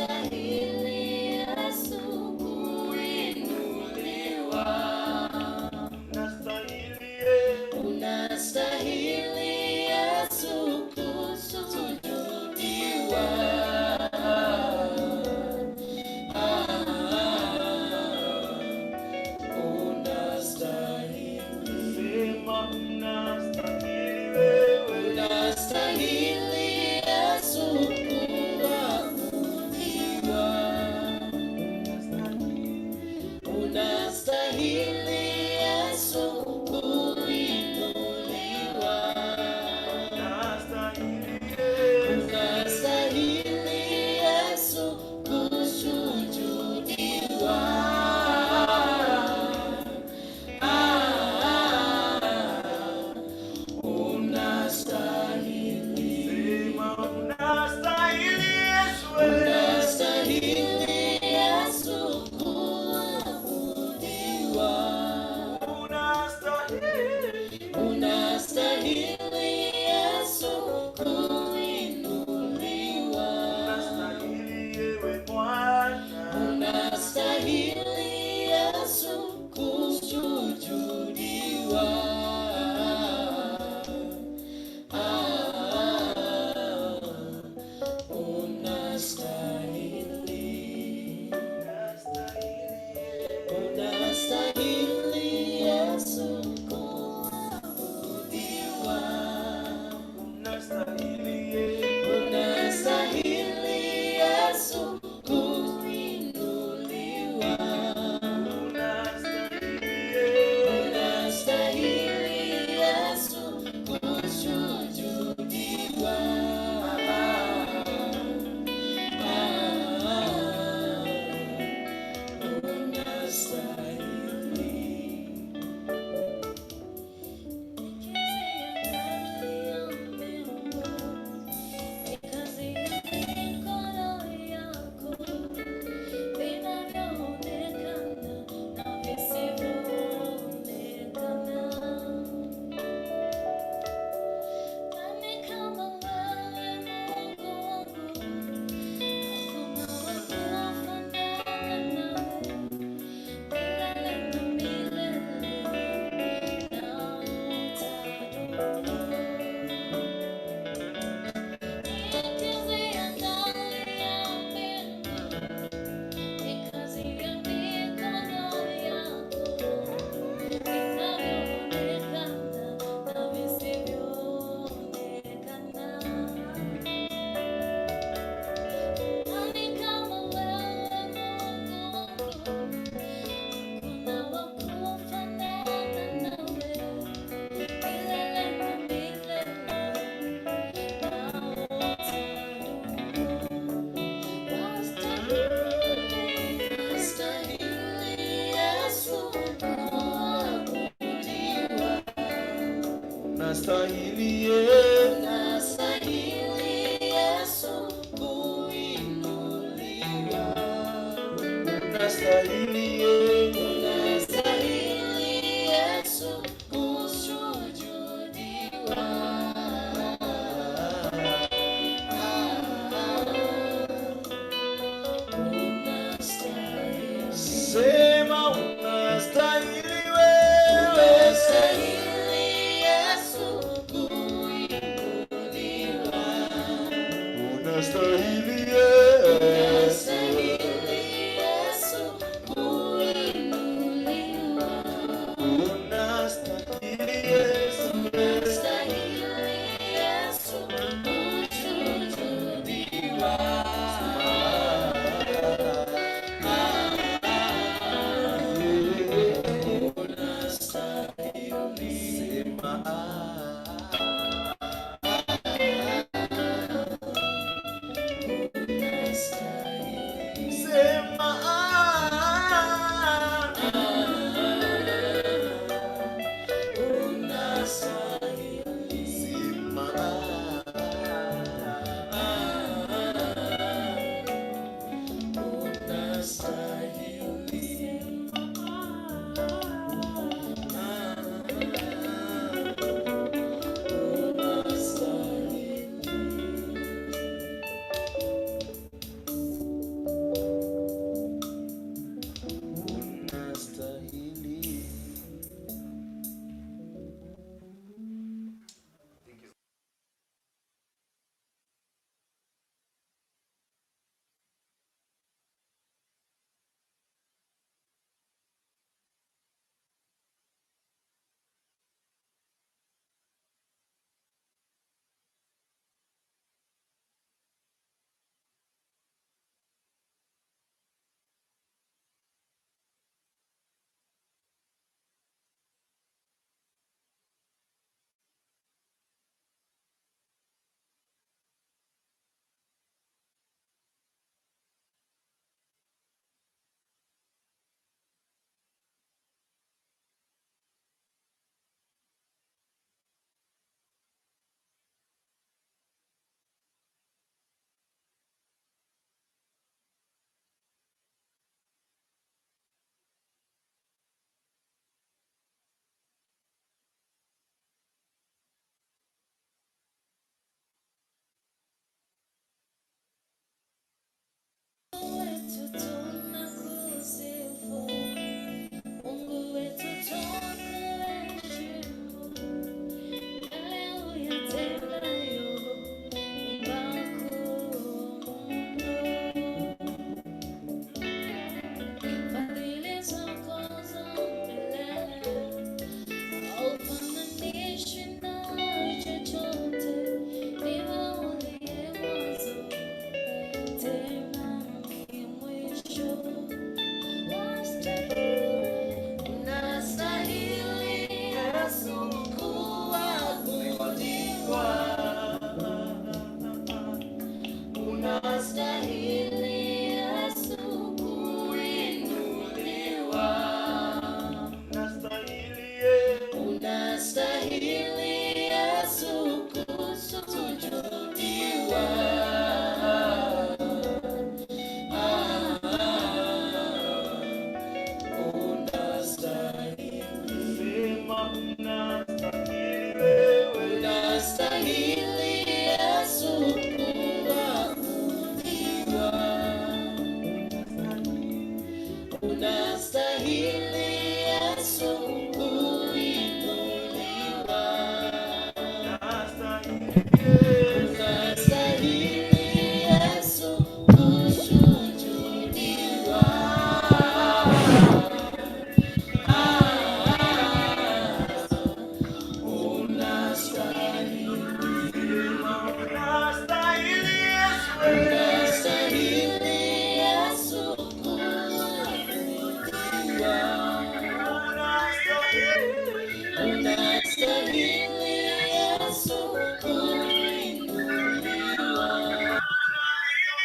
Unastahili Yesu kuinuliwa. Unastahili eh. Unastahili Yesu kusujudiwa. Ah, unastahili. Sema unastahili wewe. Unastahili Yesu kuabudiwa. Unastahili Yesu kuinuliwa. Unastahili Yesu. Unastahili Yesu kusujudiwa. Ah, unastahili. Sema unastahili Yesu wewe. Unastahili Yesu kuabudiwa. Unastahili. Unastahili Yesu kuinuliwa. Unastahili ewe Bwana. Unastahili Yesu kusujudiwa. Ah, unastahili. Unastahili Yesu kuabudiwa. Unastahili Yesu. Unastahili Yesu kuinuliwa. Unastahili Yesu. Unastahili Yesu kusujudiwa. Ah, unastahili. Ni kazi ya mikono yako, vinavyoonekana na visivyoonekana. Nani kama wewe Mungu wangu? Hakuna wa kufanana nawe, milele na milele na utadumu. Ni kazi ya ndani ya mbingu, ni kazi ya mikono yako, vinavyoonekana na visivyoonekana. Nani kama wewe Mungu wangu? Hakuna wa kufanana nawe, milele na milele na utadumu. Wastahili, Stahili Yesu kuabudiwa. Unastahili Yesu. Unastahili Yesu kuinuliwa. Unastahili Yesu. Unastahili Yesu kusujudiwa. Ah, unastahili. Sema unastahili wewe. Unastahili Yesu kuinuliwa. Unastahili Yesu. Unastahili Yesu kuinuliwa. Unastahili Yesu. Unastahili Yesu kusujudiwa. Unastahili. Sema ah.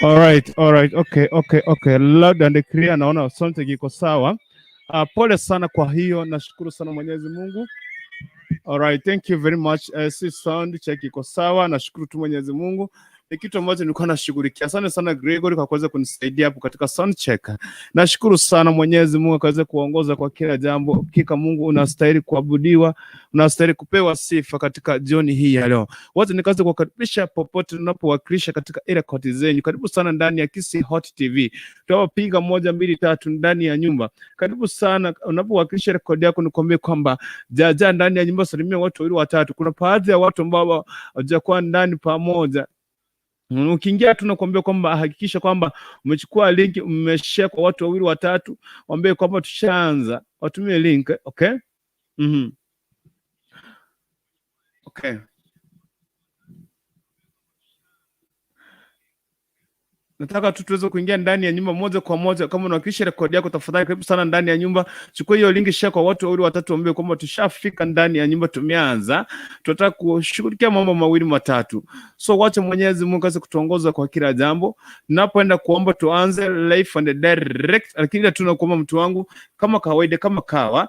All right, all right, okay, okay, okay. Loud and clear, naona sound iko sawa. Pole sana kwa hiyo, nashukuru sana Mwenyezi Mungu. All right, thank you very much. Si sound check iko sawa, nashukuru tu Mwenyezi Mungu. Ni kitu ambacho nilikuwa nashughulikia. Asante sana Gregory kwa kuweza kunisaidia hapo katika sound check. Nashukuru sana Mwenyezi Mungu akaweza kuongoza kwa kila jambo. Hakika Mungu unastahili kuabudiwa, unastahili kupewa sifa katika jioni hii ya leo. Wote nikaweza kuwakaribisha popote tunapowakilisha katika ile koti zenyu. Karibu sana ndani ya Kisii Hot TV. Tunapopiga moja mbili tatu ndani ya nyumba. Karibu sana unapowakilisha rekodi yako, nikwambie kwamba jaja ndani ya nyumba, salimia watu wawili watatu. Kuna baadhi ya watu ambao hawajakuwa ndani pamoja. Ukiingia tu nakuambia kwamba hakikisha kwamba umechukua link, umeshare kwa watu wawili watatu, waambie kwamba tushaanza, watumie link, okay? Okay. Nataka tu tuweze kuingia ndani ya nyumba moja kwa moja. Kama unawakilisha rekodi yako, tafadhali karibu sana ndani ya nyumba. Chukua hiyo link, share kwa watu wawili watatu, waambie kwamba tushafika ndani ya nyumba, tumeanza. Tunataka kushughulikia mambo mawili matatu. So wacha Mwenyezi Mungu aweze kutuongoza kwa kila jambo. Tunapoenda kuomba, tuanze live and direct, lakini ila tunakuomba mtu wangu, kama kawaida, kama kawa,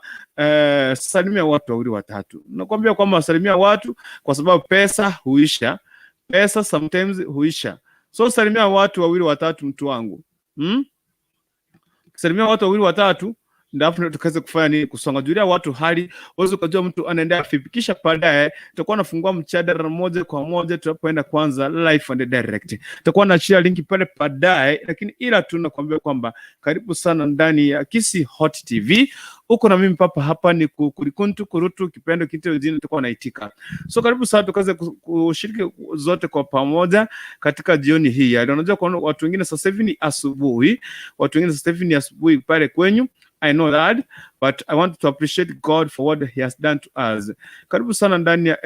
salimia watu wawili watatu. Nakwambia kwamba salimia watu kwa sababu pesa huisha, pesa sometimes huisha. So salimia watu wawili watatu, mtu wangu. Salimia watu wawili watatu, ndipo tukaweze kufanya nini? Kusonga. Julia watu hali, uweze ukajua mtu anaendea vipi. Kisha baadaye tutakuwa nafungua mjadala moja kwa moja tunapoenda kwanza live and direct. Tutakuwa na share link pale baadaye, lakini ila tunakwambia kwamba karibu sana ndani ya Kisii Hot TV. Uko na mimi papa hapa ni Kurikuntu Kurutu Kipendo Kiteo jina tutakuwa naitika. So karibu sana tukaweze kushiriki zote kwa pamoja katika jioni hii ya leo. Unajua kwa watu wengine sasa hivi ni asubuhi, watu wengine sasa hivi ni asubuhi pale kwenyu. I know that, but I want to appreciate God for what he has done to us. Karibu sana ndani ya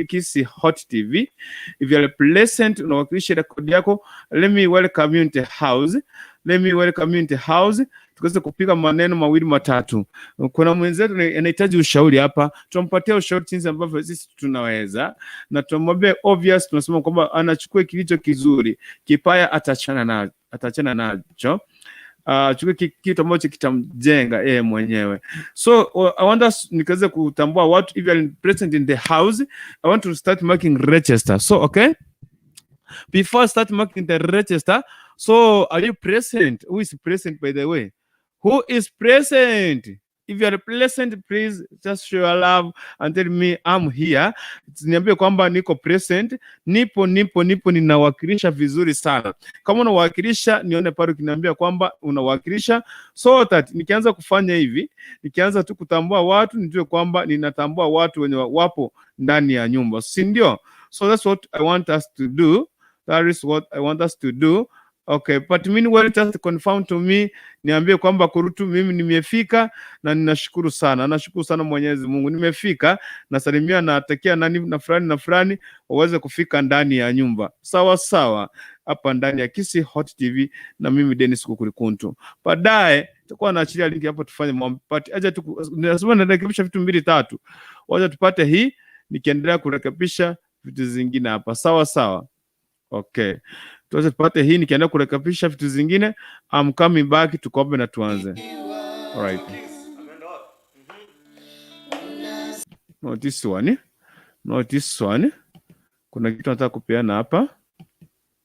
Kisii Hot TV. If you are pleasant, unawakilisha rekodi yako, let me welcome you into house. Let me welcome you into house. Tuweze kupiga maneno mawili matatu. Kuna mwenzetu anahitaji ushauri hapa, tunampatia ushauri jinsi ambavyo sisi tunaweza, na tunamwambia obvious, tunasema kwamba anachukua kilicho kizuri, kipaya atachana nacho. Chukue kitu ambacho kitamjenga yeye mwenyewe. So I want us nikaweze kutambua watu, if you are present in the house, I want to start making register. So okay, before I start making the register, so are you present? Who is present, by the way? Who is present? If you are present, please just show your love and tell me I'm here. Niambie kwamba niko present, nipo, nipo, nipo, ninawakilisha vizuri sana. Kama unawakilisha, nione pale ukiniambia kwamba unawakilisha, so that nikianza kufanya hivi, nikianza tu kutambua watu, nijue kwamba ninatambua watu wenye wapo ndani ya nyumba, si ndio? So that's what I want us to do. That is what I want us to do. Okay, but meanwhile just confirm to me, niambie kwamba Kurutu mimi nimefika na ninashukuru sana. Nashukuru sana Mwenyezi Mungu. Nimefika, nasalimia na natakia nani na fulani na fulani waweze kufika ndani ya nyumba. Sawa sawa. Hapa ndani ya Kisii Hot TV na mimi Dennis Kukurikuntu. Baadaye tutakuwa naachilia link hapo tufanye mambo. But acha tu nasema narekebisha vitu mbili tatu. Wacha tupate hii nikiendelea kurekebisha vitu zingine hapa. Sawa sawa. Okay. Tuweze tupate hii nikiendelea kurekebisha vitu zingine. I'm coming back tukombe na tuanze. All right. No, this one. No, this one. Kuna kitu nataka kupeana hapa.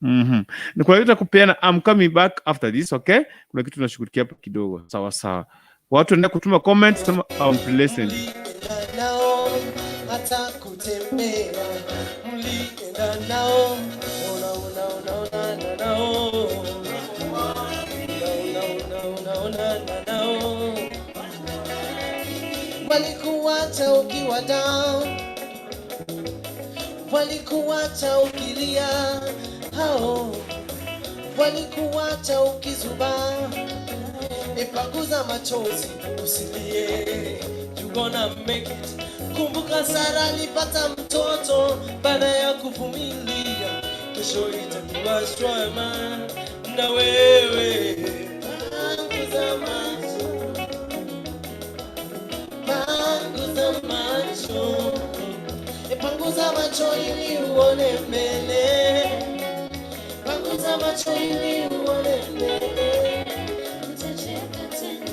Ni kuna kitu kupeana. I'm coming back after this, okay? Kuna kitu tunashughulikia hapa kidogo. Sawa sawa. Watu wanaenda kutuma comments, sema I'm present. Mlienda nao hata kutembea, mlienda nao ona, ona, ona, ona, na, nao. Ona, ona, ona, ona, na, nao. Walikuacha ukiwa down, walikuacha ukilia, hao walikuacha ukizubaa. Epanguza machozi usilie, you gonna make it. Kumbuka Sara alipata mtoto baada ya kuvumilia, kesho itakuwa shwema na wewe. Panguza macho, panguza macho, panguza macho ili uone mbele. Panguza Panguza macho ili uone mbele. Utacheka tena.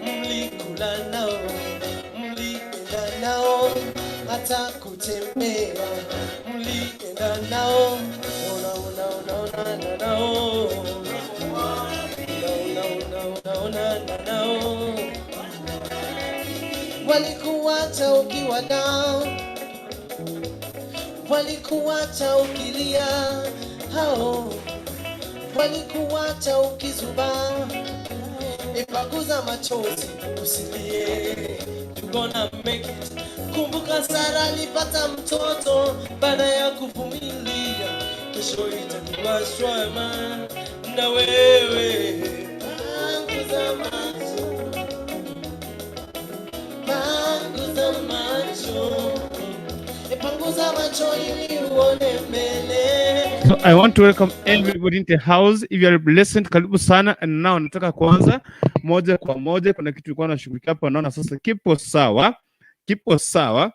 Mlikula nao, mlienda nao, hata kutembea mlienda nao, ona ona ona ona na nao, ona ona ona ona na nao, walikuacha ukiwa nao, walikuacha ukilia, hao walikuacha ukizubaa Ipanguza machozi usilie, you gonna make it. Kumbuka Sara alipata mtoto baada ya kuvumilia, kesho itakuwa shwema na wewe. Panguza macho, panguza macho, panguza macho ili uone mbele. So I want to welcome everybody in the house. If you are blessed, karibu sana. And now nataka kuanza moja kwa moja. Kuna kitu nilikuwa nashughulikia hapa, naona sasa kipo sawa, kipo sawa.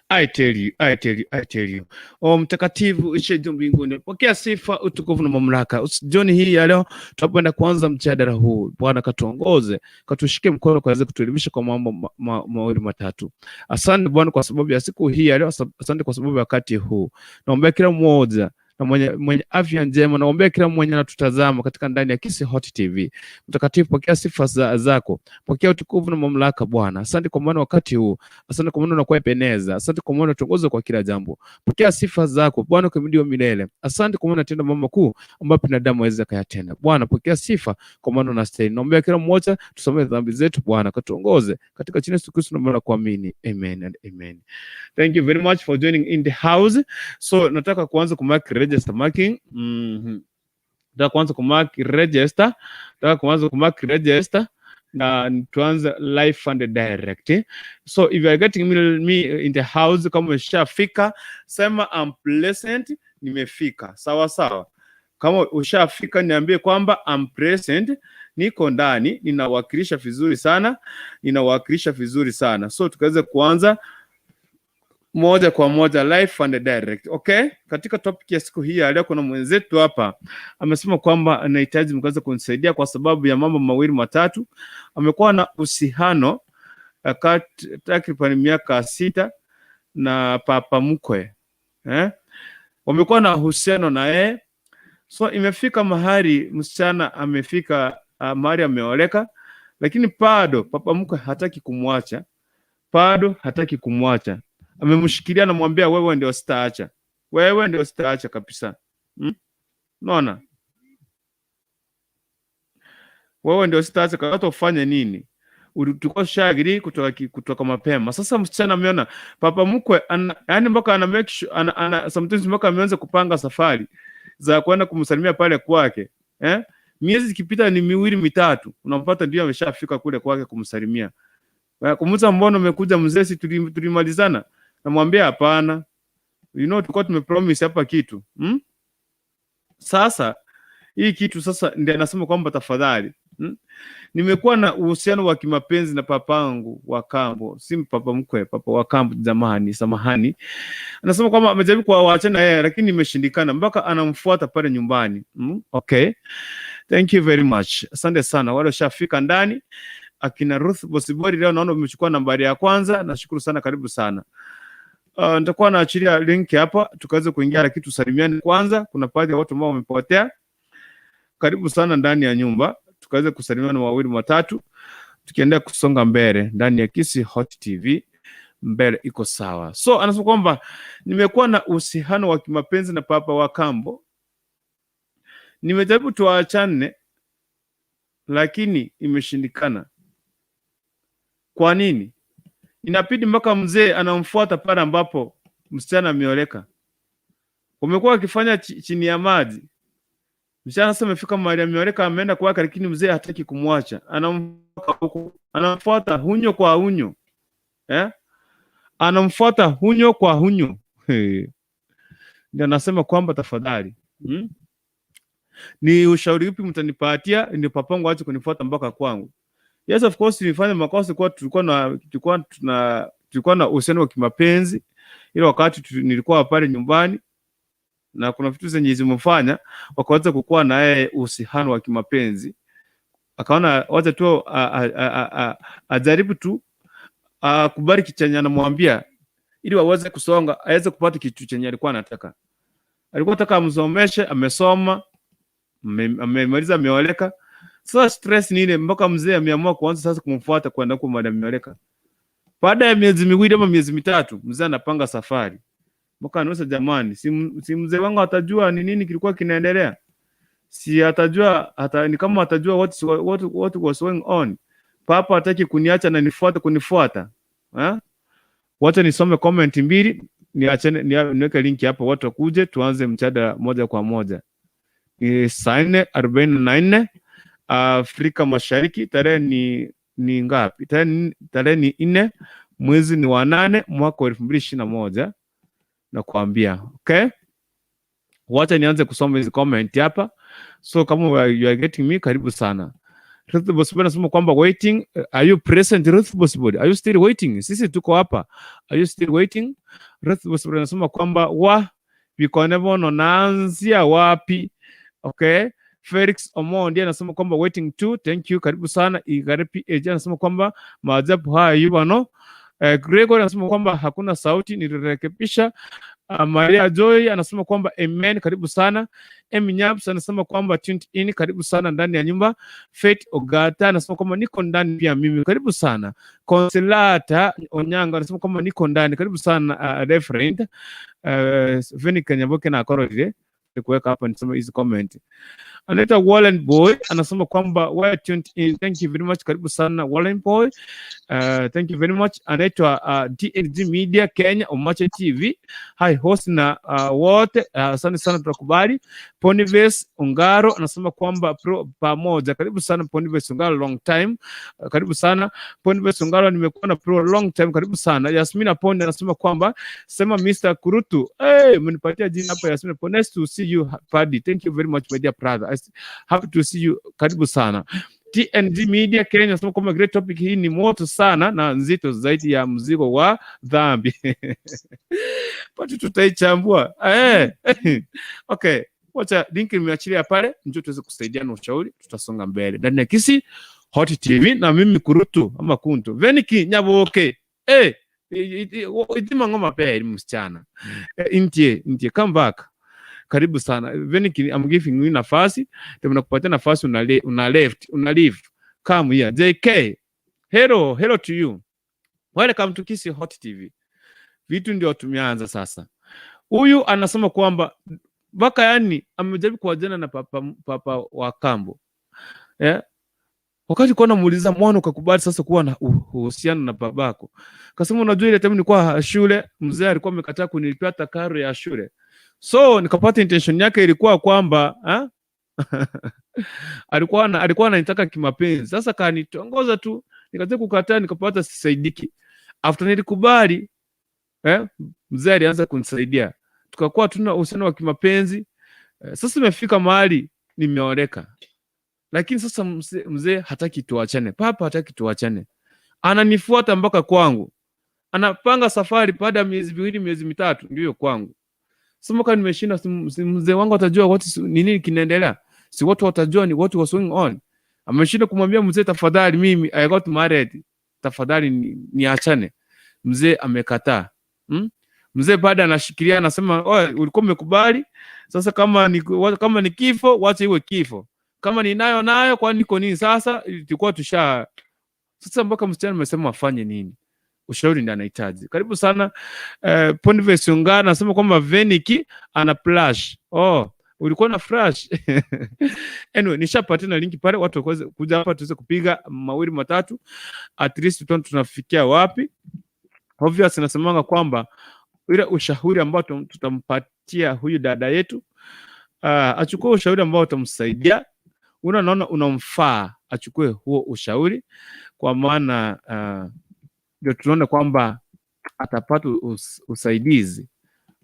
I tell you, I tell you, I tell you. O mtakatifu uishiye juu mbinguni, pokea sifa, utukufu na mamlaka. Jioni hii ya leo tunapoenda kuanza mjadala huu, Bwana katuongoze, katushike mkono, kaweze kutuelimisha kwa mambo mawili matatu. Asante Bwana kwa sababu ya siku hii ya leo, asante kwa sababu ya wakati huu. Naombea kila mmoja na mwenye afya njema, naombea kila mmoja anatutazama katika ndani ya Kisii Hot TV. Mtakatifu, pokea sifa zako, pokea utukufu na mamlaka Bwana. Asante kwa maana wakati huu, asante kwa maana unakuwa Ebeneza, asante kwa maana unatuongoza kwa kila jambo. Pokea sifa zako Bwana, ukimidiwa milele. Asante kwa maana unatenda mambo makuu ambayo binadamu hawezi akayatenda. Bwana, pokea sifa kwa maana unastahili. Naombea kila mmoja, tusamehe dhambi zetu Bwana, katuongoze katika jina la Yesu Kristo tunaomba na kuamini. Amen and amen. Thank you very much for joining in the house. So nataka kuanza kumark register marking. Nataka kuanza kumark register. Nataka kuanza kumark register na tuanze live and direct. So if you are getting me in the house, kama umeshafika sema I'm present, nimefika. Sawa sawa. Kama ushafika niambie kwamba I'm present, niko ndani, ninawakilisha vizuri sana, ninawakilisha vizuri sana. So tukaweze kuanza moja kwa moja live and direct. Okay? Katika topic ya siku hii ya leo kuna mwenzetu hapa amesema kwamba anahitaji mkaweze kunisaidia kwa sababu ya mambo mawili matatu. Amekuwa na uhusiano takriban miaka 6 na papa mkwe. Wamekuwa na uhusiano na yeye. So imefika mahali msichana amefika mahali ameoleka, lakini bado papa mkwe hataki kumwacha. Bado hataki kumwacha. Amemshikilia, anamwambia wewe ndio sitaacha. Wewe ndio sitaacha kabisa. Unaona? Wewe ndio sitaacha, kwa hata ufanye nini? Tulikuwa shagiri kutoka mapema. Sasa msichana ameona papa mkwe ana, yani mpaka ana make sure, ana, ana, sometimes mpaka ameanza kupanga safari za kwenda kumsalimia pale kwake. Miezi ikipita ni miwili mitatu, unampata ndio ameshafika kule kwake kumsalimia. Kumuuliza mbona umekuja mzee, si tulimalizana? Namwambia hapana. Tulikuwa tumepromise hapa kitu. Sasa hii kitu sasa ndiye anasema kwamba tafadhali. Nimekuwa na uhusiano wa kimapenzi na papangu wa kambo, si papa mkwe, papa wa kambo, jamani, samahani. Anasema kwamba amejaribu kuwaachana na yeye lakini imeshindikana, mpaka anamfuata pale nyumbani. Okay. Thank you very much. Asante sana wale washafika ndani. Akina Ruth Bosibori leo naona umechukua nambari ya kwanza, nashukuru sana, karibu sana. Nitakuwa naachilia link hapa tukaweze kuingia, lakini tusalimiane kwanza. Kuna baadhi ya watu ambao wamepotea. Karibu sana ndani ya nyumba, tukaweze kusalimiana wawili watatu, tukiendelea kusonga mbele ndani ya Kisii Hot TV. Mbele iko sawa. So anasema kwamba nimekuwa na uhusiano wa kimapenzi na papa wa kambo, nimejaribu tuachane lakini imeshindikana. Kwa nini? Inabidi mpaka mzee anamfuata pale ambapo msichana ameoleka. Wamekuwa wakifanya chini ya maji. Msichana sasa amefika mahali ameoleka, ameenda kwake, lakini mzee hataki kumwacha, anamfuata huko, anamfuata hunyo kwa hunyo eh? Anamfuata hunyo kwa hunyo. Hey. Ndio anasema kwamba tafadhali, Ni ushauri upi mtanipatia ndio papangu aache kunifuata mpaka kwangu? Yes, of course nilifanya makosa kwa tulikuwa na uhusiano wa kimapenzi ile wakati nilikuwa pale nyumbani, na kuna vitu zenye zimefanya wakaweza kukuwa na yeye uhusiano wa kimapenzi. Akaona wacha tu ajaribu tu akubali chenye anamwambia ili waweze kusonga, aweze kupata kitu chenye alikuwa anataka. Alikuwa anataka amsomeshe, amesoma, amemaliza, ameoleka. Sasa stress ni ile mpaka mzee ameamua kuanza sasa kumfuata kwenda huko mahali ameoleka. Baada ya miezi miwili ama miezi mitatu, mzee anapanga safari. Mpaka anauliza jamani, si mzee wangu atajua ni nini kilikuwa kinaendelea? Si atajua, hata, ni kama atajua what was going on. Papa hataki kuniacha na nifuate kunifuata. Ha? Wacha nisome comment mbili, niachane, niweke link hapo watu wakuje tuanze mjadala moja kwa moja. Ni saa 4:44 Afrika Mashariki, tarehe ni ngapi? Tarehe ni 4 mwezi ni wa 8 mwaka wa elfu mbili ishirini na moja. Nakwambia, okay? Wacha nianze kusoma hizi comment hapa. So kama you are getting me, karibu sana. Ruth Bosibori anasema kwamba waiting, are you present Ruth Bosibori? Are you still waiting? Sisi tuko hapa. Are you still waiting? Ruth Bosibori anasema kwamba wa vikone bono naanzia wapi? Okay. Felix Omondi anasema kwamba waiting too. Thank you. Karibu sana. Igare PH anasema kwamba maajabu haya yubano. Gregory anasema kwamba hakuna sauti, nilirekebisha. Maria Joy anasema kwamba amen, karibu sana. M Nyabs anasema kwamba tuned in, karibu sana ndani ya nyumba. Faith Ogata anasema kwamba niko ndani pia mimi, karibu sana. Consolata Onyango anasema kwamba niko ndani, karibu sana referent. Veni Kanyaboke na akorore kuweka hapa nisome hizi comment. Anaitwa Wallen Boy anasema kwamba we are tuned in, thank you very much, karibu sana Wallen Boy. Thank you very much. Anaitwa DNG Media Kenya, Omache TV. Hi host na wote, asante sana, tunakubali. Ponives Ongaro anasema kwamba pro pamoja, karibu sana Ponives Ongaro, long time. Karibu sana Ponives Ongaro, nimekuwa na pro long time, karibu sana. Yasmina Ponde anasema kwamba sema Mr. Kurutu. Hey, umenipatia jina hapa Yasmina Ponde. Nice to see you Paddy. Thank you very much my dear brother. I happy to see you. Karibu sana. TNG Media Kenya anasema kwamba great topic hii ni moto sana na nzito zaidi ya mzigo wa dhambi. Pati tutaichambua. Okay. Wacha link nimeachilia pale, njoo tuweze kusaidiana ushauri, tutasonga mbele. Ndani ya Kisii Hot TV na mimi Kurutu ama Kuntu. Veniki Nyaboke. Itima ngoma pia msichana. Intie, intie come back. Karibu sana. Veniki, I'm giving you nafasi. Tena nakupatia nafasi una left, una leave. Come here. JK. Hello, hello to you. Welcome to Kisii Hot TV. Vitu ndio tumeanza sasa. Huyu anasema kwamba mpaka yani amejaribu kuwajana na papa wa kambo. Wakati kwa namuuliza mwana ukakubali sasa kuwa na uhusiano na babako. Akasema unajua ile time nilikuwa shule, mzee alikuwa amekataa kunilipia hata karo ya shule. So nikapata intention yake ilikuwa kwamba, ha? Alikuwa ananitaka kimapenzi. Sasa kanitongoza tu, nikataka kukataa, nikapata sisaidiki. After nilikubali, mzee alianza kunisaidia. Tukakuwa tuna uhusiano wa kimapenzi. Sasa imefika mahali nimeoleka. Lakini sasa mzee hataki tuachane. Papa hataki tuachane. Ananifuata mpaka kwangu. Anapanga safari baada ya miezi miwili, miezi mitatu ndio kwangu. Sasa mpaka nimeshinda, si mzee wangu atajua what is, ni nini kinaendelea. Si watu watajua ni what was going on. Ameshinda kumwambia mzee tafadhali mimi I got married. Tafadhali niachane. Mzee amekataa. Mzee baada anashikilia anasema, oh, ulikuwa umekubali. Sasa kama ni kifo, wacha iwe kifo. Kama ni nayo nayo, kwani niko nini sasa? Tulikuwa tusha sasa mpaka msichana amesema afanye nini? Ushauri ndiye anahitaji. Karibu sana. Ponives Ungana anasema kwamba Veniki ana plush. Oh, Ulikuwa na flash. Anyway, nishapatia na linki pale, watu waweze kuja hapa tuweze kupiga mawili matatu, at least tuone tunafikia wapi. Obvious nasemanga kwamba ile ushauri ambao tutampatia huyu dada yetu achukue ushauri ambao utamsaidia, unaona unamfaa, achukue huo ushauri, kwa maana ndio tunaona kwamba atapata usaidizi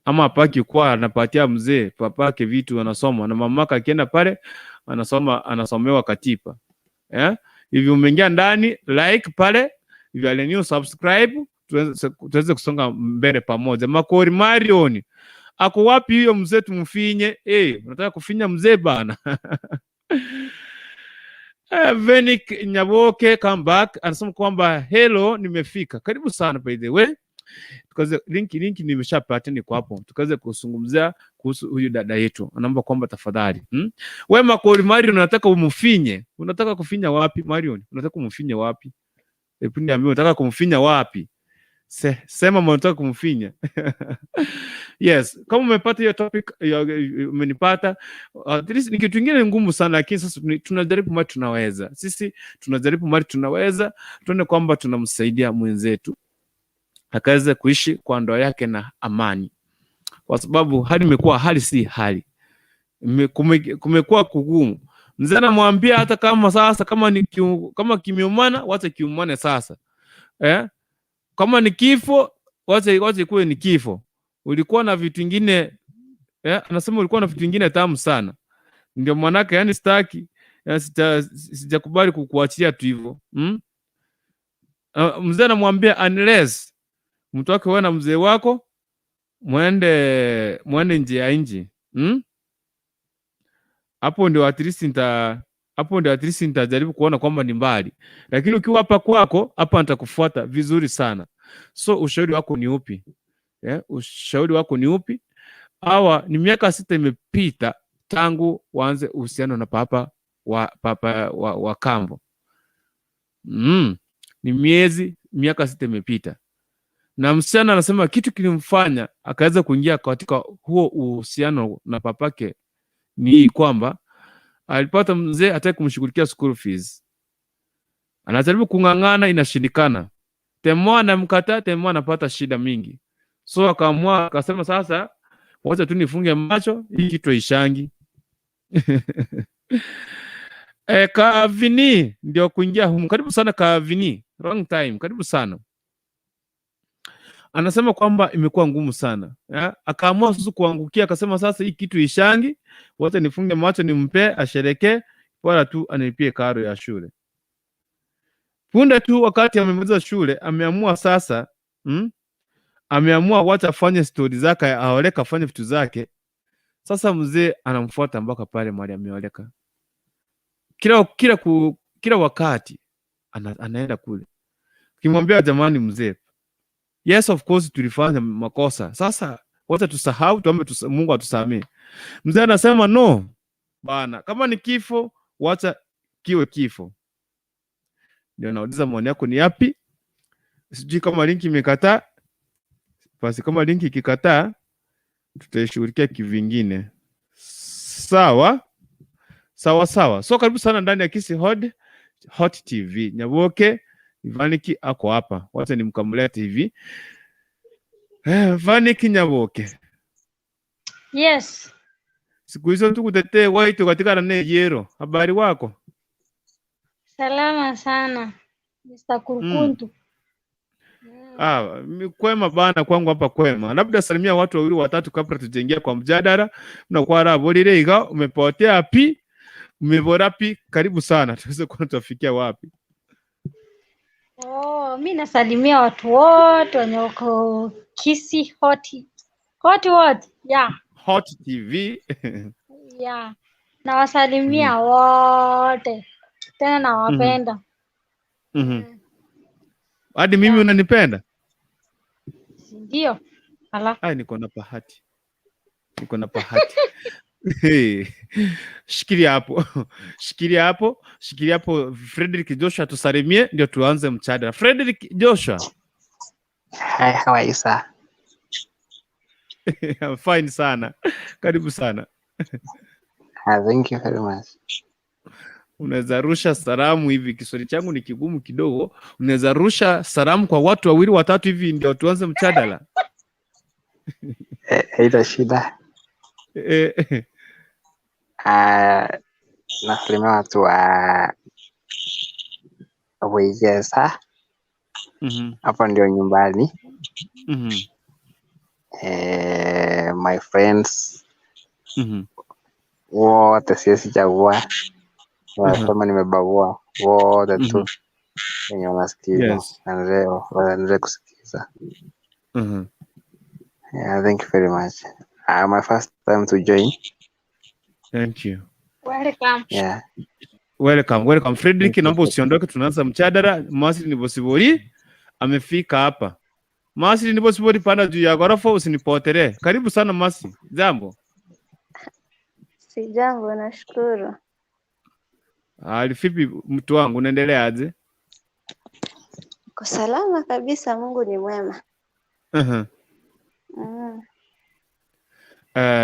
ama apaki kuwa anapatia mzee papake vitu anasoma na mamaka akienda pale anasoma anasomewa katiba eh? Hivi umeingia ndani like pale if you are new subscribe, tuweze kusonga mbele pamoja. Makori Marion ako wapi huyo mzee tumfinye? Eh, unataka kufinya mzee bana. Venik Nyaboke come back anasema kwamba hello, nimefika. Karibu sana by the way. Tukaze link nimeshapata niko hapo. Tukaze kuzungumzia kuhusu huyu dada yetu. Anaomba kwamba tafadhali. We Makori Marion unataka umfinye. Unataka kufinya wapi Marion? Unataka kumfinya wapi? Hebu niambie unataka kumfinya wapi? Sema unataka kumfinya. Yes, kama umepata hiyo topic umenipata. At least ni kitu kingine ngumu sana, lakini sasa tunajaribu mali tunaweza. Sisi tunajaribu mali tunaweza, tuone kwamba tunamsaidia mwenzetu akaweze kuishi kwa ndoa yake na amani, kwa sababu hali imekuwa hali si hali, kumekuwa kugumu. Mzee anamwambia hata kama sasa kama ni kama kimeumana, wacha kiumane sasa eh? Kama ni kifo, wacha ikuwe ni kifo. Ulikuwa na vitu vingine eh? Anasema ulikuwa na vitu vingine tamu sana, ndio manake yani sitaki yani sijakubali kukuachia tu hivyo? Mzee anamwambia unless mtu wake wewe na mzee wako mwende nje ya nchi? Hapo ndio at least nita hapo ndio at least nitajaribu kuona kwamba ni mbali, lakini ukiwa hapa kwako hapa nitakufuata vizuri sana. So ushauri wako ni upi? Yeah, ushauri wako ni upi? Hawa ni miaka 6 imepita tangu waanze uhusiano na papa wa kambo. Ni miaka 6 imepita. Na msichana anasema kitu kilimfanya akaweza kuingia katika huo uhusiano na papake ni hii kwamba alipata mzee hataki kumshughulikia school fees. Anajaribu kung'ang'ana, inashindikana. Temo anamkataa, Temo anapata shida mingi. So akaamua akasema sasa wacha tu nifunge macho, hii kitu haishangi. Kavini ndio kuingia humu. Karibu sana Kavini. Long time, karibu sana. Anasema kwamba imekuwa ngumu sana. Ya? Akaamua sasa kuangukia, akasema sasa hii kitu ishangi, wacha nifunge macho nimpe asherekee, bora tu anilipie karo ya shule. Punde tu wakati amemaliza shule, ameamua sasa, Ameamua wacha afanye stori zake, aoleka afanye vitu zake. Sasa mzee anamfuata mpaka pale mahali ameoleka. Kila wakati anaenda kule. Ukimwambia jamani mzee, yes of course tulifanya makosa. Sasa wacha tusahau, tuombe Mungu atusamee. Mzee anasema no bana, kama ni kifo wacha kiwe kifo. Ndio nauliza maoni yako ni yapi? Sijui kama linki imekataa. Basi kama linki ikikataa tutaishughulikia kivingine. Sawa? Sawa sawa. So karibu sana ndani ya Kisii Hot TV. Nyaboke Ivaniki ako hapa. Wacha nimkamlete hivi. Vaniki Nyaboke. Yes. Siku hizo tukutetee waitu katika na yero. Habari wako? Salama sana. Mr. Kurkuntu. Kwema bana, kwangu hapa kwema. Labda salimia watu wawili watatu kabla tujaingia kwa mjadala. Mnakuwa rabolile iga umepotea pi? Umebora pi? Karibu sana. Tuweze kuona tutafikia wapi. Oh, mi nasalimia watu wote wenye wako Kisii Hot. Hot what? Yeah. Hot TV. Yeah. Nawasalimia wote. Tena nawapenda. Hadi mimi unanipenda? Ndio. Ala. Ai, niko na bahati. Niko na bahati. Hey. Shikilia hapo. Shikilia hapo. Shikilia hapo. Frederick Joshua tusalimie ndio tuanze mjadala. Frederick Joshua. Hi, how are you, sir? I'm fine sana. Karibu sana. Thank you very much. Unaweza rusha salamu hivi, Kiswahili changu ni kigumu kidogo. Unaweza rusha salamu kwa watu wawili watatu hivi ndio tuanze mjadala. Haina shida. Nasalimia watu wa Wegesa, hapo ndio nyumbani. My friends wote siwezi chagua, nasema nimebagua wote tu wenye wanasikiza waendelee kusikiza. Yeah, thank you very much. My first time to join. Thank you. Welcome. Yeah. Welcome, welcome. Frederick, naomba usiondoke, tunaanza mjadala. Masri Nibosibori amefika hapa. Masri Nibosibori, panda juu ya ghorofa usinipotelee. Karibu sana Masi. Jambo. Sijambo, nashukuru. Hali vipi mtu wangu, unaendelea aje? Niko salama kabisa, Mungu ni mwema.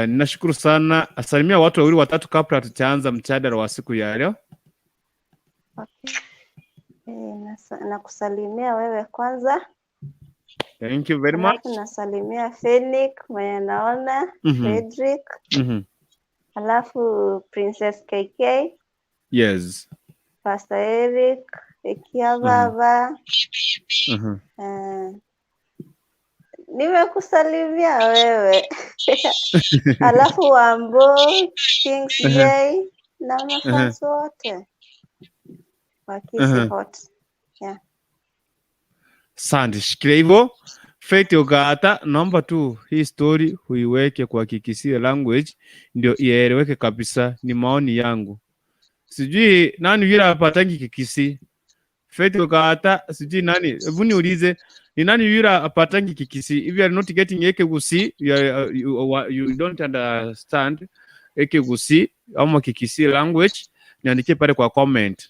Nashukuru sana. Asalimia watu wawili watatu kabla hatujaanza mjadala wa siku ya leo. Okay. Nakusalimia wewe kwanza. Thank you very much. Alafu nasalimia Phoenix mwenye naona, Frederick, alafu Princess KK, Yes. Pastor Eric, Ekia Baba. Nimekusalimia wewe. Alafu Wambo, Kings J na mafans wote wa Kisii Hot. Yeah. Asante, shikilia hivyo. Faith Ogata, naomba tu hii story huiweke kwa Kikisii language ndio ieleweke kabisa. Ni maoni yangu. Sijui nani yule apatangi Kikisii. Faith Ogata, sijui nani. Hebu niulize ni nani yule apatangi Kikisii? If you are not getting Ekegusii, you don't understand Ekegusii ama Kikisii language, niandikie pale kwa comment.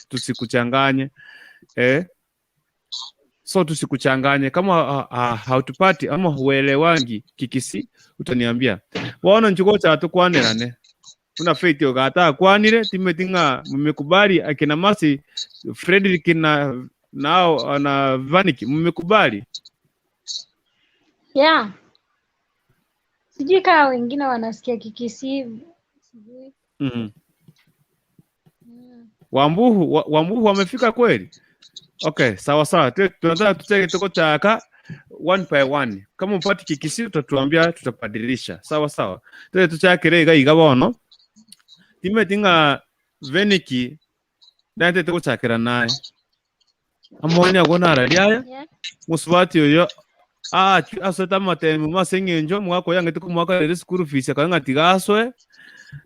Tusikuchanganye. So tusikuchanganye kama hautupati ama huelewangi Kikisii utaniambia. Waona nchuko cha tukwanirane. Una Faith Ogata akwanire timetinga mmekubali akina Masi Frederick na nao na Vaniki mmekubali? Yeah. Sijui kama wengine wanasikia Kikisii. Sijui. Wambuhu Wambuhu wamefika kweli? Okay, sawa sawa. Tunataka tuteke tuko chaka one by one. Kama upati Kikisii utatuambia, tutabadilisha. Sawa sawa. Tete tuchakire iga iga bono. Timetinga Veniki nate tukuchakira naye. Amoni agona arariaya. Musubati oyo aswete amatemu mase eng'encho omwaka oyo ang'ete komwaka school fees akaba ng'a tiga aswe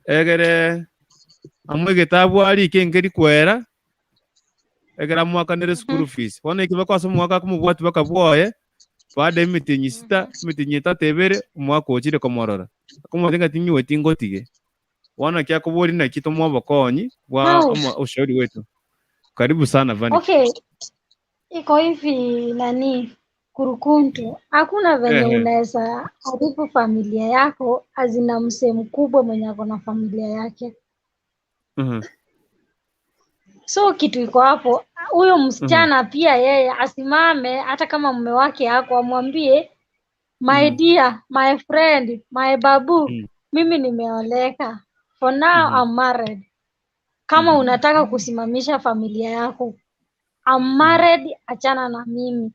egere amwe egetabu arike nkeri kwera egere amwakanere school fees. Bono eki bakwase omwaka akomobwati bakabwoye baada emitinyi sita emitinyi etato ebere omwaka ochire komorora akomobwati ng'a ting'iweti ngotige. Bono eki akobori naki tomoa obokonyi bwa ushauri wetu. Karibu sana Vani. Okay. Iko hivi nani Kurukuntu, hakuna venye unaweza haribu familia yako azina msee mkubwa mwenye ako na familia yake. So kitu iko hapo, huyo msichana pia yeye asimame, hata kama mume wake hako, amwambie my dear, my friend, my babu, mimi nimeoleka, for now I'm married. Kama unataka kusimamisha familia yako, I'm married, achana na mimi.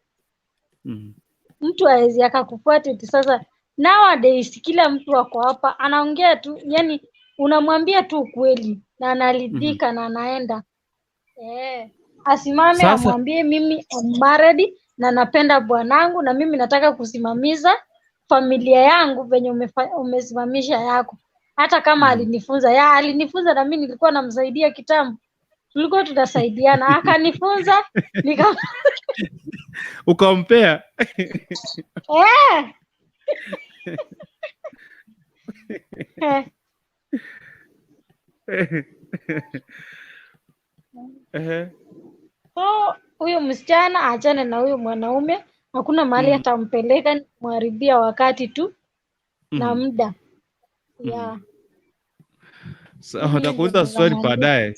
Mtu haezi akakufuata eti sasa. Nowadays kila mtu ako hapa anaongea tu, yani unamwambia tu ukweli na analidhika na anaenda. Asimame amwambie mimi I'm married na napenda bwanangu na mimi nataka kusimamisha familia yangu venye umesimamisha yako. Hata kama alinifunza, ya alinifunza na mimi nilikuwa namsaidia kitambo. Tulikuwa tunasaidiana, akanifunza nika Ukampea? So huyo msichana aachane na huyo mwanaume, hakuna mahali atampeleka, ni kumharibia wakati tu na muda. Yeah. So, nitakuuliza swali baadaye.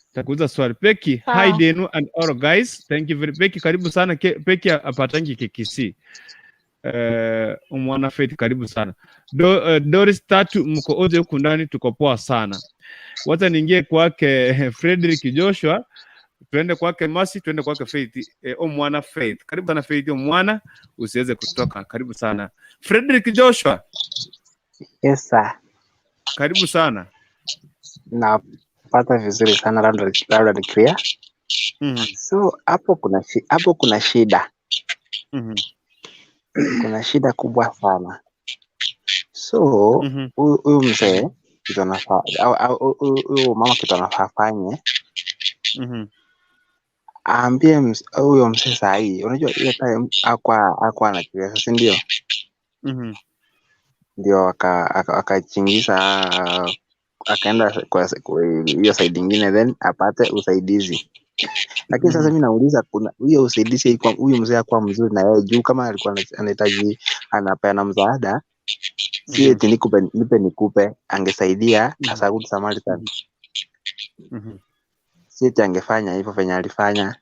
Nitakuuliza swali. Peki, hi Sawa. Denu and all guys. Thank you very Peki, karibu sana. Peki apatangi KKC. Mwana Faith karibu sana. Doris Tatu mko oje huku ndani tuko poa sana. Wacha niingie kwake Frederick Joshua, tuende kwake Masi, tuende kwake Faith. Omwana Faith. Karibu sana Faith Omwana, usiweze kutoka. Karibu sana. Frederick Joshua. Yes sir. Karibu sana. Napata vizuri sana loud and clear. So hapo kuna shida. Kuna shida kubwa sana. So huyu mzee kitu anafaa au huyu mama kitu anafaa afanye, aambie huyo mzee saa hii, unajua ile time hakuwa anacheza, si ndio? Ndio akachingisha, akaenda kwa hiyo side nyingine then apate usaidizi. Lakini sasa mimi nauliza, kuna huyo usaidizi ilikuwa huyu mzee hakuwa mzuri na yeye juu kama alikuwa anahitaji anapeana msaada, si eti nipe nikupe, angesaidia as a good Samaritan. Si eti angefanya hivyo venye alifanya.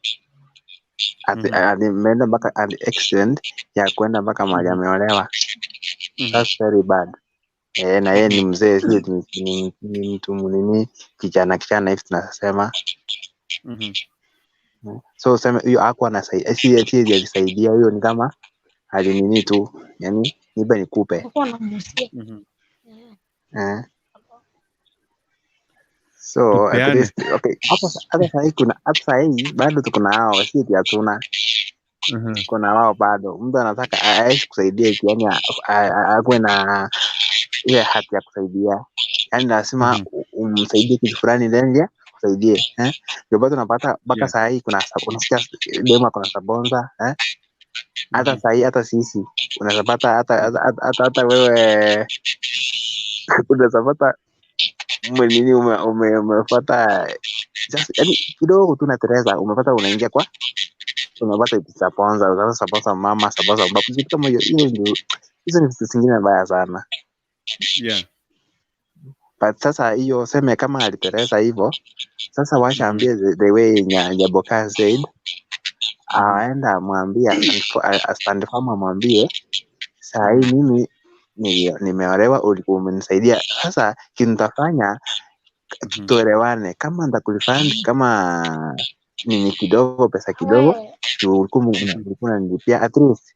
Alienda mpaka an accident ya kwenda mpaka mahali ameolewa. That's very bad. Na yeye ni mzee, si eti ni mtu nini, kijana kijana hivi tunasema. So useme huyo hakuwa anasaidia, si eti alisaidia, huyo ni kama alinini tu, yani nipe nikupe. Alikuwa anamuhusia. So at Tupeane. least okay, hapo hata sahi kuna, hata sahi bado tuko na hao, si eti hatuna. Kuna wao bado. Mtu anataka aishi kusaidia eti, yani akuwe na ile haki ya kusaidia. Yani lazima umsaidie kitu fulani then ya kusaidie, eh? Ndio bado unapata mpaka saa hii kuna unasikia dema kuna sabonza, eh? Hata saa hii hata sisi unaweza pata hata wewe unaweza pata ume nini, ume, ume, umepata just, yani kidogo tu na Teresa umepata unaingia kwa unapata sabonza, unapata sabonza mama, sabonza baba, kitu kama hiyo. Hiyo ndio, hizo ni vitu zingine mbaya sana. But sasa hiyo seme kama aliteresa hivyo, sasa wacha ambie the way Nyaboka said, aenda amwambie, stand firm, amwambie saa hii mimi nimeolewa, ulikuwa umenisaidia. Sasa kitu nitafanya tuelewane, kama nitakurefund kama nini kidogo, pesa kidogo, juu ulikuwa unanilipia at least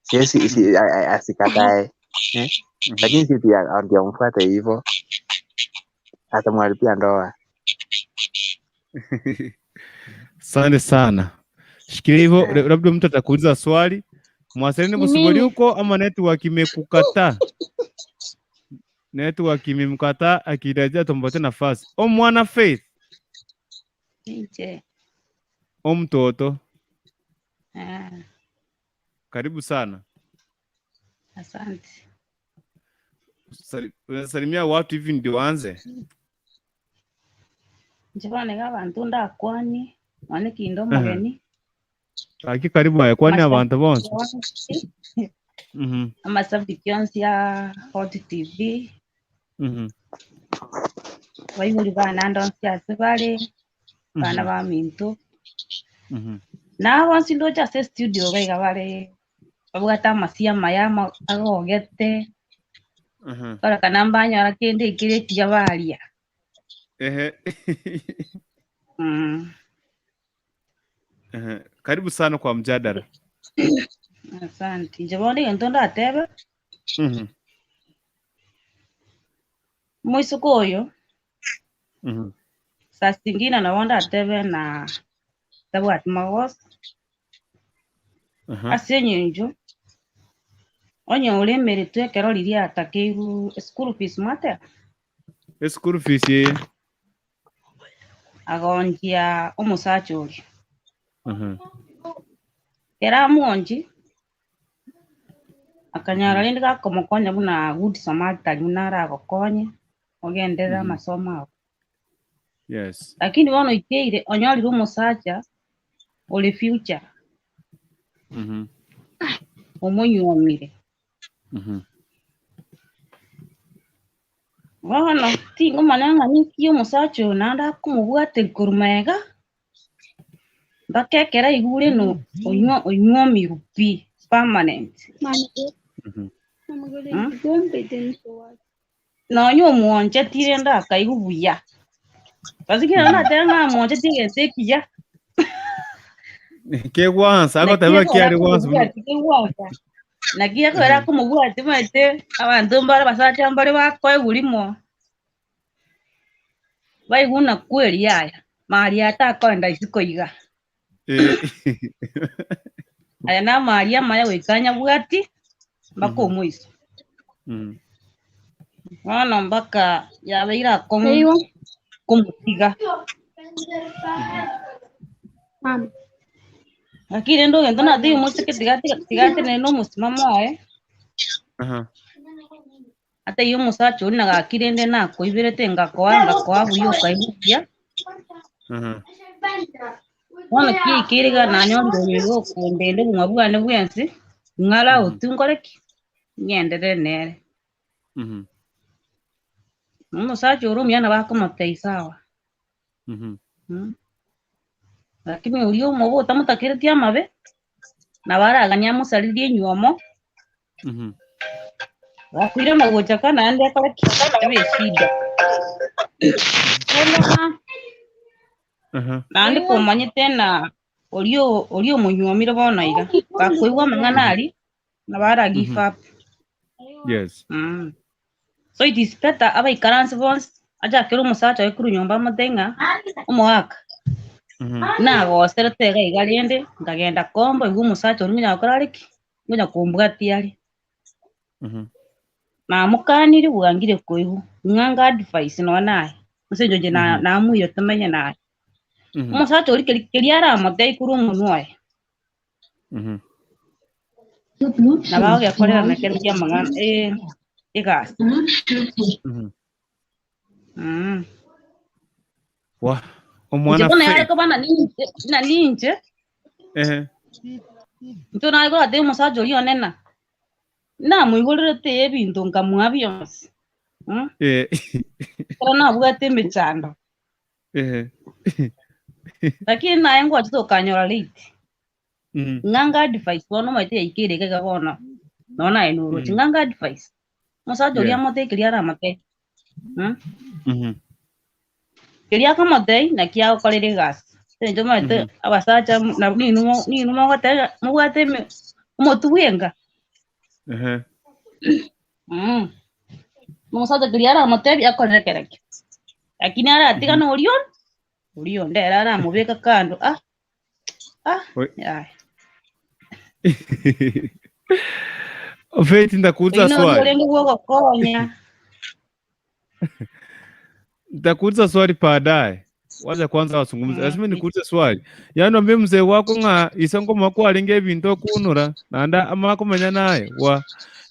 siwezi, si, asikatae, eh? Lakini si pia ndio amfuate hivyo, atamwalipia ndoa. Asante sana. Shikilia hivyo, labda mtu atakuuliza swali. Mwaseleni Ni msubiri mimi. huko ama network imekukataa? Network imemkataa, akirejea tumpatie nafasi. O mwana Faith, Nje. o mtoto, karibu sana. Asante. Unasalimia watu hivi ndio anze. Nchiboneka abantu ndakwani none kindo omogeni. Aki karibu aye kwani abantu bonse. Amasabiki onsi ya Hot TV. Baibori bana ndonsi ase bare bana ba minto. Nabo onsi ndoche ase studio baiga bare babwate amasi amaya agogete bara kana mbanyora kende ekere ekiya baria. Karibu sana kwa mjadala. Asante. Inche bono egento ndatebe moisuko oyo saa zingine nabo ndatebe na tabwati magoso ase eng'encho onye oremeretwe ekero riria atakeirwe school fees mwateba School fees ye. agonjia omosacha oria kera amonji akanyora rende gakomokonya buna good Samaritan buna aragokonye ogenderere amasomo ago. Lakini bono oikeire onyorire omosacha ore future omonyuomire. Bono tingomanya ng'a ninki omosacha oyo naende akomobwate korwa magega, mpaka ekero aigure no onywa onywomirwe pi permanent. Mm. Nonya omwancheti rende akaigwa buya. Gose kera nateba ng'a amwancheti egento ekiya. Kegwansa Naki agoteba ekero kiare gwansa buna akomobwati kegwansa. Naki ekero akomobwati omanyete abanto mbare abasacha mbare bakoegwa rimo, baigwe buna kweri yaya, maria takoenda isiko iga. Aya namaria amaya goika anyabwati mpaka omoiso. Bono mpaka yabeire akong'u Eiwa. komotiga. Mama. Lakini rende ogento natebia omoiseke tiga tiga tiga atenene na omosimamo oye, atebie omosacha oria na gaki rende nakoiberete ngakoa ngakoa buya okaigwa buya. Bono kiaikeire iga nanyorire oyo iga okondenda obogima bwane bwensi, ng'are aotwe nkore ki? Ng'enderere nere. Na omosacha ore omuya nabo akomotebia sawa. Lakini oria omobe otamotakereti amabe, nabo araganie amosaririe enywomo, gakoirana gocha ka naende akore ki? Ebe eshida. Naende komanyete ng'a oria oria omonywomire bono iga, gakoigwa amang'ana aria, nabo ara give up. So it is better abaikaranse bonsi, achakere omosacha oye korwa nyomba amotebie ng'a omogaka, nagoserete iga iga rende, nkagenda komba igwa omosacha oria ngonya gokora are ki? Ngonya kombwatia are. Namokanire bwangire koigwa, ng'a nga advice nonya naye, ase eng'encho inche namoire tomenye naye. Omosacha oria keri keria aramotebie korwa omonwa oye, nabo agogekorera nakero kia amang'ana egasi. Wa Inche omwana bono yare Faith. koba na ninche na ninche, intwe nare koratebia omosacha oria one ng'a namoigorerete ebinto nkamoa bionsi, Ekero nabwate emechando. Lakini naye ngwachete okanyora late. Ng'a nga advice bono omanyete yaikeire iga iga bono, nonya naye noroche, ng'a nga advice. Omosacha oria amotebie keria aramotebie, Keria akomotebia naki agokorera egasi. Ase eng'encho omanyete abasacha nabo ninwe mo ninwe mogoteba mobwate eme omotwe bwenga. Omosacha keria aramotebie akorere kerokio. Lakini aratiga noria onde, oria onde ere aramobeka kando ah ah Oi. yaya. Faith ndakuuliza Oyio nori swali. orenge bwogokonya. Nitakuuliza swali baadaye. Wacha kwanza wazungumze. Lazima nikuulize swali. Yaani ombe mzee wako ng'a ise ngoma kwarenge ebinto okunura naende amanye komenya naye wa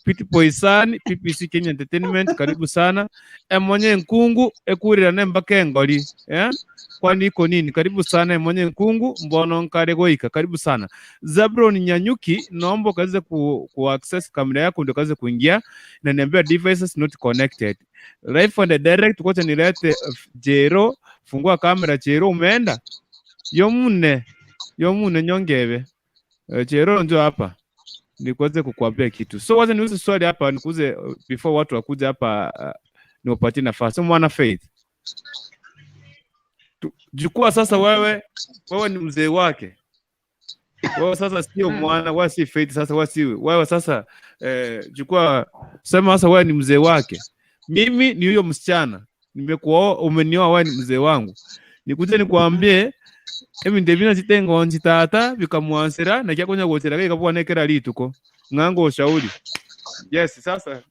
Pit Poisani PPC Kenya Entertainment karibu sana. Emonye enkungu ekurirane mpaka engori. Eh? Kwani iko nini? Karibu sana emonye enkungu mbono nkare goika. Karibu sana. Zabron Nyanyuki naomba ukaweze ku, ku access kamera yako ndio ukaweze kuingia na niambia devices not connected. Live and direct kocha nilete Jero fungua kamera Jero umeenda yomune yomune nyongebe Jero njoo hapa nikuweze kukuambia kitu. So wacha niuze swali hapa nikuuze before watu wakuja hapa niwapatie nafasi. Mwana Faith. Jukua sasa wewe, wewe ni mzee wake. Wewe sasa sio mwana, wewe si Faith sasa, wewe si wewe sasa chukua sema sasa wewe ni mzee wake. Mimi ni huyo msichana. Nimekuoa, umenioa, wewe ni mzee wangu. Nikuje nikwambie ebintu ebi nachite tata bikamwansera na kyakonya gochera geka nekera rituko. Ng'ango ushauri. Yes, sasa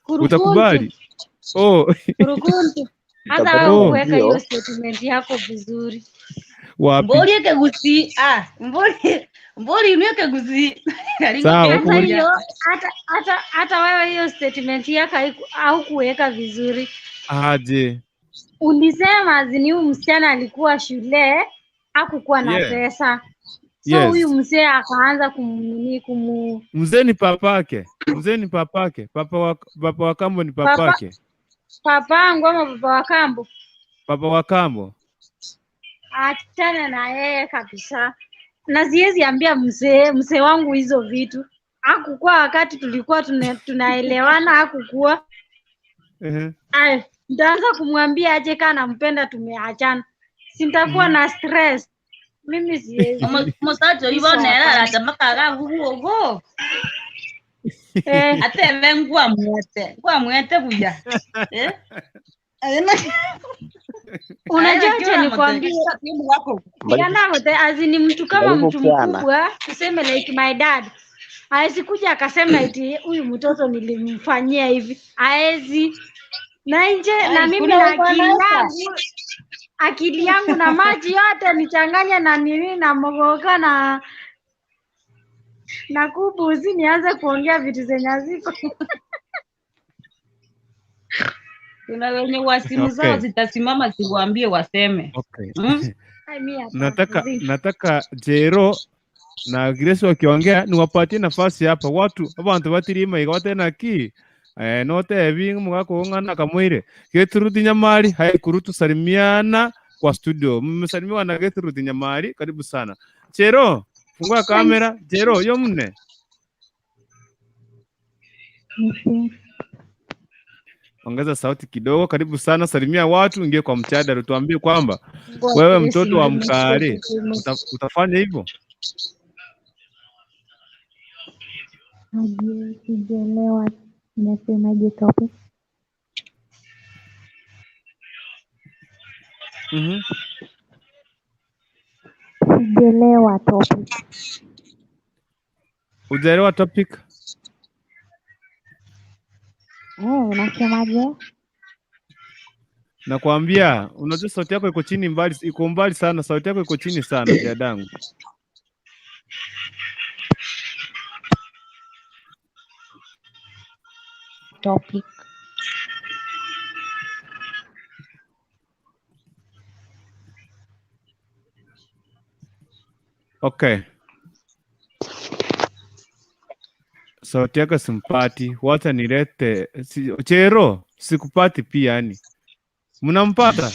Kurukuntu. utakubali. Oh. Kurukuntu. Hata wewe hukuweka hiyo statement yako vizuri. Wapi? Mbori ekegusi, ah, mbori mbori inwe ekegusi. Sawa, Hata huku hiyo hata hata hata wewe hiyo statement yako haukuweka vizuri. Aje. Ulisema zini huyu msichana alikuwa shule hakukuwa na pesa. So huyu mzee akaanza kumnini kumu Mzee ni papake. Mzee ni papake. Papa wa papa wa kambo ni Papa papake. Papangu ama baba wa kambo, Baba wa kambo. achana na yeye kabisa, na siwezi ambia mzee mzee wangu hizo vitu. Hakukuwa wakati tulikuwa tuna, tunaelewana, hakukuwa Ehe. Ay, nitaanza kumwambia aje kaa nampenda tumeachana, sintakuwa na stress. Mimi siwezi. Omosacha oyo Hizo bono ere hapana. aracha mpaka agaguguogo Eh, atebe ngwamwete ngwamwete buya Eh? unajua Aye, acha nikwambie Yanagote as ni mtu kama Mbali mtu kukiana. mkubwa, tuseme like my dad. Haezi kuja akasema eti huyu mtoto nilimfanyia hivi. Haezi. Na nje na Ai, mimi kuna na wenye akili wanaweza. yangu akili yangu na maji yote nichanganye na nini na mogoka na na kubuzi nianze kuongea vitu zenye haziko. Kuna wenye wasimu zao Okay. zitasimama ziwaambie waseme. Okay. Mm? Ai, mi hapana. Nataka Zi. nataka Jero na Grace wakiongea niwapatie nafasi hapa watu abantu batirima iga batena ki eh notebi mugakung'ana kamwire Gertrude Nyamari haikurutu salimiana kwa studio mmesalimiwa na Gertrude Nyamari karibu sana Jero fungua kamera Jero yo mne ongeza sauti kidogo karibu sana salimia watu ingie kwa mchadara tuambie kwamba wewe mtoto wa mkare uta, utafanya hivyo Aje, sijaelewa inasemaje topic. mm-hmm. Sijaelewa topic. Hujaelewa topic Eh, unasemaje? Nakwambia, unajua sauti yako iko chini mbali, iko mbali sana, sauti yako iko chini sana dadangu. Topic. Okay, sauti yako simpati, wacha nilete si, Chero sikupati pia yani. Mnampata?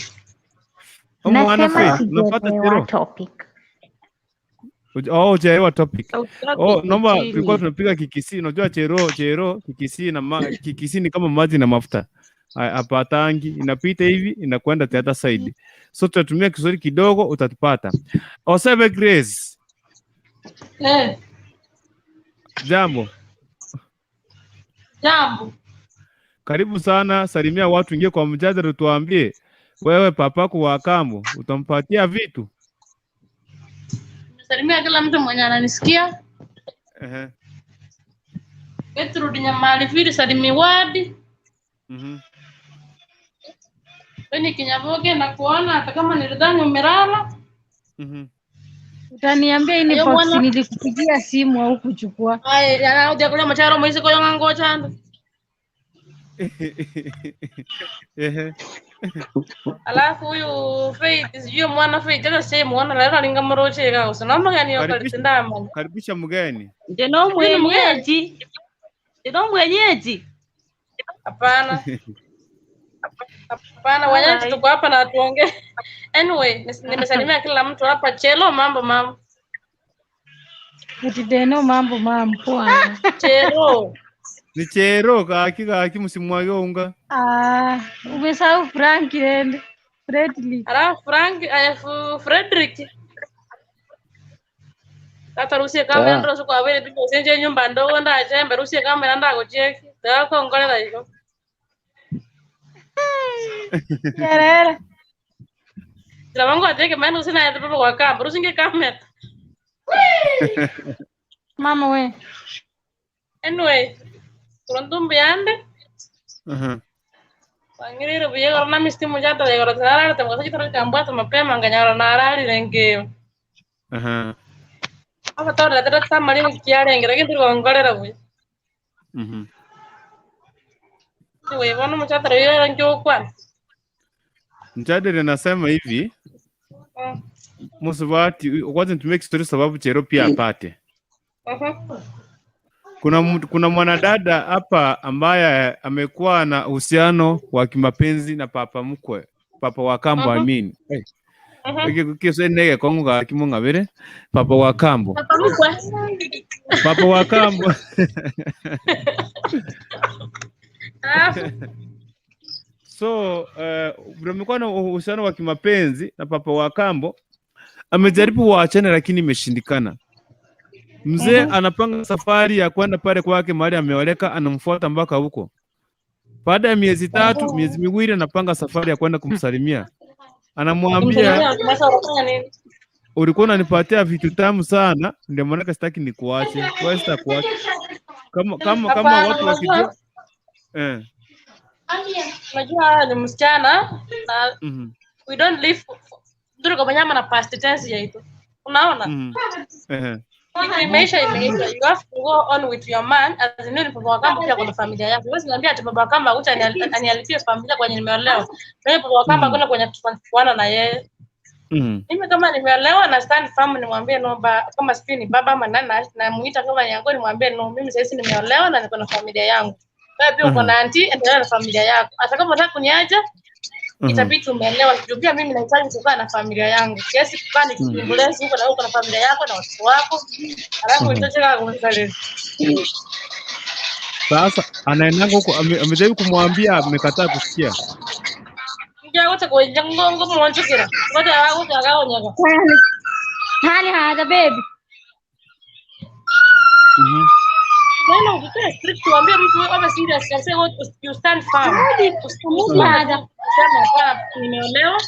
Mwana Nasema Faith, unampata sijaelewa Chero? topic. Oh, hujaelewa topic. Sauti yako Oh, iko naomba tulikuwa chini. tunapiga kikisi, unajua chero chero kikisi na ma, kikisi ni kama maji na mafuta. Hapatangi, inapita hivi inakwenda the other side. So tutatumia Kiswahili kidogo utatupata. Osebe Grace, Eh, jambo. jambo. Karibu sana, salimia watu, ingie kwa mjadala, tuambie wewe papako wa kambo utampatia vitu? Nimesalimia kila mtu mwenye ananisikia. Ehe. Gertrude Nyamali Fili Salimi Wadi. Mhm. Weni Kinyaboge na kuona hata kama nilidhani umelala. Mhm. Utaniambia Ayo inbox mwana. nilikupigia simu au kuchukua. Ai, yana uja kula macharo mwisi kwa yonga ngochanda. Ehe. Alafu huyu Faith sijui mwana Faith hata sije muona leo alinga mroche ka usinoma gani yo Karibisha, kalitindama. karibisha mgeni. Nje no Mimi ni mgeni. mwenyeji. Nje no mwenyeji. Hapana. Hapana, wanyaji Alright. tuko hapa na tuongee. Anyway, nimesalimia kila mtu hapa. Chelo, mambo mambo. Ati deno mambo mambo. Poa. Chelo. Ni chero kaki kaki msimwage unga. Ah, umesahau Frank and Fredly. Alafu Frank Frederick tata rusie kamera Ah. ndiro siku awere ndipo senje nyumba ndogo ndachembe rusie kamera ndakucheki ndakongolera iko Yerere. Ndira vangu ateke maana usina ya papo kwa kamba rusinge kamera Mama we. anyway kuruntumbi yande Aha. wangirire buye korona mistimu jata yegoro tarara temwa chitoro kambwata mapema nganyara nararire ngeyo Aha. apa tora tera tamari kiarengera kintu kongolera buye Mhm. anyway bono muchatara yera nkyokwana Mjadala nasema hivi, Musubati, kwanza nitumie Kiswahili sababu Chero pia apate. Mhm. Kuna kuna mwanadada hapa ambaye amekuwa na uhusiano wa kimapenzi na papa mkwe, papa wa kambo I mean. Hey. Kiswahili nege kongo ga kimong'abere papa wa kambo. Papa mkwe. Papa wa kambo. Alafu So vile amekuwa na uhusiano wa kimapenzi na papa wa kambo, amejaribu waachane lakini imeshindikana. Mzee anapanga safari ya kwenda pale kwake mahali ameoleka, anamfuata mpaka huko. Baada ya miezi 3, miezi 2, anapanga safari ya kwenda kumsalimia. Anamwambia, Sasa unafanya nini? ulikuwa unanipatia vitu tamu sana, ndio maana sitaki nikuache. Wewe sitakuacha. Kama Hapana, watu unajua wakijua unajua ni msichana na we don't live nduri kwa manyama na past tense yaitu. Unaona? Kitu imeisha imeisha. You have to go on with your man as in ni baba wa kambo pia kuna familia yako. Huwezi niambia ati baba wa kambo akuja anialipie familia kwenye nimeolewa. Mimi baba wa kambo hakuna kwenye tunafuana na yeye. Mimi kama nimeolewa na stand firm nimwambie no ba, kama sijui ni baba ama nani namuita kama yangu nimwambie no, mimi sasa nimeolewa na niko na familia yangu. Wewe pia uko na auntie, endelea na familia yako. Hata kama unataka kuniacha itabidi umeelewa. Juu pia mimi nahitaji kukaa na familia yangu. Siwezi kukaa nikikumbulezi huko na huko na familia yako na watoto wako. Alafu nitoche kama kumzalezi. Sasa anaendanga huko, amejaribu kumwambia, amekataa kusikia. Nja wote kwa ngongo mwanchukira. Ngoja wote akaonyeka. Hani hada baby. Yaani ukikaa strict uambie mtu wewe serious kabisa, what you stand firm. Mudi hada. Sema hapana, nimeolewa.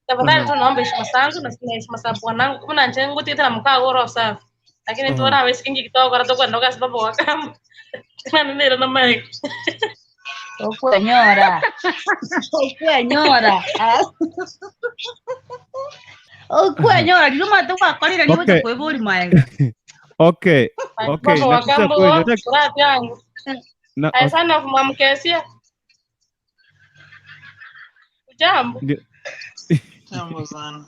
Tafadhali tu naomba heshima zangu na sina heshima za bwanangu. Kuna njengo tete na mkaa goro safi. Lakini tu wana wesi kingi kitoko kwa toko ndoka sababu wakam. Tena nini na mic. Okwenyora. Okwenyora. Okwenyora riruma twakorire ni Okay. gocha kwiburi maega. Okay. Okay, Baba nakuja wakambo kweli. wa Nataka furaha yangu. na Aya sana mwamkesia. Jambo. ndio- Jambo sana.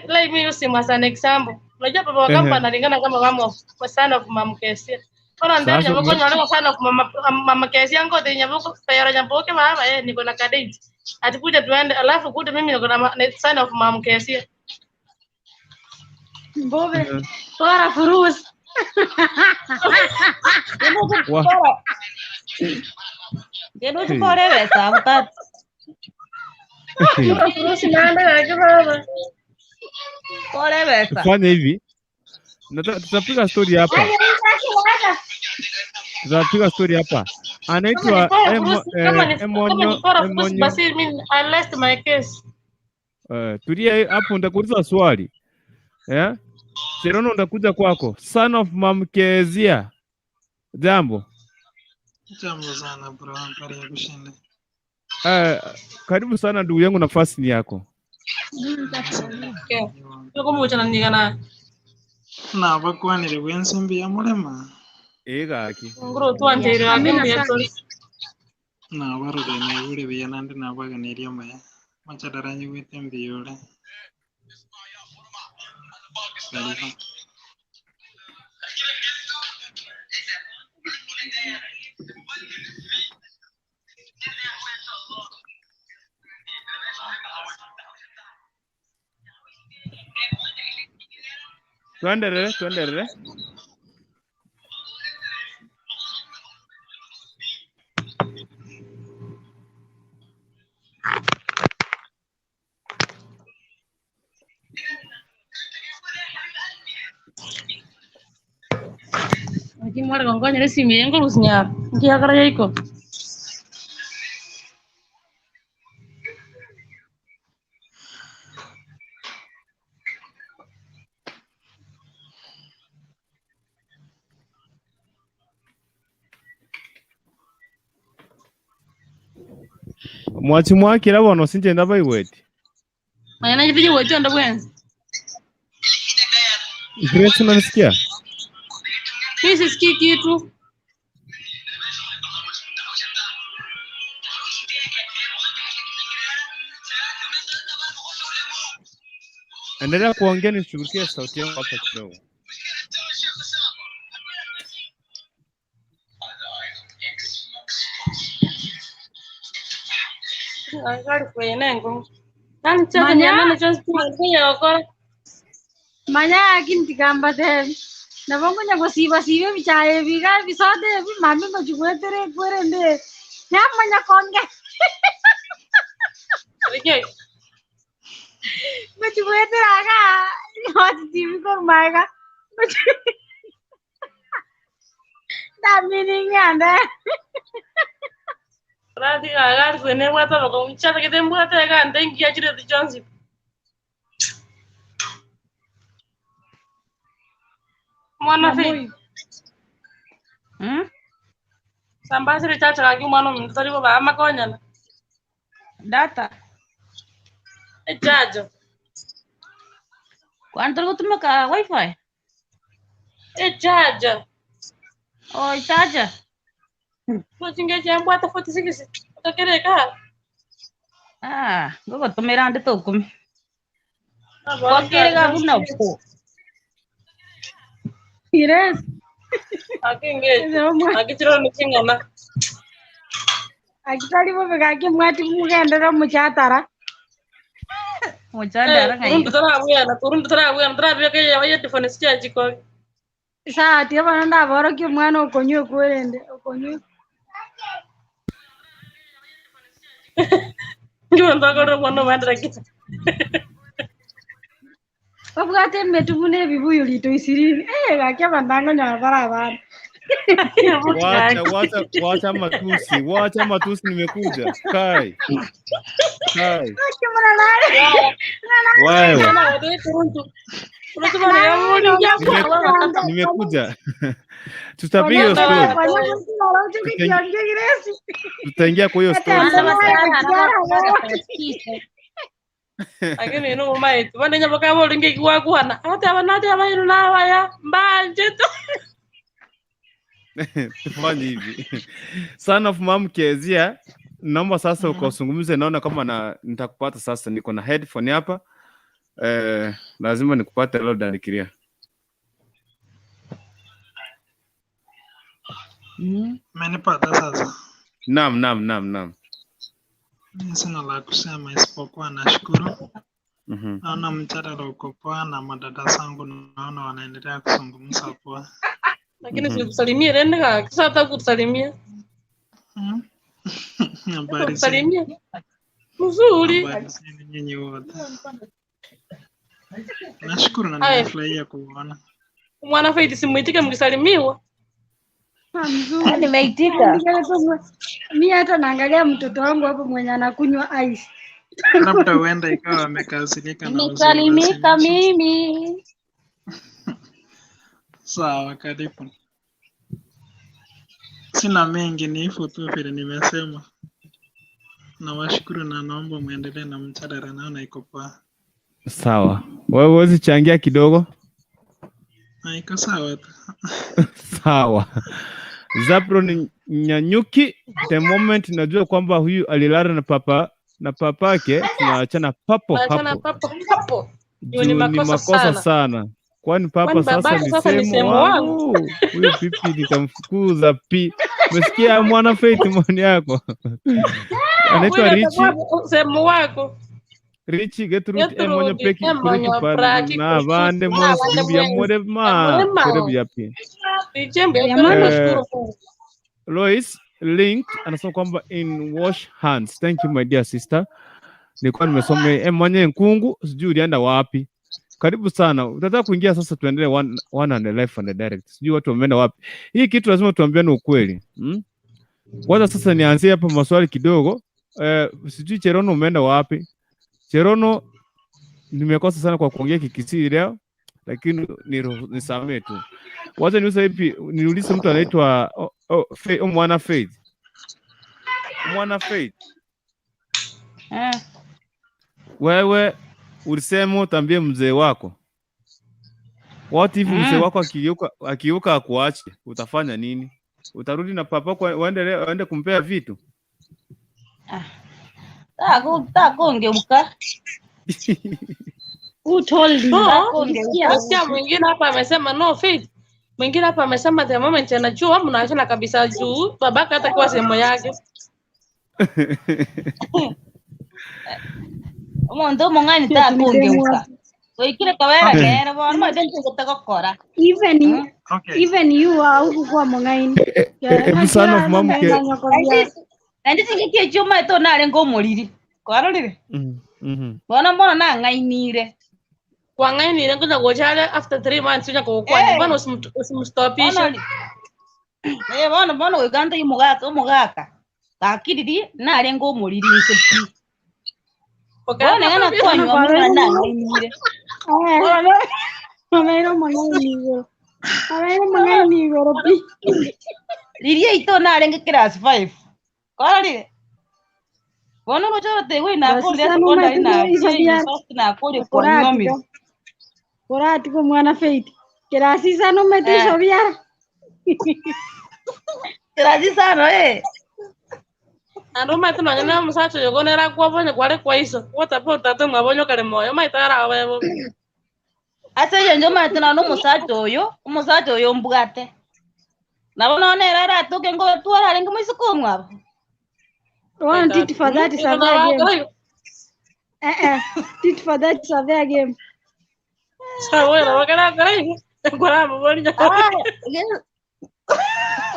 Let me use him as an example. Unajua baba wa kambo analingana kama mama of son of mama Kesia. Ona ndani Sasa nyamoko nyoleko son of mama mama Kesia ngote nyamoko tayari nyamboke baba niko na kadate. Atikuja tuende alafu kuta mimi niko na son of mama Kesia. Mbobe. Bora furus. Wa- Ngeno tukore besa butatu. Bora furusi naenda yake baba. Kore besa. Tufanye hivi. Tutapiga story hapa. Tutapiga story hapa. Kama ni Anaitwa bora Emo, furusi, kama ni kama ni Emonyo bora furusi Emonyo. basi mimi I lost my case. Tulia hapo, nitakuuliza swali. Cherono, nitakuja kwako. Son of Mamkezia. Jambo. Jambo sana bro, habari ya kushinda. Karibu sana ndugu yangu, nafasi ni yako. Okay. Tuko mucha nigana. Na bakwanire bwensimbi ya mulema. Egaki. Nguro tuanjeire Amina agembe sana. tori. Na barure na ibure biya nandi na baganiria maya. Machadaranye gwete mbiyore. Karibu. Tuendelee, tuendelee. Kimwari kongonyere simet ngorus nyar. Nkiakara yaiko. Mwachi mwakira bono sinche ndabaiweti. Mayana chitije wechondo bwenzi. Grace, unanisikia? Mimi sisikii kitu. Endelea kuongea nishughulikie sauti yangu hapa kidogo. Ari kwene ngo. Nani chacha Manya. nyana chonsi yokora. Manya lakini tikambatebi. Nabo nkonya gosiba siba ebichaye ebi iga ebisoda ebi mambia ngochigwetere ekwerende nyamanya konge Rike. ngochigwetera iga Hot TV korwa magega ndamini ng'ende. Rati gari kwene bwata bako chacha kete mbwate ga ndengi ya chire chonsi. Mwana fe. Sambasire chacha gaki mwana ominto tari koba amakonyana. Data. Echacho. Kwani turi gutumika wifi? Echacha. Oh, charger. Chinge chambwata 46 utakereka. Ah, ngogotumira ndi tukumi. Gwakire buna po. Yes. Akinge. Akichiro nikingana. Akitari bobe gaki mwati mugendera muchatara. Muchatara ng'ai. Turundu tarabuyana, turundu tarabuyana, tarabiyaka ya headphones cha jiko. Sawa tiga bono ndaborokia omwana okonywa ekwerende okonywa. Ngiwe ndagorora mwana wendera kita. Babwate emetu buna ebibuyu rito isirini. Eh, gaki abanto nkonyora bare abana. Wacha, wacha, wacha matusi, wacha matusi, nimekuja. Kai. Kai. Gaki buna nare. Wewe. Nimekuja. Tutapiga hiyo story. Tutaingia kwa hiyo story sasa. Lakini ino maitu bane nyabo kabo linge kiwakwana. Ate abanate abainu nabaya mbanje tu. Tufanye hivi. Son of Mom Kezia, naomba sasa ukazungumze, naona kama na nitakupata sasa, niko na headphone hapa. Lazima nikupate leo danikiria. Umenipata sasa? Naam, naam, naam, naam. Mimi sina la kusema isipokuwa nashukuru. Naona mjadala uko poa na madada zangu naona wanaendelea kuzungumza poa. Lakini sikusalimia rende ka sasa hata kusalimia. Habari zenu. Kusalimia. Mzuri. Habari zenu nyinyi wote. Nashukuru na Haya. nimefurahia kuona. Mwana Faith simuitike mkisalimiwa. Mzuri. Nimeitika. Mi hata naangalia mtoto wangu hapo mwenye anakunywa ice. Labda huenda ikawa amekasirika na Nimesalimika mimi. Sawa, karibu. Sina mengi, ni hivyo tu vile nimesema. Nawashukuru na naomba muendelee na mjadala, naona iko poa. Sawa. Wewe huwezi changia kidogo? Na iko sawa tu. Sawa. Zabron Nyanyuki, the moment najua kwamba huyu alilala na papa na papake, tunaachana papo Achana hapo. papo hapo. Juu Juu ni ni makosa makosa sana. sana. Kwani papa Kwani sasa babake ni sasa ni semo semo wangu. wangu. Huyu pipi nitamfukuza pi. Umesikia mwana Faith maoni yako? Anaitwa Huyu Richi atakuwa semo wako. Richi Gertrude Emonyo Gertrude Peki Kuriki Emonyo Praki na bande na mwesi bande mbia mwesi. more ma Mwema. kere byapi. Ijembe nashukuru Mungu. Lois Link anasema kwamba in wash hands. Thank you my dear sister. Nilikuwa nimesoma Emonyo Nkungu, sijui ulienda wapi. Karibu sana. Utataka kuingia sasa, tuendelee one, one and the life and the direct. Sijui watu wameenda wapi. Hii kitu lazima tuambiane ukweli. Kwanza sasa nianzie hapa maswali kidogo. Sijui Cherono umeenda wapi? Cherono nimekosa sana kwa kuongea Kikisii leo, lakini nisamee tu. Wacha niulize hivi, niulize mtu anaitwa Mwana Faith. Mwana Faith. Wewe ulisema utambie mzee wako. What if mzee wako akiuka akuache, utafanya nini? Utarudi na papa kwa uende kumpea vitu? Takongeuka. Who told you? No, Ulisikia? nasikia mwingine hapa amesema no Faith. Mwingine hapa amesema the moment anajua mnaachana kabisa juu babaka hata kwa sehemu yake. Omonto omong'aini takongeuka. Goikire kobera Okay. kere bono maete nchigete gokora. Even you, Okay. even you haukukuwa mong'aini. Hebu son of mamke. Naende chingaki echio omaete one narenge omoriri. Kwarorire? Bono mbono nang'ainire. Kwang'ainire ngonya gocha are after 3 months onya kogokwania. Eh. Bono usimstopishe. Bono eh bono bono goika ntaiyo omogaka omogaka. Gaki riria narenge omoriri inse pi. Bono ng'a nakwanywa omwana nang'ainire. Abeire omong'aini igoro. Abeire omong'aini igoro pi. Riria ito narenge class 5. Kwarorire? Bono oroche orotegwe nakorire Basisana secondary omanyete naachire iso biara. university nakorire kwanyuomire. Koratiga. Koratiga omwana Faith. Kirasisana omanyete Eh. iso biara. Kirasisano eh. Naende omanyete nonye na omosacha oyo bono ere akwabonye kware kwa iso. Gwateba tata omwabo onye okare moyo, omanyete arabe bobe. Ase eng'encho omanyete nonya na omosacha oyo, omosacha oyo mbwate. Nabo nonya nere aratoke ngotwara arenge moiseke omwabo. One tit for that is a fair game. Eh eh. Tit for that is a fair game.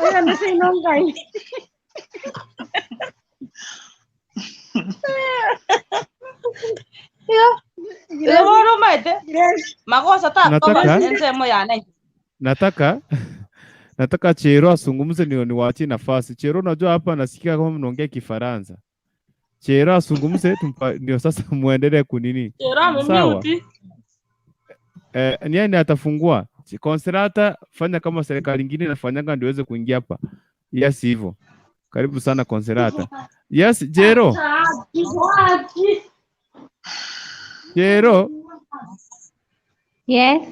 Oyo ndose inongai. Igo bono omanyete, magoso takoba Nataka ensemo yane. nataka nataka Chero asungumze ndio niwaachie nafasi. Chero, unajua hapa nasikia kama mnaongea Kifaransa. Chero asungumze tumpa, ndio sasa muendelee kunini. Chero Sawa. amemute. Eh, ni yeye ndiye atafungua. Consolata, fanya kama serikali ingine inafanyaga ndio iweze kuingia hapa. Yes, hivyo. Karibu sana Consolata. Yes, Jero. Jero. Yes.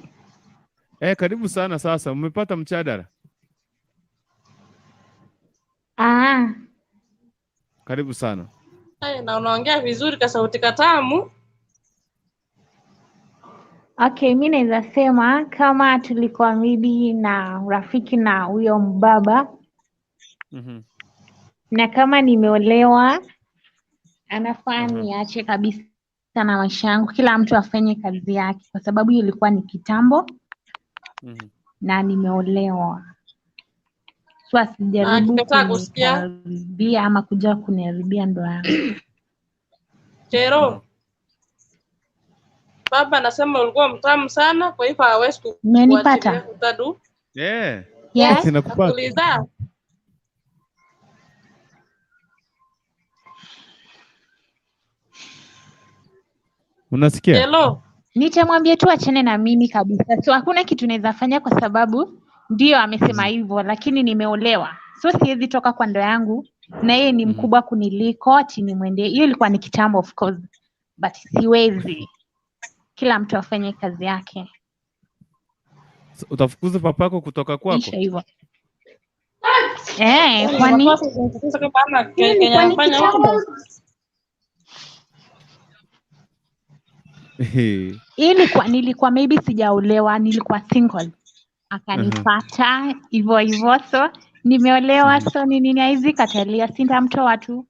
Eh, karibu sana sasa. Umepata mchadara? Ah, Karibu sana. Ay, na unaongea vizuri kwa sauti katamu. okay, mi naweza sema kama tulikuwa maybe na urafiki na huyo mbaba na kama nimeolewa anafaa niache kabisa na maisha yangu, kila mtu afanye kazi yake, kwa sababu hiyo ilikuwa ni kitambo na nimeolewa, so asijaribu akikataa kusikia. kunikaribia ama kuja kuniharibia ndoa yangu. Chero. Baba anasema ulikuwa mtamu sana, kwa hivyo hawezi Umenipata? kukuachilia utadu. Eh. Yes. Nakupata. Nakuuliza, Unasikia? Chelo, Nitamwambia tu achane na mimi kabisa, so hakuna kitu naweza fanya kwa sababu ndio amesema hivyo, lakini nimeolewa, so siwezi toka kwa ndoa yangu, na yeye ni mkubwa kuniliko, ati nimwendee. Hiyo ilikuwa ni kitambo of course, but siwezi. Kila mtu afanye kazi yake, So, Utafukuza papako kutoka kwako? isha hivyo. Eh, kwani Sasa kama hana Hiyo kenye ilikuwa ni anafanya huko. kitambo. Ilikuwa nilikuwa maybe sijaolewa, nilikuwa single, akanipata hivyo hivyo, so nimeolewa, so ni nini, haizi katalia, sintamtoa tu.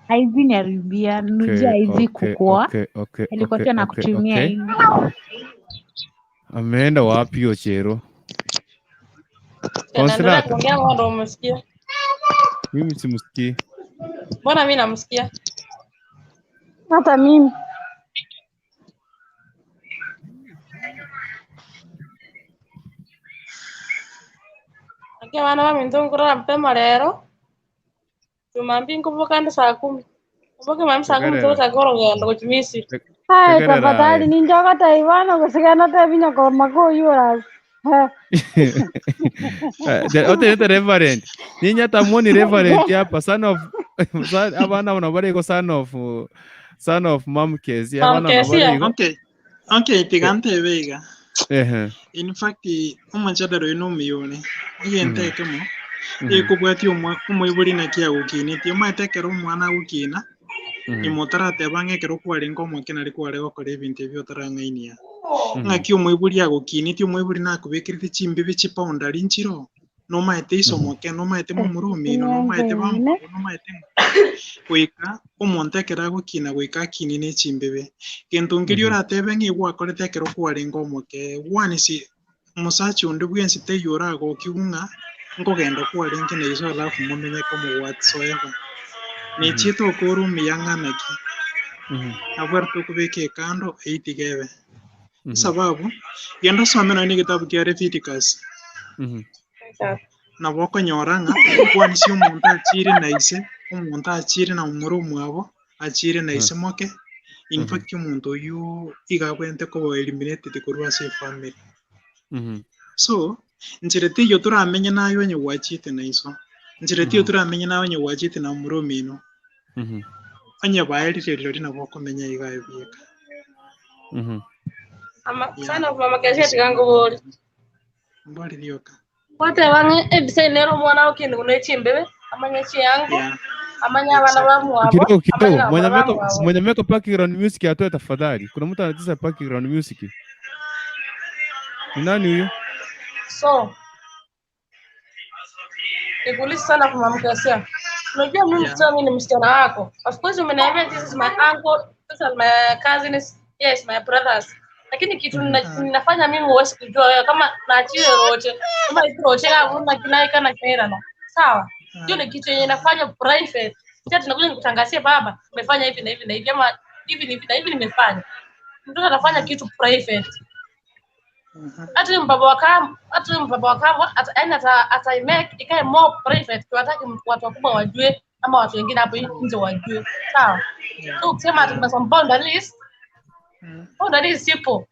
Haizi niharibia, nuja Okay, haizi okay, kukua, okay, okay, alikuwa okay, tu okay, anakutumia okay. hivi. Ameenda wapi hiyo Chero? Anaendelea Consolata, kuongea wewe ndio umesikia. mimi simsikii. Mbona mimi namsikia? Hata mimi. Akia bana baminto nkurora mapema rero. Jumambili nkuvuka ndi saa kumi. Mboke mami saa kumi Tegerera. tugochaka orogendo gochia Misri. Hai, Tegerera tafadhali aye. ninjoka taivana gusigana tebinya komakoyura. Otenete reverend. Ninyi hata muoni reverend hapa son of son, abana bano bariko son of son of Mam Kezia. Abana bano bariko. Okay. Okay, tiga ntebe iga. Ehe. In fact, omachadaro oyo nomiyore egento ekemo Mhm. ekobwatia omoibori naki agokinetie omanyete ekero omwana agokina Mhm. nyuma otarateba ng'a ekero kwarenge omoke nari kware gokora ebinto ebi otarang'ainia Mhm. ng'aki omoibori agokinetie omoibori nakobekerete chimbibe chiboundary nchiro. Nomaete iso moke, nomaete momura omino, nomaete bamwabo, nomaete ng'a. Goika omonto ekero agokina goika akine ne chimbebe. Gento nkeria oratebe ng'a igwakorete ekero kwarenge omoke, gwanisi omosacha onde bwensi taiyo oragokigwe ng'a nkogenda kwarenge na iso alafu momenye komo whatsoever. Nechiete okore omuya ng'a naki, nabwate tokobeka ekando eyio tiga ebe. Esababu, genda osome nonya na egetabu kia Leviticus, nabo okonyora ng'a kwanisia omonto achiire na ise, omonto achiire na momura omwabo, achiire na ise moke, in fact omonto oyio iga abwenerete koba eliminated korwa ase efamiri. So, nchera teiyo toramenye naye onye gwachiete na iso, nchera teiyo toramenye naye onye gwachiete na momura omino, onye baerire rirorio nabo okomenya iga aye bweka. Ama sana mama kesha tiga nkobori. Mbori rioka. Gwateba ng'a ebisa eye nere omwana okinigwa ne chimbebe, amanye chiango, Yeah. amanye abana bamwabo, Kidogo amanye kidogo, na mwenye abana ameweka bamwabo. mwenye ameweka background music atoe tafadhali. Kuna mtu anacheza background music. Ni nani huyo? So nikuulize sana kwa mama Kasia. Unajua mimi Yeah. msichana, mimi ni msichana wako. Of course umeniambia this is my uncle, this is my cousins, yes my brothers. Lakini kitu ninafanya mimi huwezi kujua wewe kama naachiwe roche. Kama isi roche kama kinaika na kinairana. Sawa? Hiyo ni kitu yenye nafanya private. Sasa tunakuja nikutangazie baba, nimefanya hivi na hivi na hivi ama hivi na hivi na hivi nimefanya. Mtoto anafanya kitu private. Hata huyu mbaba wa kambo, hata huyu mbaba wa kambo ata yaani ata ata make ikae more private, tuwataki watu wakubwa wajue ama watu wengine hapo nje wajue, sawa? So ukisema ati kuna some boundaries, boundaries zipo.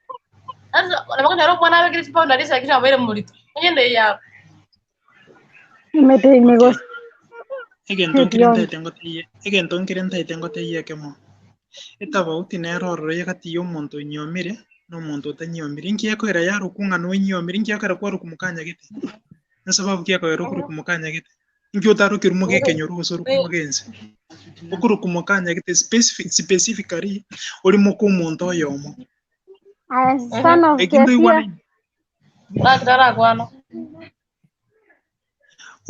Hata namakona roho mwana wake kile boundaries lakini ambaye mulito. Nyende ya Mete Okay. Egento nkere imegosetiona. ntaete ngoteyie egento nkere ntaete ngoteyie ekemo. Etabauti nere ororo egati ya omonto onyiomire na omonto otanyiomire. Inki ekoera yarokwa ng'a nonyiomire, inki ekera kwarokwa mokanyagete? Esababu ki ekoera okorokwa mokanyagete? Inki otarokirwe mogekenyoro gose orokwe mogense? Okorokwa mokanyagete specific, specifically ore moka omonto oyomo. Aya, son of Eki ntoigwane Kesia. Nakitara kwana.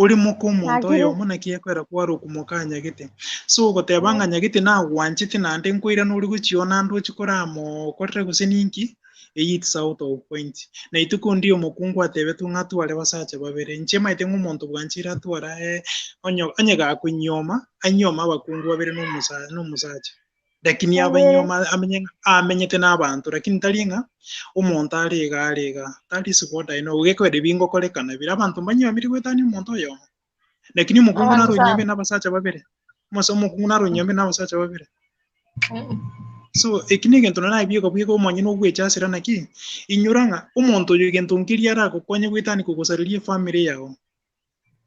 ore moka omonto Nakire. oyomo naki ekwera kwarokwa mokanyagete. So ogoteba ng'a nyagete nagwanchete naende nkoirana ore gochia oo naende ochie koramokorere gose ninki, eyio it's out of point. Na rituko ndiria omokungu atebetwe ng'a atware basacha babere, inche maete ng'a omonto bwancheire atware aye onye onye gakonyioma, anyiome abakungu babere na omosa na omosacha. Lakini Babere. abanyioma amenye ng'a amenyete na abanto lakini tari ng'a omonto are iga are iga. That is what I know. Gekwera ebi ngokorekana bire abanto mbanyiomirie goetania omonto oyomo. Lakini omokungu Abantu naro sana. onyiomire na abasacha babere. Omose omokungu naro onyiomire na abasacha babere. So eki negento naro nabieka bweka omonyene ogwechasera naki, inyora ng'a omonto oyo egento nkeria aragokonye goetania kogosareria efamiri yago.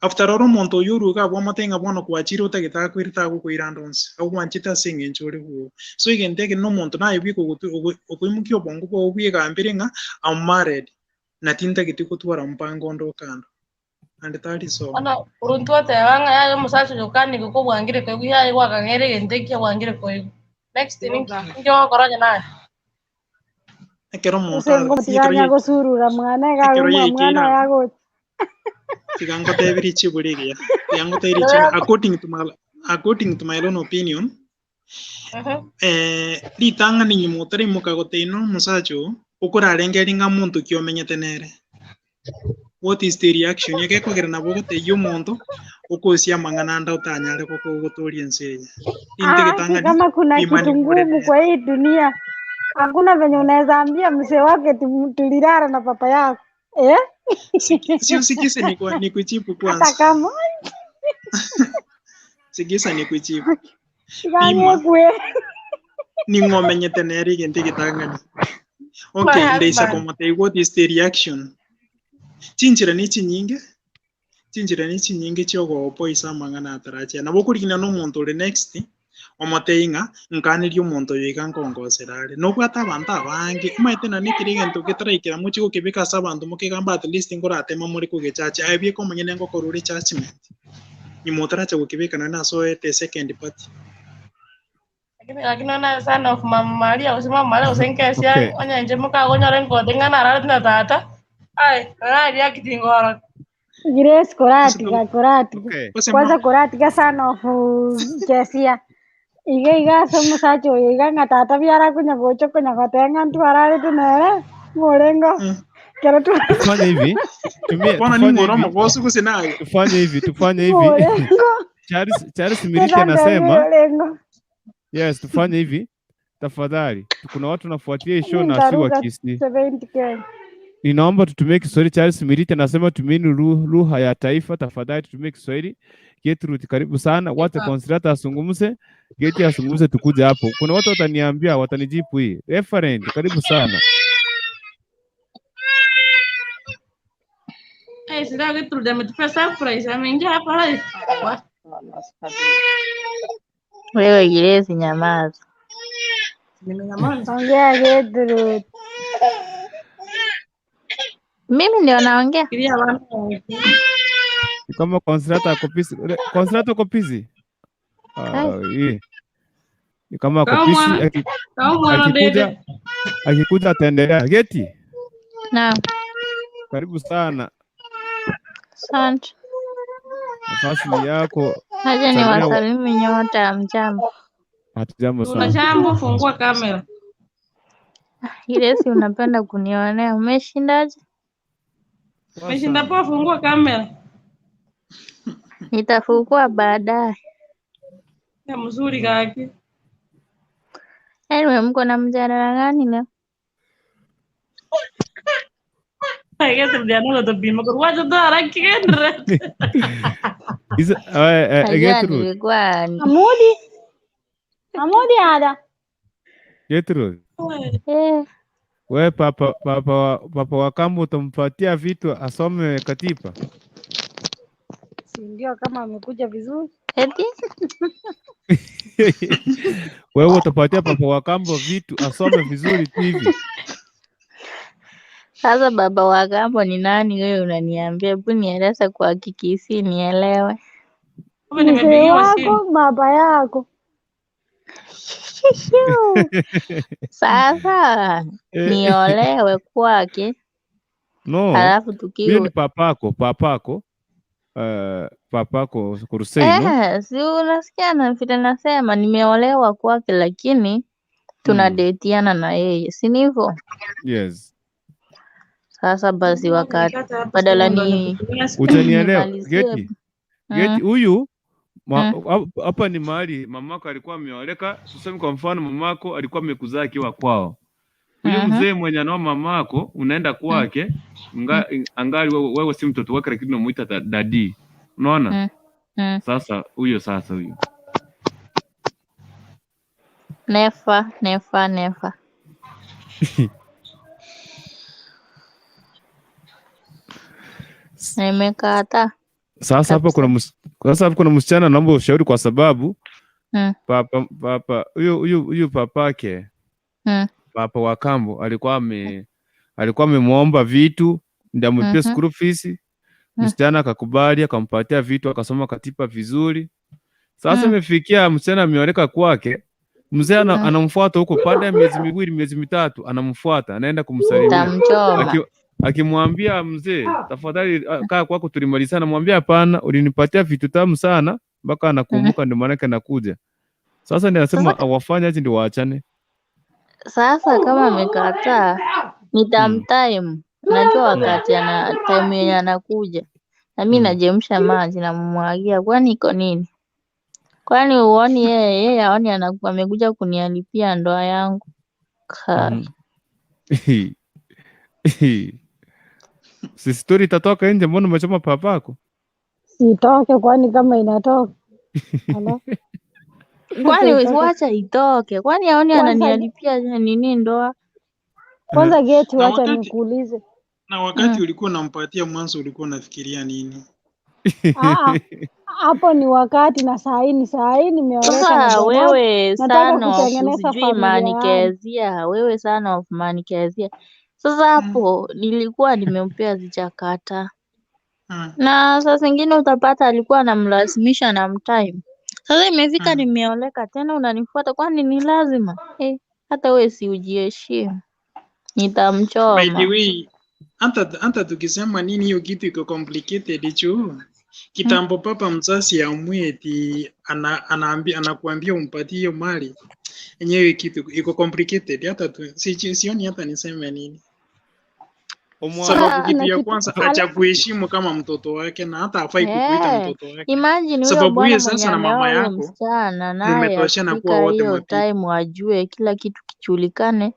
After all omonto oyio orue iga abwo omotebi ng'a bono kwachire otagete akoire tagokoira ande onsi, agwanchete ase eng'encho ore bwogo. So egento eke nomonto naye bweka ogotu ogo okoimokia obongo bwao bwegambere ng'a am married, na tintageti gotwara mpango onde okando. And that is all. Bono korwa twateba ng'a yaya omosacha oyo okanigwe kobwangire koigwa yaya gwakang'eire egento ekiya bwangire koigwa. Next ninki ninki ogokora onye naye? Ekero omonto Gose ekero ngomotigania yaikire gosurura mwana iga ekero agwo yaikeire mwana oye abwo agocha. tiga ngotebi richibu rigiya, tiga ngotebi richibu according to my according to my own opinion, eh, ritang'ani nyuma otaraimoka goteina omosacha oo, okorarengereria ng'a monto ki omenyete nere. What is the reaction? Egekogera nabo ogotebia omonto okosia amang'ana ande otanyare gotoria ense eye. Rinte Ah, getang'ani kama kuna pimani kitu more ngumu nere. kwa hii dunia hakuna venye unaweza ambia mzee wako eti tulilala na papa yako eh? Si usikize nikujibu Hata kwanza. kama Sikiza nikujibu. Pima gang'ekwe ning'omenyete nere egento egetang'ani. Okay, My ndeisa husband. komotebia what is the reaction. Chinchera ne chinyinge, chinchera ne chinyinge chiogopoisa amang'ana atarachia. Nabo okorigina na omonto ore next, omotebie ng'a nkanerie omonto oyo iga nkongosera are. Nobwate abanto abange, omanyete naende ekero egento getaraikera mochie gokebeka ase abanto mokegamba at least nkoratema more kogechachi, aye bieka omonyene ngokora ore judgement. Nyuma otaracha gokebeka naende ase oete second party. Lakini lakini ona sana of mama Maria gose mama Maria gose nkesia Okay. onye inche mokagonyora enkote ng'a nararete na tata. Ai, nararia acting oro. Grace koratiga koratiga. Okay. Kwanza koratiga sana ofu Kesia. Iga iga ase omosacha oyo iga ng'a tata biara konya gocha konya gotenga ntwararete nere morengo kero tu Tufanye hivi. Tumie Bwana ni tufanye ngoro hivi. mogosu gose naye. Tufanye hivi, tufanye hivi. morengo Charles Miriki tetandemire anasema lengo yes, tufanye hivi tafadhali. Kuna watu wanafuatilia hii show na si wa nitaruka Kisii. 70K. Ninaomba tutumie Kiswahili. Charles Miriti anasema tumieni lugha ya taifa tafadhali, tutumie Kiswahili. Gertrude, karibu sana. Wacha Consolata asungumze, Geti asungumze, tukuje hapo. Kuna watu wataniambia, watanijibu hii. Referend, karibu sana. Hey, sitaki Gertrude ametupea surprise, ameingia hapa live. Wa- Wewe Grace, nyamaza. Nimenyamaza. Ongea Gertrude. Mimi ndio naongea. Fikiria wana Ni kama Consolata ako busy. Consolata uko busy? Kai. Ah, hii. Ni kama ako Kama busy, mwana kama mwana akikuja dede. akikuja ataendelea. Geti, Naam, karibu sana. asante. Nafasi ni yako. Haja ni Salimia wasalimu nyote, hamjambo. hatujambo Tuna sana. jambo, fungua kamera. Grace, unapenda kunionea, umeshindaje? Poa Umeshinda sana. poa, fungua kamera. Nitafukua baadaye. Ya mzuri kaki. Anyway, mko na mjadala gani leo? Gertrude anoga topima kurwacha to haraki Gertrude. Najua Gertrude, nilikuwa Amudi. Amudi ada. Gertrude. eh, We papa wa kambo utampatia vitu asome katiba. Si ndio kama amekuja vizuri. eti Wewe utapatia papa wa kambo vitu asome vizuri tu hivi. sasa baba wa kambo ni nani? Wewe unaniambia, hebu nieleze kwa Kikisii nielewe. Kumbe Mzee nimepigiwa simu. wako baba yako. Sasa niolewe kwake, No, halafu huyo ni tukiwa papako Kurusei, no? si unasikia na vile nasema nimeolewa kwake, lakini tunadetiana na yeye, si ni hivyo? Yes. Sasa basi, wakati Nikata hapo badala simu ndo ni nikupigia simu. Utanielewa. nimalizie Geti, Geti huyu hapa ni mahali mamako alikuwa ameoleka. Tuseme kwa mfano mamako alikuwa amekuzaa akiwa kwao. Huyu mzee mwenye anao mamako unaenda kwake angali wewe si mtoto wake, lakini unamuita dadi. Unaona? Sasa huyo sasa huyo. Never, never, never. Nimekataa Sasa hapa kabisa. kuna sasa hapa kuna msichana naomba ushauri kwa sababu papa huyu huyu huyu papake papa wa kambo alikuwa amemwomba vitu ndio amlipie school fees. Msichana akakubali akampatia vitu akasoma katiba vizuri. Sasa imefikia msichana ameoleka kwake, mzee anamfuata huko baada ya miezi 2 miezi 3 anamfuata anaenda kumsalimia. Nitamchoma. Akimwambia mzee, tafadhali kaa kwako tulimalizana, namwambia hapana, ulinipatia vitu tamu sana mpaka anakumbuka, ndio maana yake anakuja. Sasa ndio anasema Sasa awafanye aje ndio waachane. sasa kama amekataa nitamtime. Najua wakati ana time yenye anakuja na mi nachemsha maji namwagia, kwani iko nini? Kwani uoni yeye aoni amekuja kunialipia ndoa yangu? Kai. Si story itatoka nje, mbona umechoma papako? Sitoke kwani kama inatoka. Ala. Kwani Itoke. wacha itoke, kwani aoni Kwanza ananialipia nini ndoa? kwanza Geti, Na wacha wakati nikuulize. na wakati ulikuwa unampatia mwanzo ulikuwa unafikiria nini? Ah, hapo ni wakati na saa hii ni saa hii nimeoleka na Sasa bwanangu, wewe nataka sana of kutengeneza sijui familia yangu. manikezia, wewe sana of manikezia. Sasa hapo nilikuwa nimempea zijakata na saa zingine utapata alikuwa anamlazimisha na mtime. Sasa imefika nimeoleka tena unanifuata, kwani ni lazima? Hata wewe si ujiheshimu, By the nitamchoma. way, Hata tukisema nini hiyo kitu iko complicated juu kitambo papa mzazi amue eti anakuambia umpatie hiyo mali yenyewe, kitu iko complicated. Hata tu, sioni hata niseme nini, sababu Ah, kitu na ya kitu kwanza ala, hajakuheshimu kama mtoto wake na hata hafai kukuita Eh, mtoto wake, imagine huyo sababu bwana huyo mwenye sasa na mama ameoa huyo yako msichana naye mmetoshana kuwa akifika wote hiyo mabibi. time ajue kila kitu kijulikane,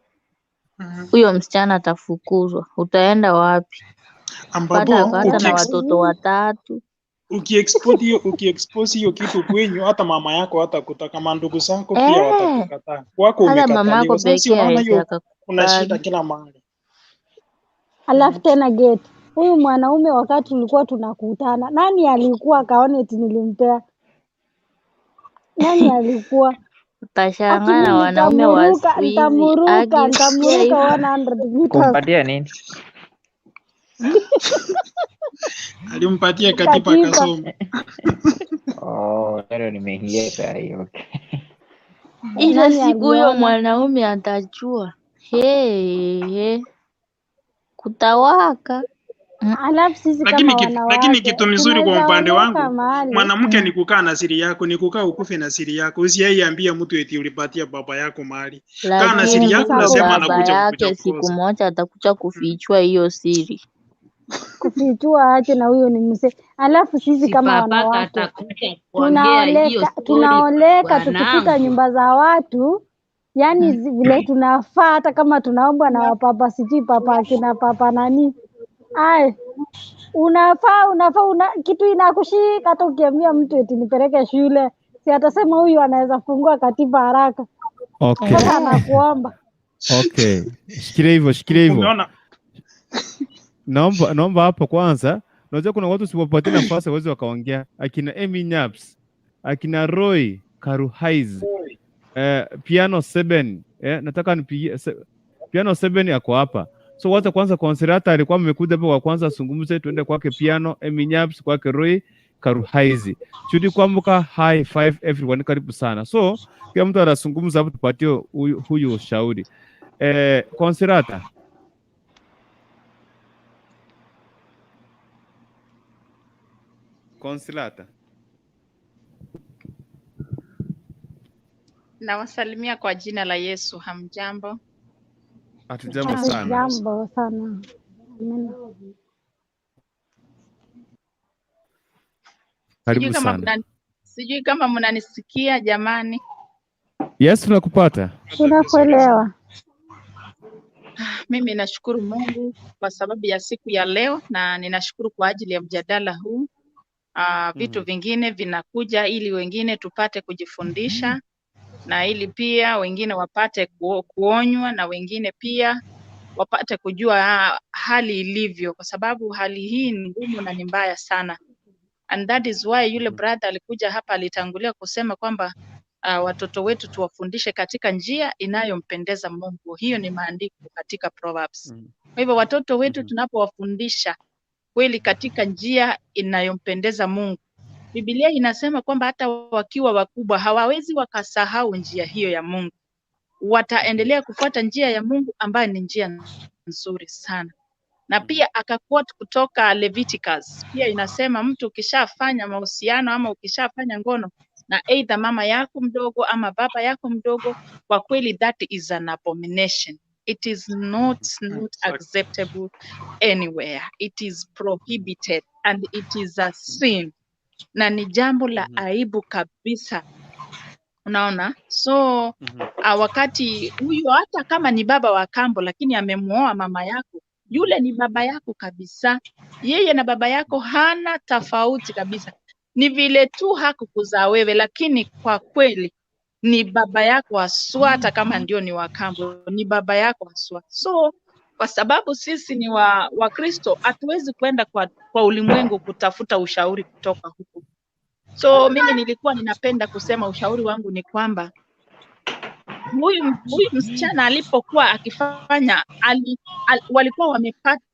huyo msichana atafukuzwa. Utaenda wapi? Pata Ambapo ako hata na watoto watatu. ukiexpose hiyo kitu kwenyu, hata mama yako hatakutaka, mandugu zako pia Eh, watakukataa, wako hata mamako umekataliwa. Sasa si pekee unaona hawezi hiyo kuna shida akakubali. kila mahali. Alafu tena geti huyu mwanaume wakati tulikuwa tunakutana, nani alikuwa akaona eti nilimpea? Nani alikuwa ati Utashangaa mi na wanaume wa nitamuruka, siku hizi, nitamuruka, akisikia nitamuruka hivyo 100 meters Kumpatia nini? Alimpatia katiba katiba. akasoma. Oh, bado nimeingia saa hii. Okay. ila Nani siku huyo aliona? mwanaume atajua, he he, kutawaka. Alafu sisi Lakini kama kitu, lakini wanawake kitu mzuri kwa tunaweza upande oleka wangu, mahali mwanamke ni kukaa na siri yako, ni kukaa ukufe na siri yako. Usiaiambia mtu eti ulipatia baba yako mali. Kaa na siri Lakini yako, huyo nasema baba anakuja yake siku kukuchokoza. moja atakuja kufichua hiyo siri. kufichua ache na huyo ni mzee. Alafu sisi Si kama papaka wanawake atakuja kuongea hiyo tunaoleka, story tunaoleka tukifika bwanangu. nyumba za watu, yani vile tunafaa, hata kama tunaombwa na wapapa, sijui papa akina papa nani, ay unafaa unafaa una, kitu inakushika. Hata ukiambia mtu eti nipeleke shule, si atasema huyu anaweza fungua katiba haraka Okay. mpaka anakuomba. Okay, shikilia hivyo, shikilia hivyo. Umeona? Naomba hapo kwanza. Unajua kuna watu usipopatia nafasi hawezi wakaongea. Akina Amy Nyaps, akina Roy Karuhaiz, Piano 7, nataka nipigie Piano 7 yako hapa. So wacha kwanza Consolata alikuwa amekuja hapo kwa kwanza azungumze, tuende kwake Piano, Amy Nyaps, kwake Roy Karuhaizi. Chudi Kwamboka, high five everyone, karibu sana. So kila mtu anazungumza hapo, tupatie huyu ushauri. Consolata. Consolata. Nawasalimia kwa jina la Yesu. Hamjambo? Hatujambo sana. Jambo sana. Amina. Karibu Sijui kama sana. sijui kama mnanisikia jamani. Yes, tunakupata. Tunakuelewa. Mimi nashukuru Mungu kwa sababu ya siku ya leo na ninashukuru kwa ajili ya mjadala huu. Vitu vingine vinakuja ili wengine tupate kujifundisha na ili pia wengine wapate kuonywa na wengine pia wapate kujua hali ilivyo, kwa sababu hali hii ni ngumu na ni mbaya sana. And that is why yule brother alikuja hapa, alitangulia kusema kwamba watoto wetu tuwafundishe katika njia inayompendeza Mungu. Hiyo ni maandiko katika Proverbs. Kwa hivyo watoto wetu tunapowafundisha kweli katika njia inayompendeza Mungu, Biblia inasema kwamba hata wakiwa wakubwa hawawezi wakasahau njia hiyo ya Mungu, wataendelea kufuata njia ya Mungu ambayo ni njia nzuri sana. Na pia akaquote kutoka Leviticus, pia inasema mtu ukishafanya mahusiano ama ukishafanya ngono na either mama yako mdogo ama baba yako mdogo, kwa kweli that is an abomination. It is not acceptable anywhere. It is prohibited and it is a sin, na ni jambo la aibu kabisa. Unaona, so wakati huyo hata kama ni baba wa kambo, lakini amemuoa mama yako, yule ni baba yako kabisa. Yeye na baba yako hana tofauti kabisa, ni vile tu hakukuzaa wewe, lakini kwa kweli ni baba yako haswa, hata kama ndio ni wa kambo, ni baba yako haswa. So kwa sababu sisi ni wa Wakristo, hatuwezi kwenda kwa ulimwengu kutafuta ushauri kutoka huko. So mimi nilikuwa ninapenda kusema ushauri wangu ni kwamba huyu msichana alipokuwa akifanya walikuwa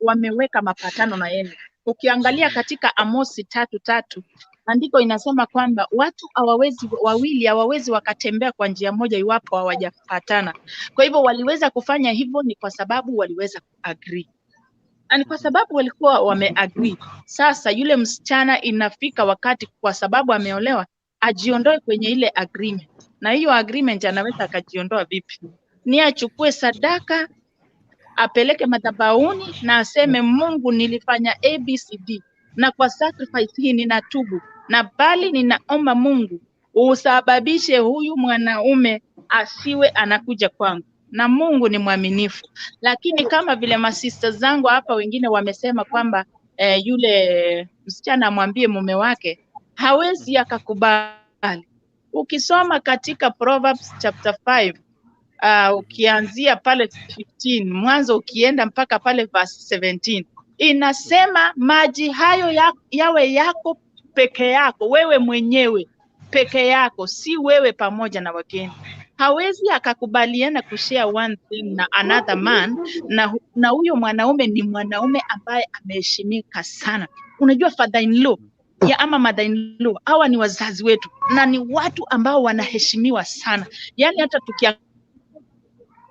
wameweka mapatano na yeye. Ukiangalia katika Amosi 3:3 andiko inasema kwamba watu hawawezi, wawili hawawezi wakatembea kwa njia moja iwapo hawajapatana. Kwa hivyo waliweza kufanya hivyo ni kwa sababu waliweza kuagree. Na ni kwa sababu walikuwa wameagree. Sasa yule msichana inafika wakati, kwa sababu ameolewa, ajiondoe kwenye ile agreement. Na hiyo agreement anaweza akajiondoa vipi? Ni achukue sadaka apeleke madhabahuni na aseme, Mungu, nilifanya ABCD na kwa sacrifice hii ninatubu, na bali ninaomba Mungu usababishe huyu mwanaume asiwe anakuja kwangu, na Mungu ni mwaminifu. Lakini kama vile masista zangu hapa wengine wamesema kwamba eh, yule msichana amwambie mume wake hawezi akakubali. Ukisoma katika Proverbs chapter 5 ukianzia pale 15 mwanzo ukienda mpaka pale verse 17 inasema maji hayo ya, yawe yako peke yako wewe mwenyewe peke yako, si wewe pamoja na wageni. Hawezi akakubaliana kushare one thing na another man, na na huyo mwanaume ni mwanaume ambaye ameheshimika sana. Unajua father in law ya ama mother in law, hawa ni wazazi wetu na ni watu ambao wanaheshimiwa sana, yaani hata tukia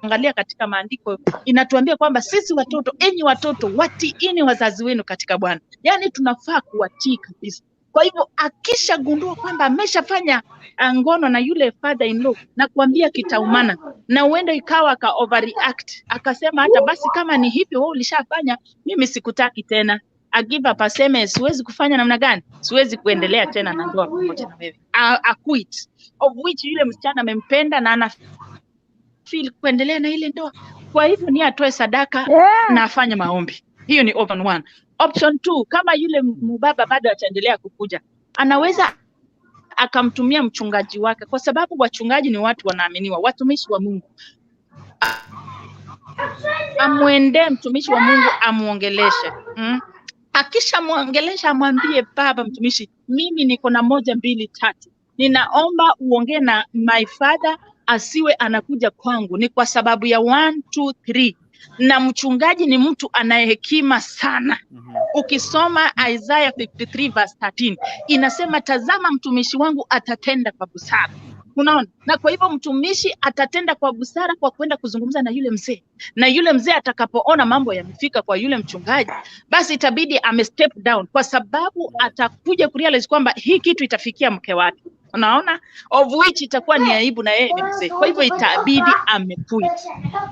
angalia katika maandiko inatuambia kwamba sisi watoto, enyi watoto, watiini wazazi wenu katika Bwana. Yaani tunafaa kuwatii kabisa. Kwa hivyo akishagundua kwamba ameshafanya ah, ngono na yule father in law na kuambia kitaumana, na huenda ikawa aka overreact akasema hata basi, kama ni hivyo wewe ulishafanya, mimi sikutaki tena. A give up, aseme siwezi kufanya namna gani, siwezi kuendelea tena na ndoa pamoja na wewe, a, a quit of which yule msichana amempenda na ana feel kuendelea na ile ndoa. Kwa hivyo ni atoe sadaka na afanye maombi. Hiyo ni option one. Option two, kama yule mbaba bado ataendelea kukuja, anaweza akamtumia mchungaji wake, kwa sababu wachungaji ni watu wanaaminiwa, watumishi wa Mungu. Amwendee mtumishi wa Mungu amuongeleshe Akishamwongelesha amwambie, baba mtumishi, mimi niko na moja mbili tatu, ninaomba uongee na my father asiwe anakuja kwangu, ni kwa sababu ya one, two, three. Na mchungaji ni mtu anayehekima sana. Ukisoma Isaiah 53 verse 13 inasema, tazama mtumishi wangu atatenda kwa busara. Unaona, na kwa hivyo mtumishi atatenda kwa busara kwa kwenda kuzungumza na yule mzee, na yule mzee atakapoona mambo yamefika kwa yule mchungaji, basi itabidi ame step down, kwa sababu atakuja kurealize kwamba hii kitu itafikia mke wake. Unaona, of which itakuwa ni aibu na yeye ni mzee, kwa hivyo itabidi amequit.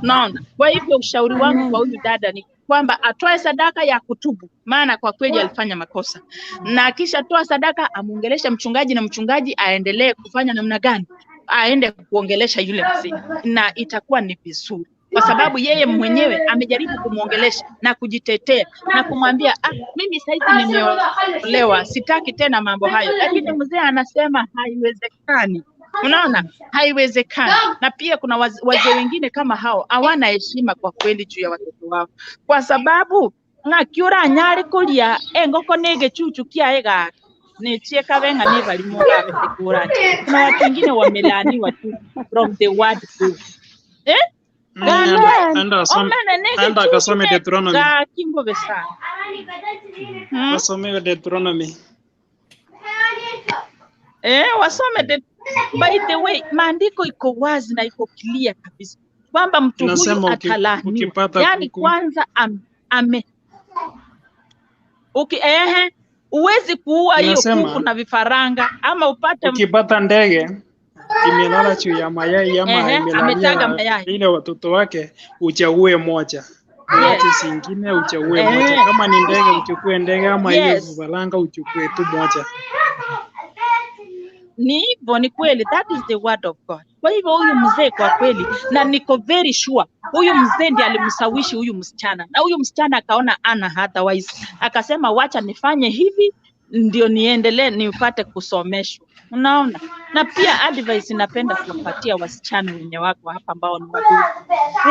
Unaona, kwa hivyo ushauri wangu kwa huyu dada ni kwamba atoe sadaka ya kutubu, maana kwa kweli alifanya makosa, na akishatoa sadaka amuongeleshe mchungaji, na mchungaji aendelee kufanya namna gani, aende kuongelesha yule mzee, na itakuwa ni vizuri kwa sababu yeye mwenyewe amejaribu kumwongelesha na kujitetea na kumwambia ah, mimi saizi nimeolewa, sitaki tena mambo hayo, lakini mzee anasema haiwezekani. Unaona, haiwezekani. Na pia kuna wazee wengine kama hao hawana heshima kwa kweli juu ya watoto wao, kwa sababu ng'aki ũranyarĩ kũria engoko nĩ gĩchuchu kĩa ĩgaka nĩchiekabe ng'a nĩ barimũ gabete kũracha. Kuna watu wengine wamelaaniwa tu from the word go eh? Enda enda asome, Omene nĩ enda gĩchuchu akasome nĩ Deuteronomy. gakimbobe sana Asome Deuteronomy. Wasome the, by the way, maandiko iko wazi na iko clear kabisa kwamba mtu huyu Inasema atalaaniwa. ukipata Yaani kuku kwanza am, ame uki, ehe, huwezi kuua hiyo kuku inasema na vifaranga ama upate ukipata ndege imelala juu ya mayai ama ehe, ametaga imelalia mayai ile watoto wake, uchague moja, uache yes. zingine, uchague moja. Ehe, Kama ni ndege uchukue ndege, ama hiyo yes. vifaranga uchukue tu moja. Ni hivyo, ni kweli, that is the word of God. Kwa hivyo huyu mzee kwa kweli, na niko very sure huyu mzee ndiye alimshawishi huyu msichana, na huyu msichana akaona ana otherwise, akasema wacha nifanye hivi ndio niendelee nipate kusomeshwa. Unaona, na pia advice napenda kuwapatia wasichana wenye wako hapa ambao ni wadogo,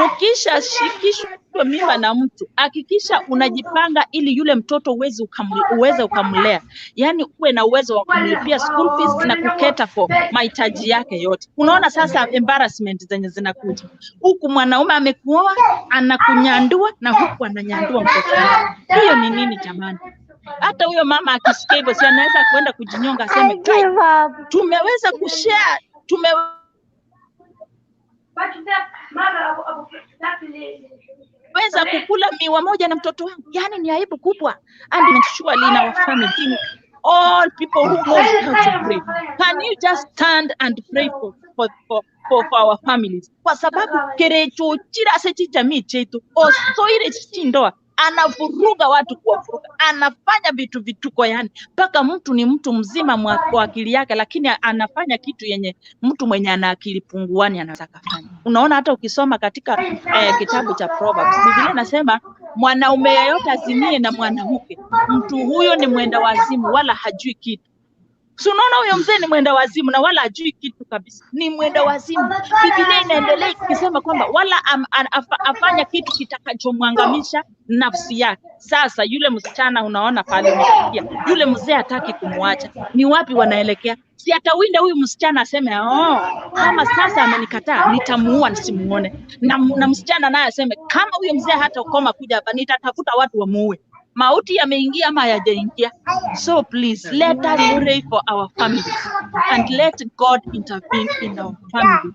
ukishashikishwa mimba na mtu hakikisha unajipanga ili yule mtoto uweze ukamlea, yaani uwe na uwezo wa kumlipia school fees na kuketa for mahitaji yake yote. Unaona sasa embarrassment zenye zinakuja huku, mwanaume amekuoa anakunyandua na huku ananyandua mtoto wako. Hiyo ni nini jamani? Hata huyo mama akisikia hivyo, si anaweza kuenda kujinyonga aseme I kai, give up. tumeweza kushare Naweza kukula miwa moja na mtoto wangu? Yani ni aibu kubwa. And surely in our family, all people who knows how to pray, can you just stand and pray for our families? Kwa sababu kerechochira ase chijamii chetu osoire chindoa anavuruga watu kuwavuruga, anafanya vitu vituko, yani mpaka mtu ni mtu mzima kwa akili yake, lakini anafanya kitu yenye mtu mwenye ana akili punguani anaweza kafanya. Unaona, hata ukisoma katika kitabu cha Proverbs, Biblia inasema mwanaume yeyote azimie na mwanamke, mtu huyo ni mwenda wazimu, wala hajui kitu. Si unaona huyo mzee ni mwenda wazimu na wala hajui kitu kabisa, ni mwenda wazimu. Biblia inaendelea ikisema kwamba wala afanya kitu kitakachomwangamisha nafsi yake. Sasa yule msichana unaona pale umefikia, yule mzee hataki kumwacha, ni wapi wanaelekea? Si atawinda huyu msichana aseme oh, kama sasa amenikataa nitamuua nisimuone, na msichana naye aseme kama huyo mzee hata ukoma kuja hapa nitatafuta watu wamuue. Mauti yameingia ama hayajaingia? So please let us pray for our families and let God intervene in our family,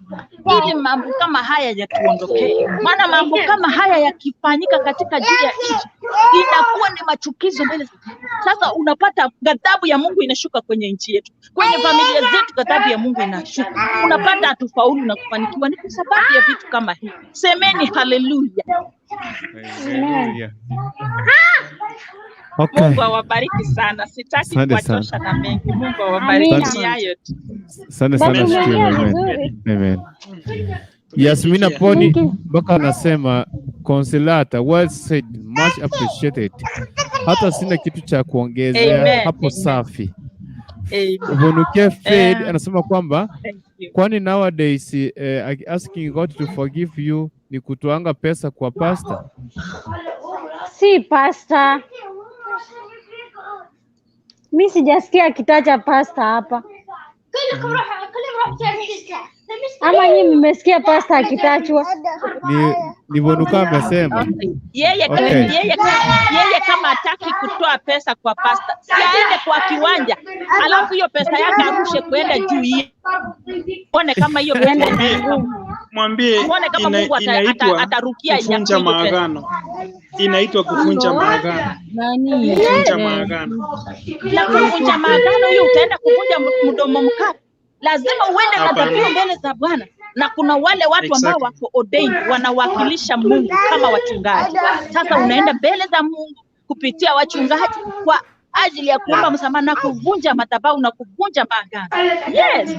ili mambo kama haya yatuondokee. Maana mambo kama haya yakifanyika katika juu ya nchi inakuwa ni machukizo mbele za Mungu. Sasa unapata ghadhabu ya Mungu inashuka kwenye nchi yetu, kwenye familia zetu, ghadhabu ya Mungu inashuka. Unapata hatufaulu na kufanikiwa, ni kwa sababu ya vitu kama hivi. Semeni haleluya. Hallelujah. Okay. Mungu awabariki sana, sitaki Asante sana. kuwachosha na mengi. Mungu awabariki. Asante. Ni hayo tu. Asante sana Basi shukuru. umeongea Amen. vizuri. Amen. Yasmina Poni Thank you. mpaka anasema Consolata, well said, much appreciated. Hata sina kitu cha kuongezea Amen. hapo, safi. Amen. Vunuke Fed anasema kwamba Thank you. kwani nowadays asking God to forgive you ni kutoanga pesa kwa pastor. Si pasta, mi sijasikia akitaja pasta hapa, ama nyinyi mmesikia pasta akitajwa? Ni Vunuka amesema. Yeye, Okay. yeye kama hataki kutoa pesa kwa pasta, si aende kwa kiwanja, alafu hiyo pesa yake arushe kuenda juu, ione kama hiyo pesa Mwambie, mwambie Muone kama Mungu inaitwa atarukia kuvunja inyakue hiyo pesa. maagano, inaitwa kuvunja maagano, Nani? kuvunja maagano. Na kuvunja maagano hiyo utaenda kuvunja mdomo mkavu. Lazima uende na Hapana. dhabihu mbele za Bwana, na kuna wale watu ambao Exactly. wako ordained wanawakilisha Mungu kama wachungaji. Sasa unaenda mbele za Mungu kupitia wachungaji kwa ajili ya kuomba msamaha na kuvunja madhabahu na kuvunja maagano. Yes.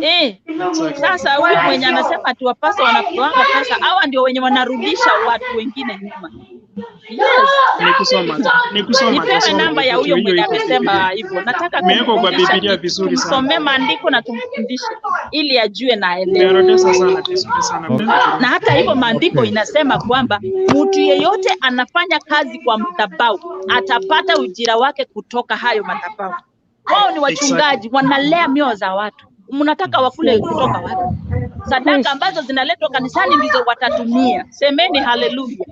Exactly. Sasa huyu mwenye anasema ati wapasa wanapewanga pesa, hawa ndio wenye wanarudisha watu wengine nyuma. Yes. Ni kusoma tu, ni kusoma tu, Nipewe soma namba ya kitu huyo hiyo mwenye iko kwa amesema Biblia. hivyo. Nataka Imewekwa kwa kumfundisha Biblia kitu, vizuri sana. tumsomee maandiko na tumfundishe ili ajue na aelewe. Umeorodhesha sana vizuri sana. Okay. Na hata hivyo maandiko Okay. inasema kwamba mtu yeyote anafanya kazi kwa madhabahu atapata ujira wake kutoka hayo madhabahu. Wao ni wachungaji, wanalea mioyo za watu. Mnataka wakule kutoka wapi? Sadaka ambazo zinaletwa kanisani ndizo watatumia. Semeni haleluya.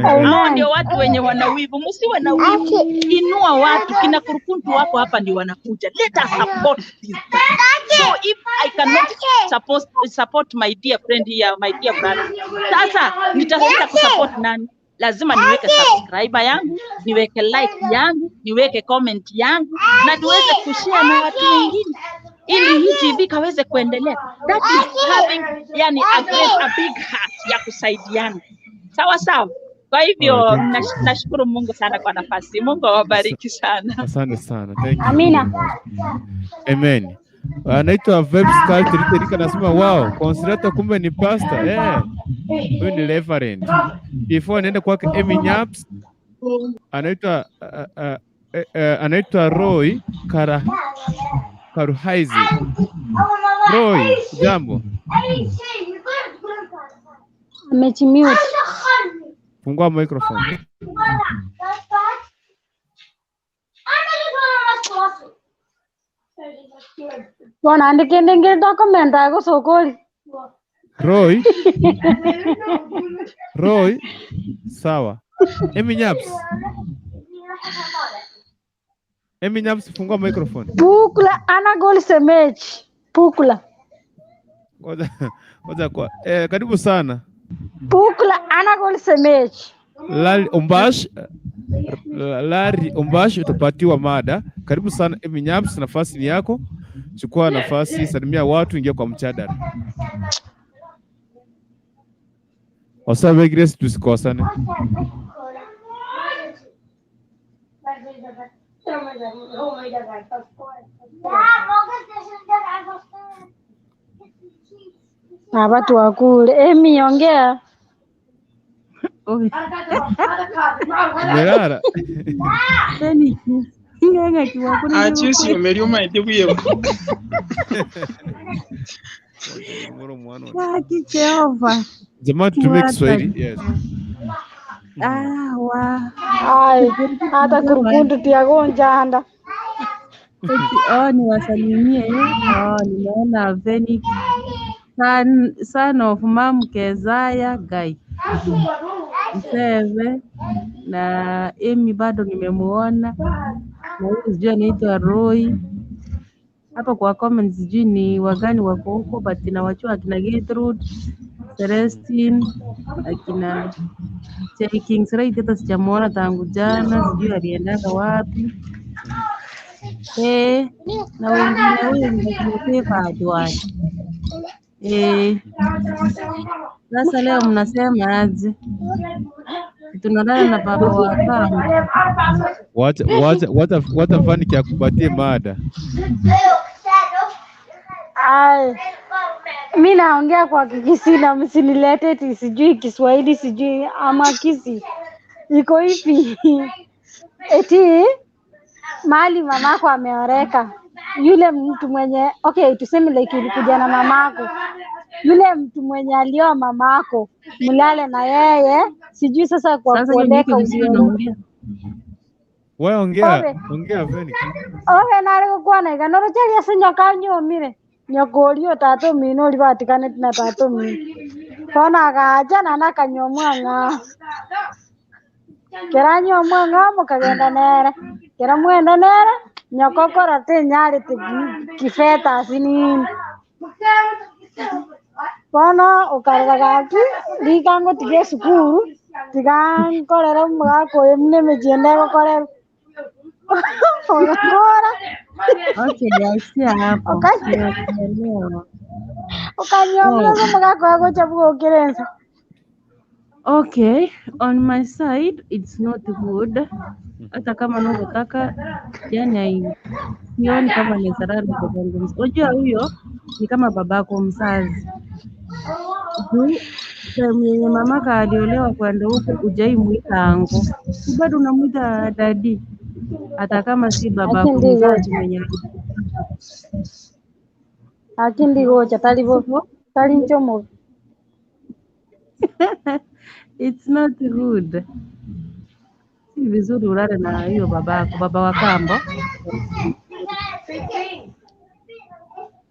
Hawa ndio watu wenye wana wivu. Msiwe na wivu, inua watu. Kina kurukuntu wako hapa ndio wanakuja. Let us support this. So if I cannot support my dear friend here, my dear brother, sasa nitasita kusupport nani? Lazima niweke subscriber yangu, niweke like yangu, niweke comment yangu na niweze kushare na watu wengine ili hii TV kaweze kuendelea. That is having yani a great, a big heart ya kusaidiana. Sawa sawa. Kwa hivyo Alright, thank you. nashukuru Mungu sana kwa nafasi. Mungu awabariki sana. Asante sana. Thank you. Amina. Amen. Anaitwa Vebstar Terika anasema wow, Consolata kumbe ni pastor. Huyu ni reverend. Before niende kwake Amy Nyaps anaitwa anaitwa Roy Karuhaizi. Roy, jambo. Amejimute. Fungua microphone. Bona andikende ngiri document agusukuri. Roy. Roy, sawa. Amy Nyaps. Amy Nyaps, fungua microphone. Pukla ana gol semech. Pukla. Ngoja ngoja kwa karibu sana. Pukla Ana golisemechi. Larry Ombash, Larry Ombash utapatiwa mada. Karibu sana Emi Nyaps, nafasi ni yako. Chukua nafasi, salimia watu, ingia kwa mjadala. Wasabe Grace, tusikosane. Na watu wakule. Emi ongea. Umelala? Achi omeria omaete buya. Haki Jehova. Jamaa tutumie Kiswahili. Yes. Ah, wa. Ai, hata kurukundu tiagonjanda. Eti, oh, niwasalimie. Oh, nimeona Venix son, son of Mam Kezaya Guy Mseve na Amy bado nimemuona, na huyu sijui anaitwa Roy. Hapa kwa comments sijui ni wagani wako huko, but nawajua akina Gertrude, Celestine, akina J Kings Right, hata sijamuona tangu jana, sijui aliendanga wapi. Eh, na wengine wengi akina Favored wale. Eh, sasa leo mnasema aje? Tunalala na baba wa kambo. Wacha wacha wacha wacha Faniki akupatie mada. Ai, mi naongea kwa Kikisii na msinilete eti sijui Kiswahili sijui ama Kisi iko hivi eti mahali mamako ameoreka yule mtu mwenye okay, tuseme like ulikuja na mamako, yule mtu mwenye alioa mamako mlale na yeye, sijui sasa kwa Sasa hiyo niko kuoleka vizuri ulioleka naongea. Wewe ongea, Ove ongea Faniki. ove nari gukwana iga norocharia ase nyoka nyomire nyoka oria tata omino oria batiganete na tata omino bono agacha naende akanywa omwang'ao kera anywa omwang'ao mokagenda nere kera mwenda nere nyoka okora tenyarete kifeta ase nini bono okarora gaki rika ngotiga esukuru tiga nkorere omogaka oyo buna emechie ende egokorerwa ogakora Okay, yaishia hapo. Okanywa Nimekuelewa. okanywa Oh. buna ase omogaka oyo agocha bwokera ense. Okay, on my side it's not good. Hata kama unavyotaka, yani hai- sioni kama ni zarau babangu. Unajua huyo ni kama babako mzazi. Juu time yenye mamaka aliolewa kwenda huko hujaimuita ango, Si bado unamuita dadi, hata kama si babako Lakini ndigo mzazi mwenye lakini ndigocha tari bo tari inche omobe. It's not good. Si vizuri ulale na hiyo babako, baba wa kambo.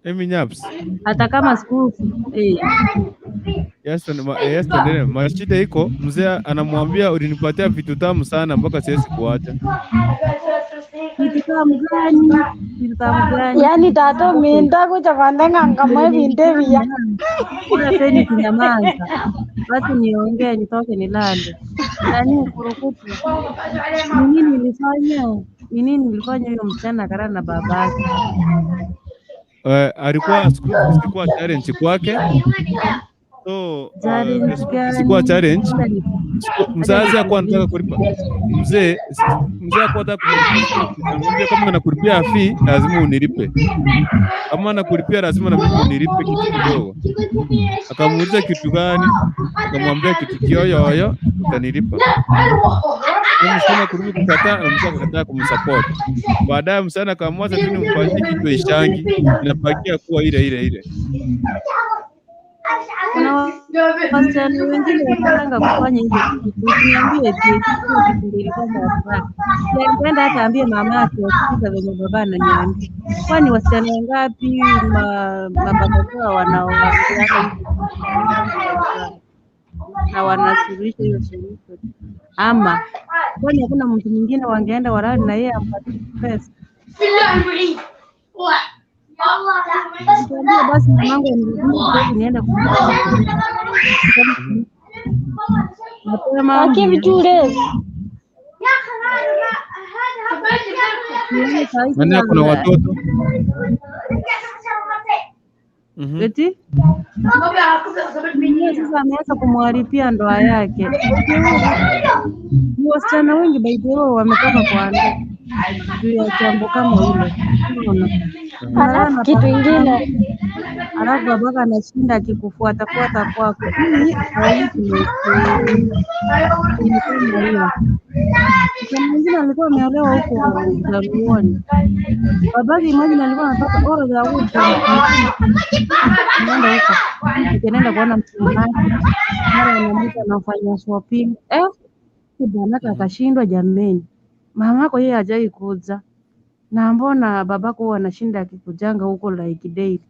Emi Nyaps. Hata kama siku eh, Yes, yes, tuendelee. Mashida iko mzee anamwambia ulinipatia vitu tamu sana mpaka siwezi kuacha. vitu tamu gani? Vitu tamu gani? Yaani tata ominto agocha bande ng'a nkamwa ebinto ebiya. Kula peni kinyamaza, basi niongee nitoke nilale. Nani kurukutu? Ni nini nilifanya? Ni nini nilifanya huyo msichana akalala na babake? Alikuwa school fees ilikuwa challenge kwake. So Challenge school fees ilikuwa gani? challenge. Acha ni- acha Mzazi hakuwa anataka nikuulize. kulipa. Mzee mzee hakuwa anataka kulipa school fees. Anamwambia kama nakulipia fee lazima unilipe. Kama nakulipia lazima na mimi unilipe kitu kidogo. Akamuuliza kitu gani? Akamwambia kitu kiyoyoyo utanilipa. Huyo msichana kurudi kukataa na mzee akakataa kumsupport. Baadaye msichana akaamua sasa tu nimfanyie kitu ishangi inabakia kuwa ile ile ile. Kuna wasichana wengine wanataka kufanya hizo kitu. Usiniambie eti eti hiyo kitu ndio ilikuwa sawa. Siangenda hata ambie mama yake wasikiza venye baba ananiambia. Kwani wasichana wangapi mababa zao wanaoambiana hizo na wanasuluhisha hiyo solution? Ama kwani hakuna mtu mwingine wangeenda walali na yeye ampatie pesa? Niambia basi mamangu anirudishe niende kulipa. Mapema Ake mbuya. bichurezi. Mimi sahi Nani sina ako na muda. watoto? Mhm. Eti? Mwenyewe sasa ameanza kumharibia ndoa yake. Ni wasichana wengi by the way wametoka kwa ndoa juu ya jambo kama hilo. Unaona? Unalala Alafu na kitu baba ingine alafu babaka anashinda akikufuata fuata kwako. Hii haiti ni kama hiyo. Msichana mwingine alikuwa ameolewa huko Jaluoni. Babake imagine alikuwa anatoka all the way from anaenda huko. Akienda kuona mchumba wake, mara anamuita anafanya shopping. Eh, bwanake akashindwa jameni. Mamako yeye hajai kuja. Na mbona babako huwa anashinda akikujanga huko like daily?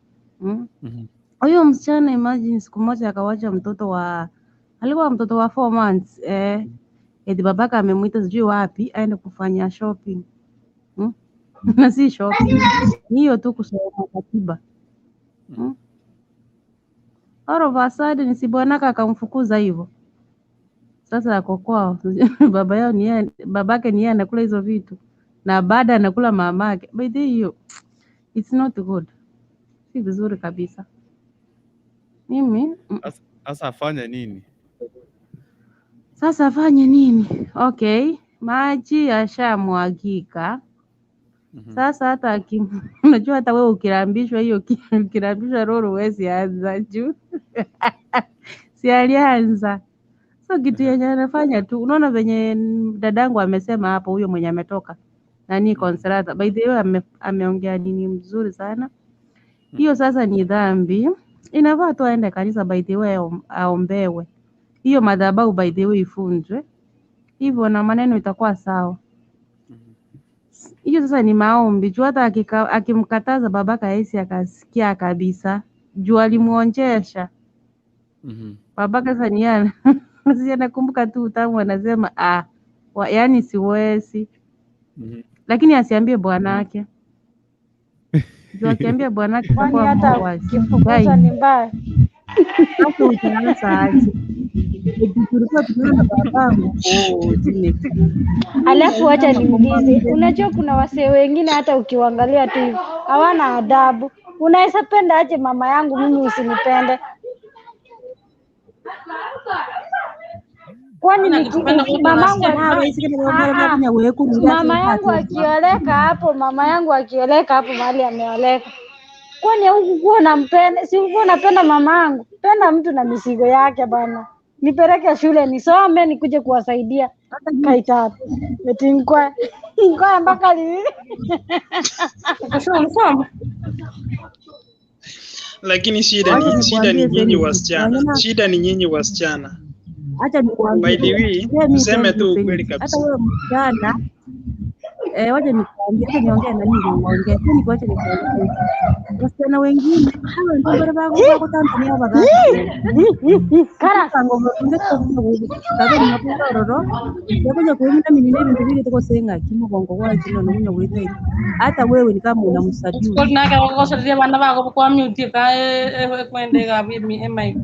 Mm? Huyo msichana imagine siku moja akawacha mtoto wa alikuwa mtoto wa 4 months eh, eti babaka amemwita sijui wapi aende kufanya shopping mm? na si shopping, ni hiyo tu kusoma katiba mm? All of a sudden si bwanaka akamfukuza hivyo. Sasa ako kwao baba yao ni yeye, babake ni yeye anakula hizo vitu na baada anakula mamake. By the way, hiyo it's not good, si vizuri kabisa. Mimi Sasa afanye nini? Sasa afanye nini? Okay, maji yashamwagika. Sasa hata unajua hata wewe ukirambishwa hiyo ukirambishwa roro huwezi anza juu si alianza. So kitu yenye anafanya tu, unaona venye dadangu amesema hapo, huyo mwenye ametoka nani Consolata, by the way ameongea nini mzuri sana. Hiyo sasa ni dhambi, inafaa tu aende kanisa by the way aombewe hiyo madhabahu by the way ifunjwe hivyo, na maneno itakuwa sawa. Hiyo sasa ni maombi juu hata akimkataza babaka haisi akasikia kabisa, juu alimuonjesha babaka. Sasa ni yeye si anakumbuka tu utamu, anasema ah, yaani siwezi, lakini asiambie bwanake juu akiambia bwanake kwani itakuwa hata wazi. ukifukuza ni mbaya. Sasa utaanza aje? Eti tulikuwa tunaona babangu oh, zile Alafu wacha niulize, unajua kuna wasee wengine hata ukiwaangalia tu hivi hawana adabu. Unaweza penda aje mama yangu mimi usinipende? Kwani mamangu mama yangu akioleka hapo, mama yangu akioleka hapo mahali ameoleka, kwani hukukuwa unampenda? Si hukuwa unapenda mama yangu? Penda mtu na mizigo yake bana. Nipeleke shule nisome, nikuje kuwasaidia kaitatu eti nkwe nkwe mpaka lini? Lakini shida Wacha ni shida ni nikwambie nyinyi Felix, wasichana, wanyama, shida ni nyinyi wasichana. acha By nikwambie, the way, let me tuseme tell you tu ukweli Felix, hata kabisa. wewe msichana eh, wacha nikwambie, acha niongee na nini niongee, tu nikuache nikwambie. Wasichana wengine hawa ndio bado bako bako Tanzania bagaka ngo bakunze kuvuga kabe ni roro yakuja kuimina minine bintu bili tukosenga kimugongo kwa kino nokunya kuita hata wewe ni kama unamsabuse Kol nake gogocoreria bana bako kwa mute ka ekwendega emic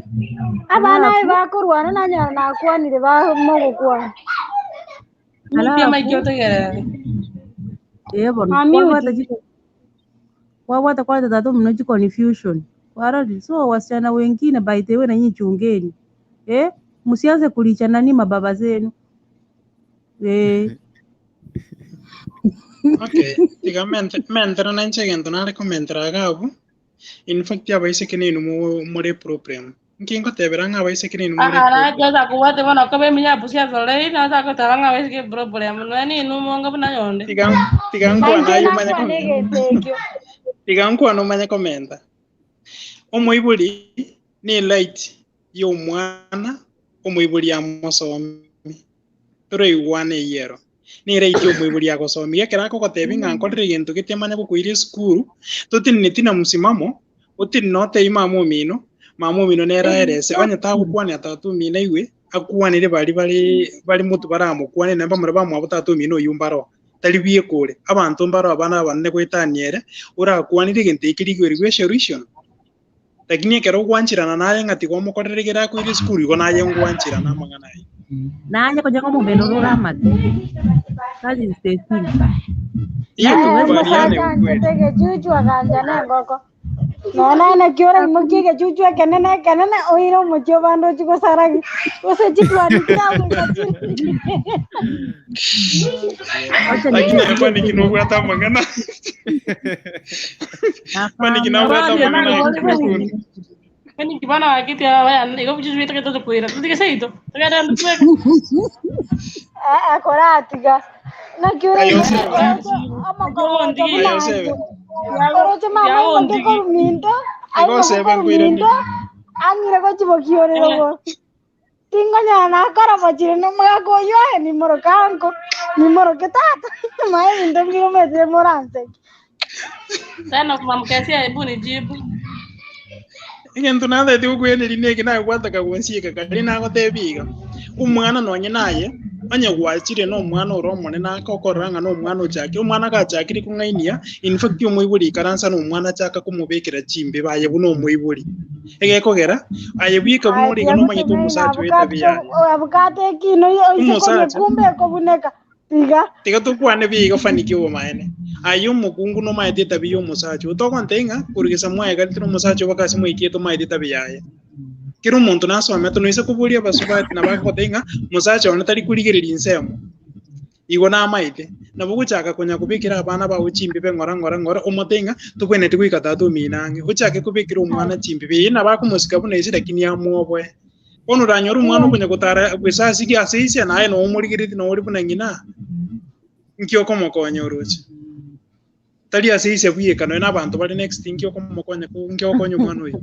Abana alafu bakurwana nanyara nakwanire bamogokwana mute emic alafu otegerere yebo amute wabwata chiko wabwata kwanza tatu mno chiko confusion warali so wasichana wengine by the way na nyinyi chungeni eh msianze kulicha nani mababa zenu eh Okay, tiga mentera na inche gento nare komentera agabu. In fact abaiseke ninu muri problem. Nkingotebera ng'a abaiseke ninu muri Aha, na problem. joza kuwate bona ko beminya busia zolei na za ko taranga wesike problem nani numonga buna yonde Tiga tiga nkwana nainche ayo manye nakwana komenta. egetekio Tiga nkwana omanye komenta. Omoibori ni light y'omwana omoibori amosomi toroigwana eyero ni right y'omoibori agosomi gekera akogotebi ng'a nkorere gento getiamanya gokoira esukuru totineti na msimamo otiri notei mama omino mama omino nere aerese onye tagokwania tata omino aigwe akwanire bari bari bari motu baramokwane naende bamura bamwabo tata omino oywo mbaro tari biekore abanto mbaro abana abanene goetania ere orakwanire egento eke rigweri gwa esolution Lakini ekero ogwancherana naye ng'a tiga omokorere egere akoire esukuru, igo naye ngwancherana amang'ana ayio. Naye konya ng'omobere ore oramate. That is the thing. Hiyo Yaani huwezi tukubaliane Omosacha ukweli. anchete egechuchu agancha na engoko. Nonya naki oraimokie egechuchu ekenene ekenene oire omochie obande ochie gosaragi gose chitwani chiragoika chire. Wacha Lakini nikuulize Faniki nobwate amang'ana. Faniki nabwate Abana amang'ana bana aye Kwani kibana wakiti abaya igo bichu bitu kitu kuira. Tutige seito. Tugenda ndutweka. Eh, eh, koratiga. Naki Aye oraimokie osebe. oroche omokorocho Aye buna osebe. inche. Oroche mama aimoke korwa minto, Igo aimoke osebe korwa nkoiranie. minto, ang'ire gochibokiorero bo. Tingonyara nakora bochire na omogaka oyio aye nimoroke anko, nimoroke tata, mae ebinto mbiromete moranseke. Tena kumamkesia hebu nijibu. Egento natete gokweneria neke nagwataka gonsieka kare nagotebia iga, omwana nonye naye, onye gwachire na omwana ore omonene ake okorora ng'a na omwana ochakire, omwana gachakire kong'ainia, in fact omoibori ikaransa na omwana achaka komobekera chimbe baye buna omoibori. Egekogera, aye bweka buna Aye ore iga tiga nomanyete goteng'aina omosacha oyo abukato etabi yaye. abukato ekina oise koria Omosacha, kumbe ekobuneka tiga. tiga tokwane biga faniki obomaene. Aye omokungu nomaete etabi ya omosacha oyo. Togontebia ng'a korugesa mwaegarete na omosacha oyo mpaka ase moikiete omaete etabi yaye. Kera omonto nasomete noise koboria abasubati nabo agotebia ng'a mosacha one tari korigereria ensemo. Igo namaete. Nabo ogochaka konya kobekera abana bao chimbibe ng'ora ng'ora ng'ora omotebie ng'a tobwenereti goika tata omino ang'e. Ochake kobekera omwana chimbibe eye nabo akomosika buna ise lakini amwoboe. Bono oranyore omwana okonya gotara bwesa ase ase ise naye noe omorigeretie noe ore buna ng'ina, nki okomokonya oroche? Tari ase ise bweka nonya na abanto bare next nki okomokonya nki ogokonya omwana oyio?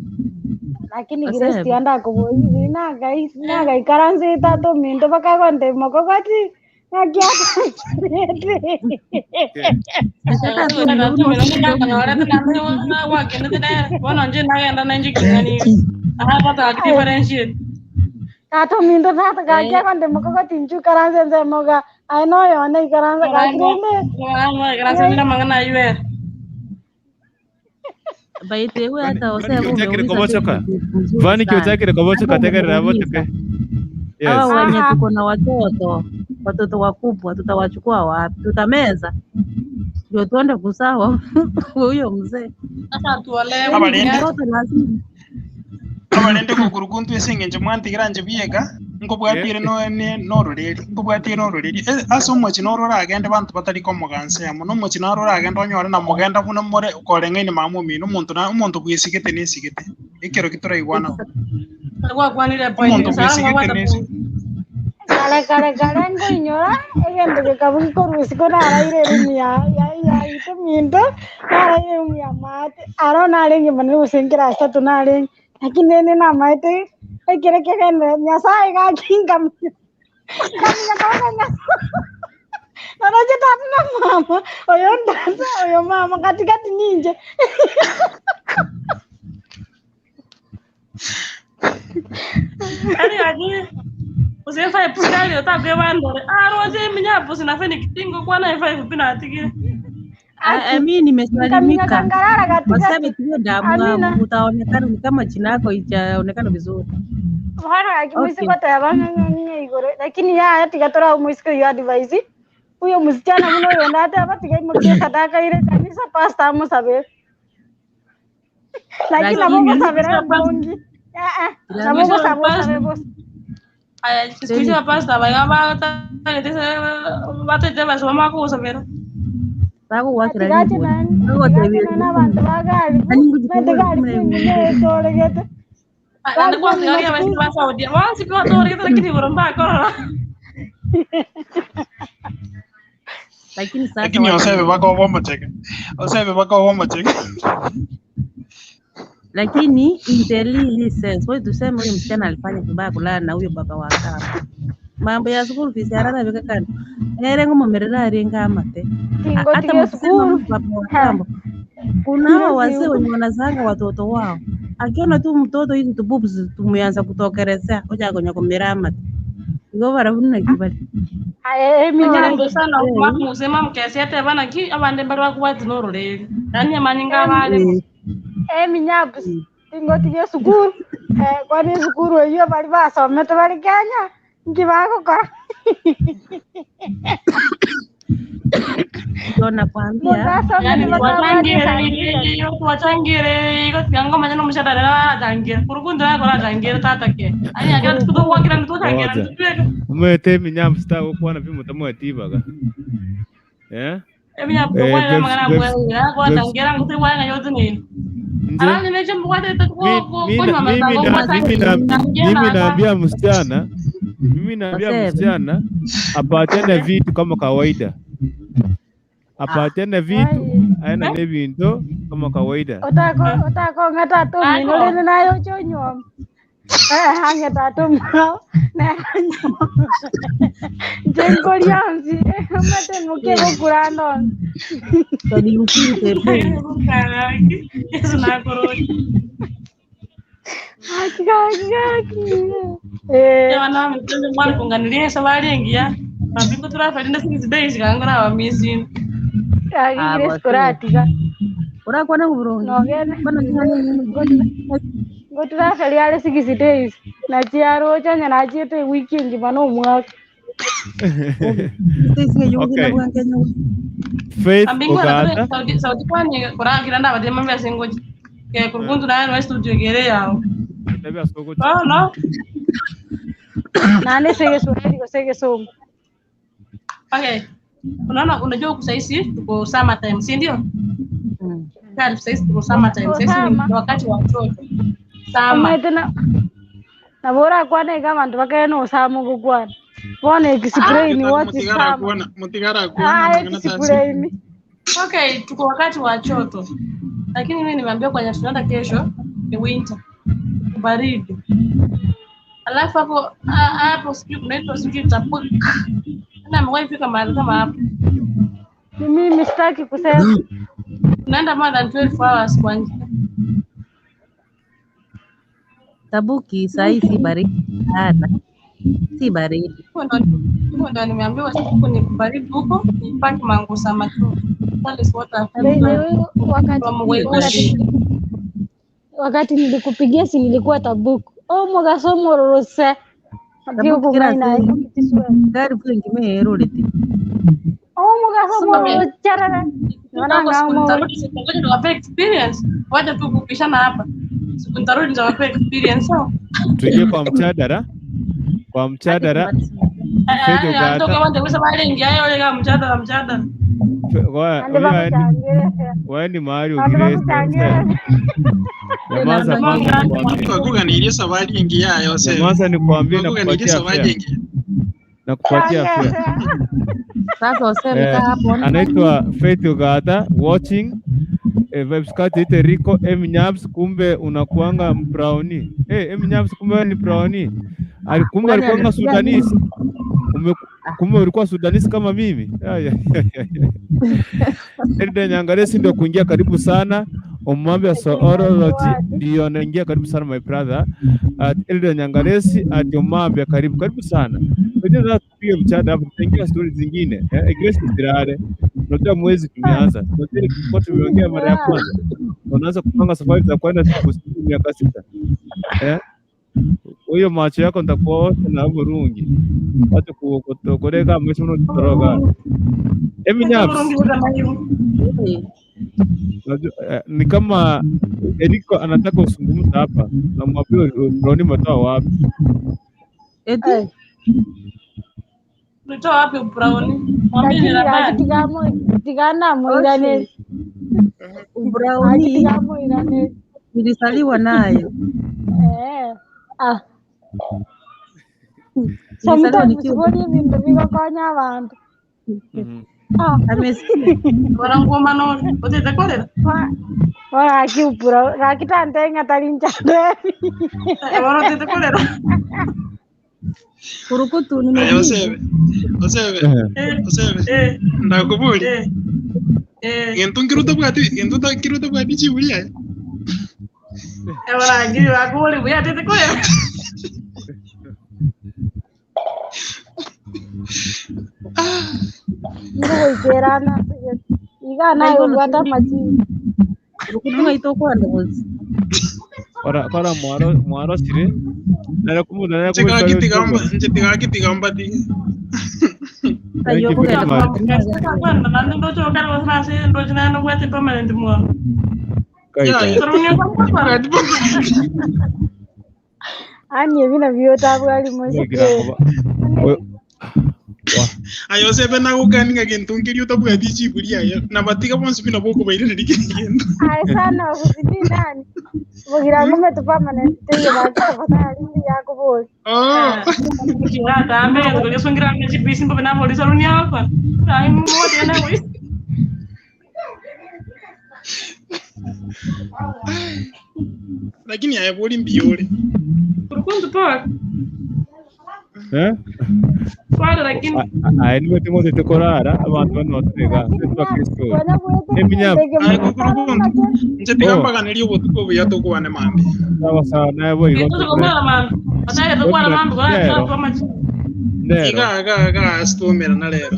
Lakini Grace Osebe. tiga ndakoboirie nagai nagaikaransa tata ominto bakagontebia mokogoti ng'aki atancherete. Ase tata omino buna osibete Nakanyorete nagwakenete nere. Bono nje nagenda nenje king'ani. Ahapata differentiate. Tata ominto tata gaki Eh, agontebia mokogoti inchu ikaranse ensemo iga aye noyone ikaransa gaki rende Grande mang'ana aywo ere. by the way hata Vani Osebe kiochakire umeuliza kobochoka. kitu mzuri Vani sana. kiochakire kobochoka Hapo tegerera umeuliza bochoke. hawa Yes. wenye aha tuko na watoto watoto wakubwa tutawachukua wapi? Tutameza ndio tuende kusawa huyo mzee. Sasa tuolewe. Yaani Abarende mtoto lazima abarende kokurukuntu ase eng'encho mwantigera inche bieka, nkobwatire no ne nororeri, nkobwatire nororeri. Ase omochie noro oragende banto batari komoga ensemo, na omochie naro oragende onyore na mogenda buna more koreng'aini mama omino, omonto na omonto bwesigete nesigete, ekero ki toraigwana bo. Gwakwanire point. Omonto Sara bwesigete ngwabwata nesigete. Kare kare kare nkoinyora egento gekabu korwa isiko naraire eroom ya ya yaito minto, naraire eroom ya maate, aro narenge monene gose class tatu narenge, lakini rende namaete ekere kegende Nyasaye gaki nkamanya nkamanya koba Nyasaye noroche tata na mama, oyo tata oyo mama katikati ninche. Yaani gaki usefa epusikali otakwe bandore. Aroje minyapo sinafe nikitingo kwana efa ifupi natigire. Aki I mean, nkaminyoka nimesalimika. nkarara Waseme katikati tuwe damu amina utaonekana ni kama jina yako ijaonekana vizuri. bono gaki Okay. moisiko oteba ng'a ng'ang'e igoro lakini yaya tiga torae moisiko oywo advise huyo msichana muno oyo nateba tiga imokie sadaka ire kanisa pastor amosabere lakini nabo Lakini ogosabera mbongi eh eh nabo lakini ogosaba osabe bosa Aya, siku hizi mapasta baiga batete basoma kusomera. bagogoakera tigache ribori nani tigache bagotebia nani abanto bagaribu nani mete ngujikubora garibu kumna enyuma etoregete Nandi garibu kwasigaria enyuma basi school basaudia. Wansi kwa toregete lakini buromba korora. lakini sasa Lakini wacha osebe ni bakoba omochege, osebe bakoba omochege. lakini in the really sense, wewe tuseme huyo msichana alifanya vibaya kulala na huyo baba wa kambo. Mambo ya school fees yararabika kando ere ng'omomerera arenga amate tingo hata tige mkisema school huyu baba wa kambo, kuna hawa wazee wenye wanazanga watoto wao, akiona tu mtoto hizi tububs tumeanza kutokerezea ochakonya kumira amate igo barabuna kibali eminya Nyango sana musema mkesiete bana ki abande bari bakuwati nororeri. Nani amanyinga abale. eminyabusi Tingotiga esukuru, eh, kwani esukuru eyio baria basomete bare Kenya, nki bagokora? Ndio nakwambia Motasomete Yani batabwati twachangire certificate. twachangire igo ngomanya nomushadara arachangira kurukundi akorachangira tata ke anyagira tukutogwakira nitwachangira Ngoja. nitutweka Mwete eminyambu sitagokwana bimutamuetibaga. Eh? eminyambu Eh, tokwanira Babes, amang'ana Babes, amwera Babes. akorachangira ngutibwanga yotinini Nje alani neche mbukwatete mi, mi, konywa mimi, masango na, mimi, na, ngwachangira mimi naka naambia msichana mimi naambia Osebe. msichana apatiane vitu kama kawaida, apatiane vitu Ai. aena ne vinto kama kawaida. Otako otako ng'ata tumino ako rende nayo chonyuom. Eh, ang'e tata omwao nere inche nkoria nsi omanyete ng'okia gokuranda onsi. Tondũ yukĩte mbũri. Yesu nakororia Gaki gaki gaki eh. abana bamite mwarikunganiria esabari engiya mambingo turafarinde 6 days kangora abamisini Gaki Ah, Grace bosi. koratiga Ũrakwana ng'uburungi. nogene Bono ngoturaferia are 6 days nachiaroche onye nachiete ewiki engima na omwaka. Okay, Faith ambingo Ogata. sauti sauti kwani kurangira ndabatie mambia singoji ke kurukundu naye no studio gere yao Tabia soko oh no Naende ase egeswahili gose egesongo. okay unaona unajua huku sahizi tuko summer time si ndio Karibu sahizi tuko summer time sahizi ni Osama. ni wakati wa mtoto summer Omanyete na nabo orakwane iga abanto bakare na osama ogokwana. Bono ah explain what is Mutigara summer. kuona mutigara kuona Ah, mang'ana tasi. explain. okay tuko wakati wa choto lakini mimi nimeambiwa kwenye tunaenda kesho ni winter baridi alafu hapo hapo sijui kunaitwa sijui tapuk na amewahi fika mahali kama hapo Ni mimi sitaki kusema. tunaenda more than 12 hours kwa njia Tabuki sahi si baridi sana, si baridi. Huko ndo huko ndo nimeambiwa huko ni baridi huko ni paki mangusa matu that is what I've By been the way, wakati from wakati Waigushi wakati nilikupigia si nilikuwa Tabuku. Omogaso omororose Tabuki kira atiukumaina se okitiswela. gari bwengime erorete. Omogaso okay omororo charara. Niko siku Nonanga omo nitarudi siku ngoja niwapee experience wacha tu kupishana hapa siku nitarudi nitawapea experience sawa Tuingie kwa mchadara, kwa Hadi mchadara tumalize. Faith antoka Ogata. wande kusema alengi ayo lega mchadara mchadara ande Huyo aendi bakuchangire fea. waendi mahali Ande ugiresi bakuchangire mse. Nyamaza kwanza nikwambie, Twakuganirie safari engi yayo Osebe. nyamaza nikwambie, Twakuganirie nakupatia safari fare, engi. nakupatia Changia fare. fea. Sasa Osebe Eh, kaa hapo ona. anaitwa Faith Ogata watching Vibes Cut ite Rico M Nyabs, kumbe unakuanga mbrauni. Eh, M Nyabs kumbe wewe ni browni. Kumbe Kwani alikuanga alisikia nini? Sudanese. Ume, kumbe ulikuwa Sudanese kama mimi. Ay, ay, ay, ay. Elda Nyangaresi ndio kuingia karibu sana. Omwambia Soorology ndio anaingia karibu sana my brother. At Elda Nyangaresi at Omwambia karibu karibu sana. Unajua sasa tupige mchada hapo tutaingia stories zingine. Eh, Grace Sirare. Unajua mwezi tumeanza. Unajua ile tulikuwa tumeongea mara ya kwanza. Unaanza kupanga safari za kwenda siku sita miaka sita. Eh? Huyo macho yako nitakuosha na burungi. Wacha kutokoreka maisha unatoroga. Emi Nyabs. Burungi utamairu Eh, Unajua, ni kama Eriko anataka usungumza hapa, namwambia browni umetoa wapi? Eti Ai. ulitoa wapi browni mwambie ni Lakini gaki rabani tigamo tiganamoiraneri. Oshe Gaki ubrauni tigamoiraneri. nilizaliwa nayo. Eh. Ah. Nilizaliwa Sometimes nikiwa bori ebintu bigokonya abanto. Ah. amesikia. ora ngoma no utete korera Ora gaki upura gaki tante ng'atari nchanderi. ora utete korera Kurukutu Aya nimejibu. Osebe. Osebe. eh Osebe. eh Ndakuburi. eh eh Gento nkiruta bwati gento nkiruta bwati chiburi aye. ora ngiri wakuri buya tete korera Ngogoikerana iga naye Naigono obwate amachibu. kurukutu ng'aito kwanda gosi. Kora kora mwaro mwarosire nere kumu nere Nche kumu gaki tiga mba- nche tiga gaki tiga mbatige. Thank you very much. Kaita. Ani ebina biotabwari moiseke. Aye osebe nagokani ng'a gento nkeri otabwati chibu riaye na batiga bonsi buna bokobairaneria kera egento. Aye sana ogusini nani. Bogira ng'ome tu permanent teiyo bakabata rindi yakobori. Lakini aye bori mbuya ore. Eh? Aye niwe timotete korara abantu bano batega bakristo. Eminyama. Aye kukurukuntu nche tiga mbaganerie obotuko obuya tokwane mambia. Sawa sawa naye bo igo. Ndero. Iga iga iga asitomerana rero.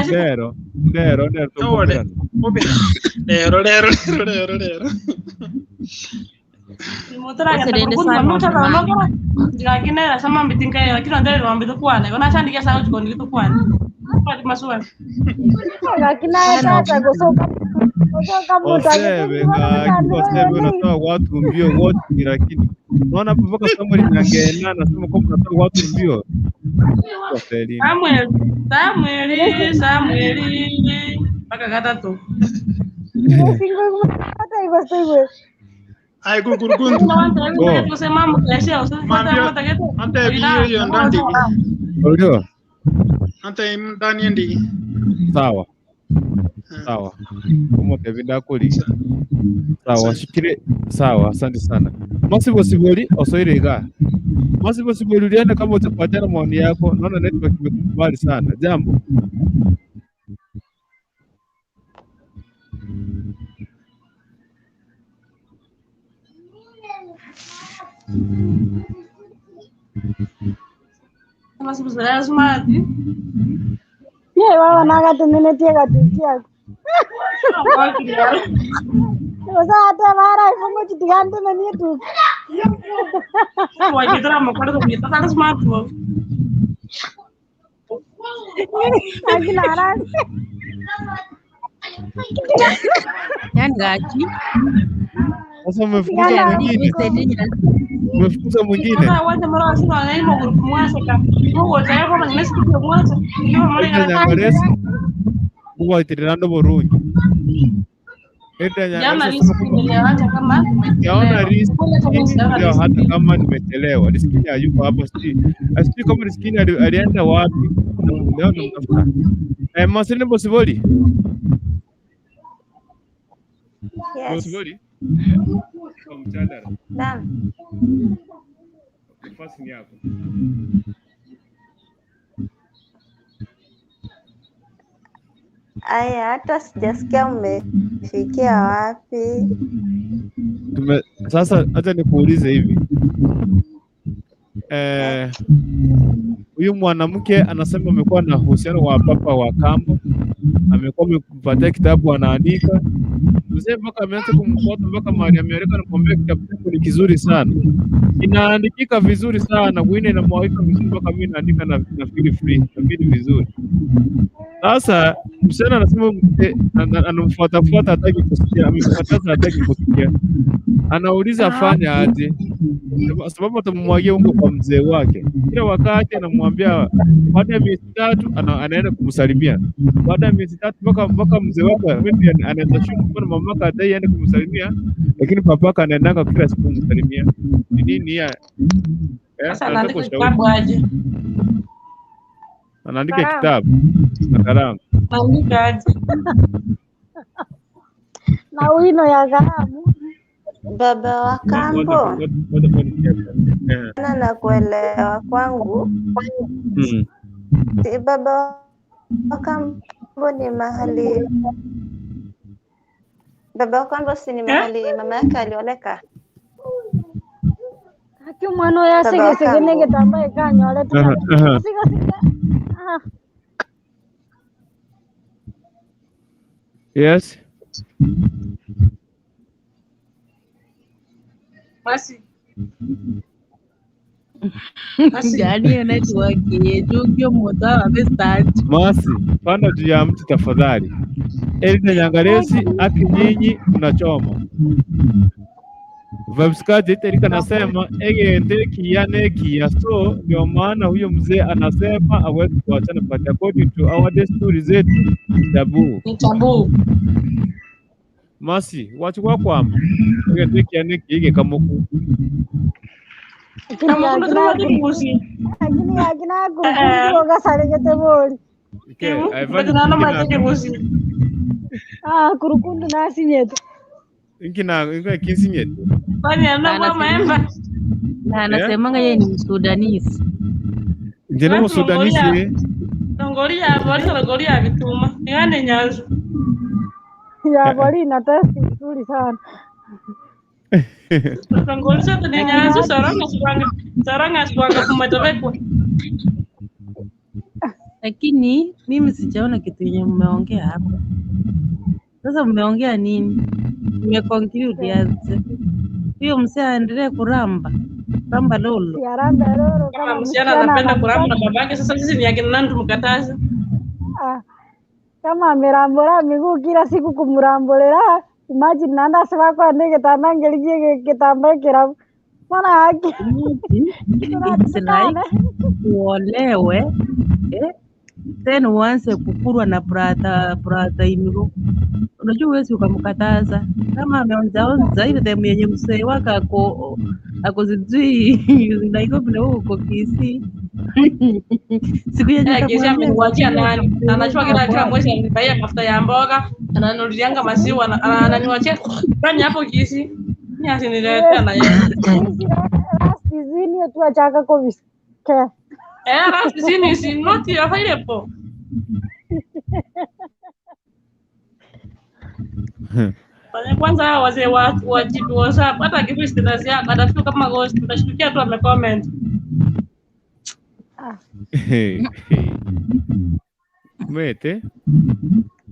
Ndero. Ndero ndero Ore. tokomerana. Obe. Rero rero rero rero rero. Lakini aye tata gosoka gosoka mtu Osebe ngaki osebe unatoa watu mbio wote ni lakini unaona hapo mpaka Samuel Nyangena anasema kwamba unatoa watu mbio. Kwa Samuel, Samueli, Samueli mpaka gatatu. Aye kukurukuntu. Mambia ante ndigi. Unajua? Ante ndani ndigi. Sawa. Sawa. Umutebi ndakuri. Sawa, shikire. Sawa, asante sana. Masibo Siboli osoire iga. Masibo Siboli ulienda kama utapatana maoni yako. Naona network imekubali sana. Jambo. Ye baba nagatuminetie gatuki aku. Osa ate bara ifungo chitigantumenie tuki. Lakini ara Yani gaki Sasa umefukuza mwingine. Umefukuza mwingine. Edda Nyangaresi mubaitirira burungi. Edda Nyangaresi anasema kwamba sijaona riski leo hata kama nimechelewa. Riskini hayuko hapo, sijui sijui kama riskini alienda wapi. Leo namtafuta. Eh, Marceline Bosiboli. Yes. Bosiboli. Kwa mjadala. Naam. Nafasi ni yako. Aya, hata sijasikia mmefikia wapi. Tume, sasa acha nikuulize hivi eh, huyu mwanamke anasema amekuwa na uhusiano wa papa wa kambo, amekuwa amempatia kitabu anaandika, mzee mpaka ameanza kumfuata mpaka mahali ameandika, anamwambia kitabu chako ni kizuri sana, inaandikika vizuri sana, wino inamwagika vizuri, mpaka mimi naandika na, na feel free na feel vizuri. Sasa msichana anasema mzee anamfuatafuata, hataki kusikia, amemkataza hataki kusikia, anauliza afanye aje, sababu atamwagia ungo kwa mzee wake. Kila wakati anamwambia baada ya miezi tatu anaenda kumsalimia, baada ya miezi tatu mpaka mpaka mzee wake maybe anaweza shuku mbona mamaka hatai aende kumsalimia, lakini papaka anaendanga kila siku kumsalimia. Ni nini ya eh, Sasa anataka anaandika ushauri, kitabu aje? anaandika Kalamu. kitabu na kalamu. Anaandika aje? na wino ya kalamu. Baba wa Ngoja kambo, ngoja ngoja ngoja eh. na na kuelewa kwangu, Mm. si baba wa kambo ni mahali baba wa kambo si ni Eh? mahali mama yake alioleka. Aki mwana oyo Baba wa asegesege kambo negetamba ekanyorete Aha, aha. asigasige ah Yes. Masi. Masi. Yaani hiyo network yetu omuntu aba start. Masi, panda juu ya mti tafadhali. Elina Nyangaresi, aki nyinyi mnachoma. Vibes Gadget Erika anasema egente ekiya nekiya, so ndio maana huyo mzee anasema hawezi kuachana, but according to our desturi zetu ni taboo. Ni taboo. Masi, wachukua kwamba egente ekiya nekiya igekamoku Lakini Kama kuna akina tunawaje kuhusi. lakini akina Eh, kurukundi ogasaregete bori. ke Kimu, Ivan but nana nkina maje kuhusi. Ah, kurukundu nasinyete. nkina nkina kinsinyete Kwani Na ana kwa anasema maemba. na eh anasemanga yeye ni Msudanese. njene Alafu musudanisi Longoria, Longoria, Boris Longoria vituma. Ni nyanzo. Ya bori na testi nzuri sana. Longoria sote ni nyanzo saranga swanga. Saranga swanga kumatobekwa. Lakini mimi sijaona kitu yenye mmeongea hapa. Sasa mmeongea nini? Mmeconclude aje? Huyo mzee aendelee kuramba ramba lolo. Si arambe roro Kama kama msichana msichana anapenda kuramba na anamtaka. babake, sasa sisi ni akina nani tumkataze? Ah, kama amerambura miguu kila siku kumuramburira imagine nanda sibakwa nigitanda ngerigie gitamba kirabu mana haki Imagine it's like turatukane uolewe eh, then uanze kukurwa na brother brother in law. Unajua huwezi ukamkataza kama ameonjaonja ile time yenye mzee wake ako ako sijui Nairobi na wewe uko Kisii. Siku yenye Eh, Kisii utamwambia ameniwachia sijui nani? mzee Anachukua wako kila ako kila wapi. mwezi ananibaia mafuta ya mboga, ananunulianga maziwa, ananiwachia kwani hapo Kisii. Mimi asiniletea na yeye. hizi rasti zini tuachaka kobisa ke Eh, rasti zini is not available. Fanya Kwanza hawa wazee wa wa jibu WhatsApp hata akipu status yako atafika kama ghost, utashtukia tu amecomment. ah mete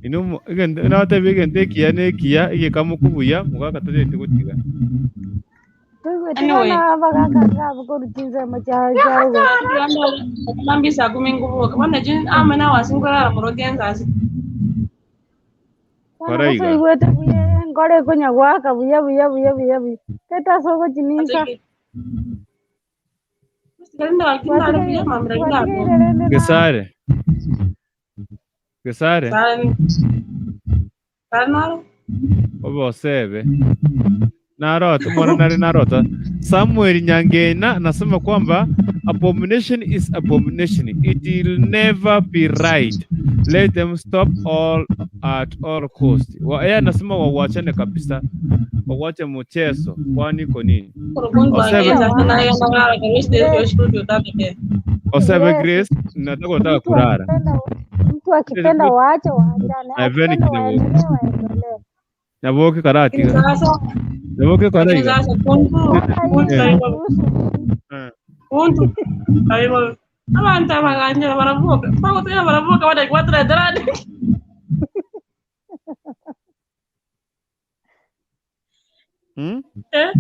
ino natebi egento ekiya nekiya egekamokubuya mugakatarete gotiga Anyway, tigana abagaka ngabo koruta ensemo chao chao mambisa kumi nguvuka bana jin amena wasingorara murogenza asi bono koraiga gosoigwete buya enkoro ekonya gwaka buya buya buya buya buya tetasogochininsa twatigaire rende na gesare gesare obosebe narota mwana nari narota Samuel Nyangena anasema kwamba abomination is abomination it will never be right let them stop all at all cost. Yeye anasema wawachane kabisa, wawache mchezo, kwani iko nini? Osebe Osebe Grace, nataka unataka mtu kulala akipenda mtu akipenda waache waachane, Iveni akipenda kidogo waendelee waendelee. Nyaboke karatiga Sasa Nyaboke karaiga sasa kuntu Hata kuntu hiyo Eh. kuhusu Eh. kuntu ayibo abantu abaganyira baravuka bagutira baravuka badakwatira Hmm? Eh,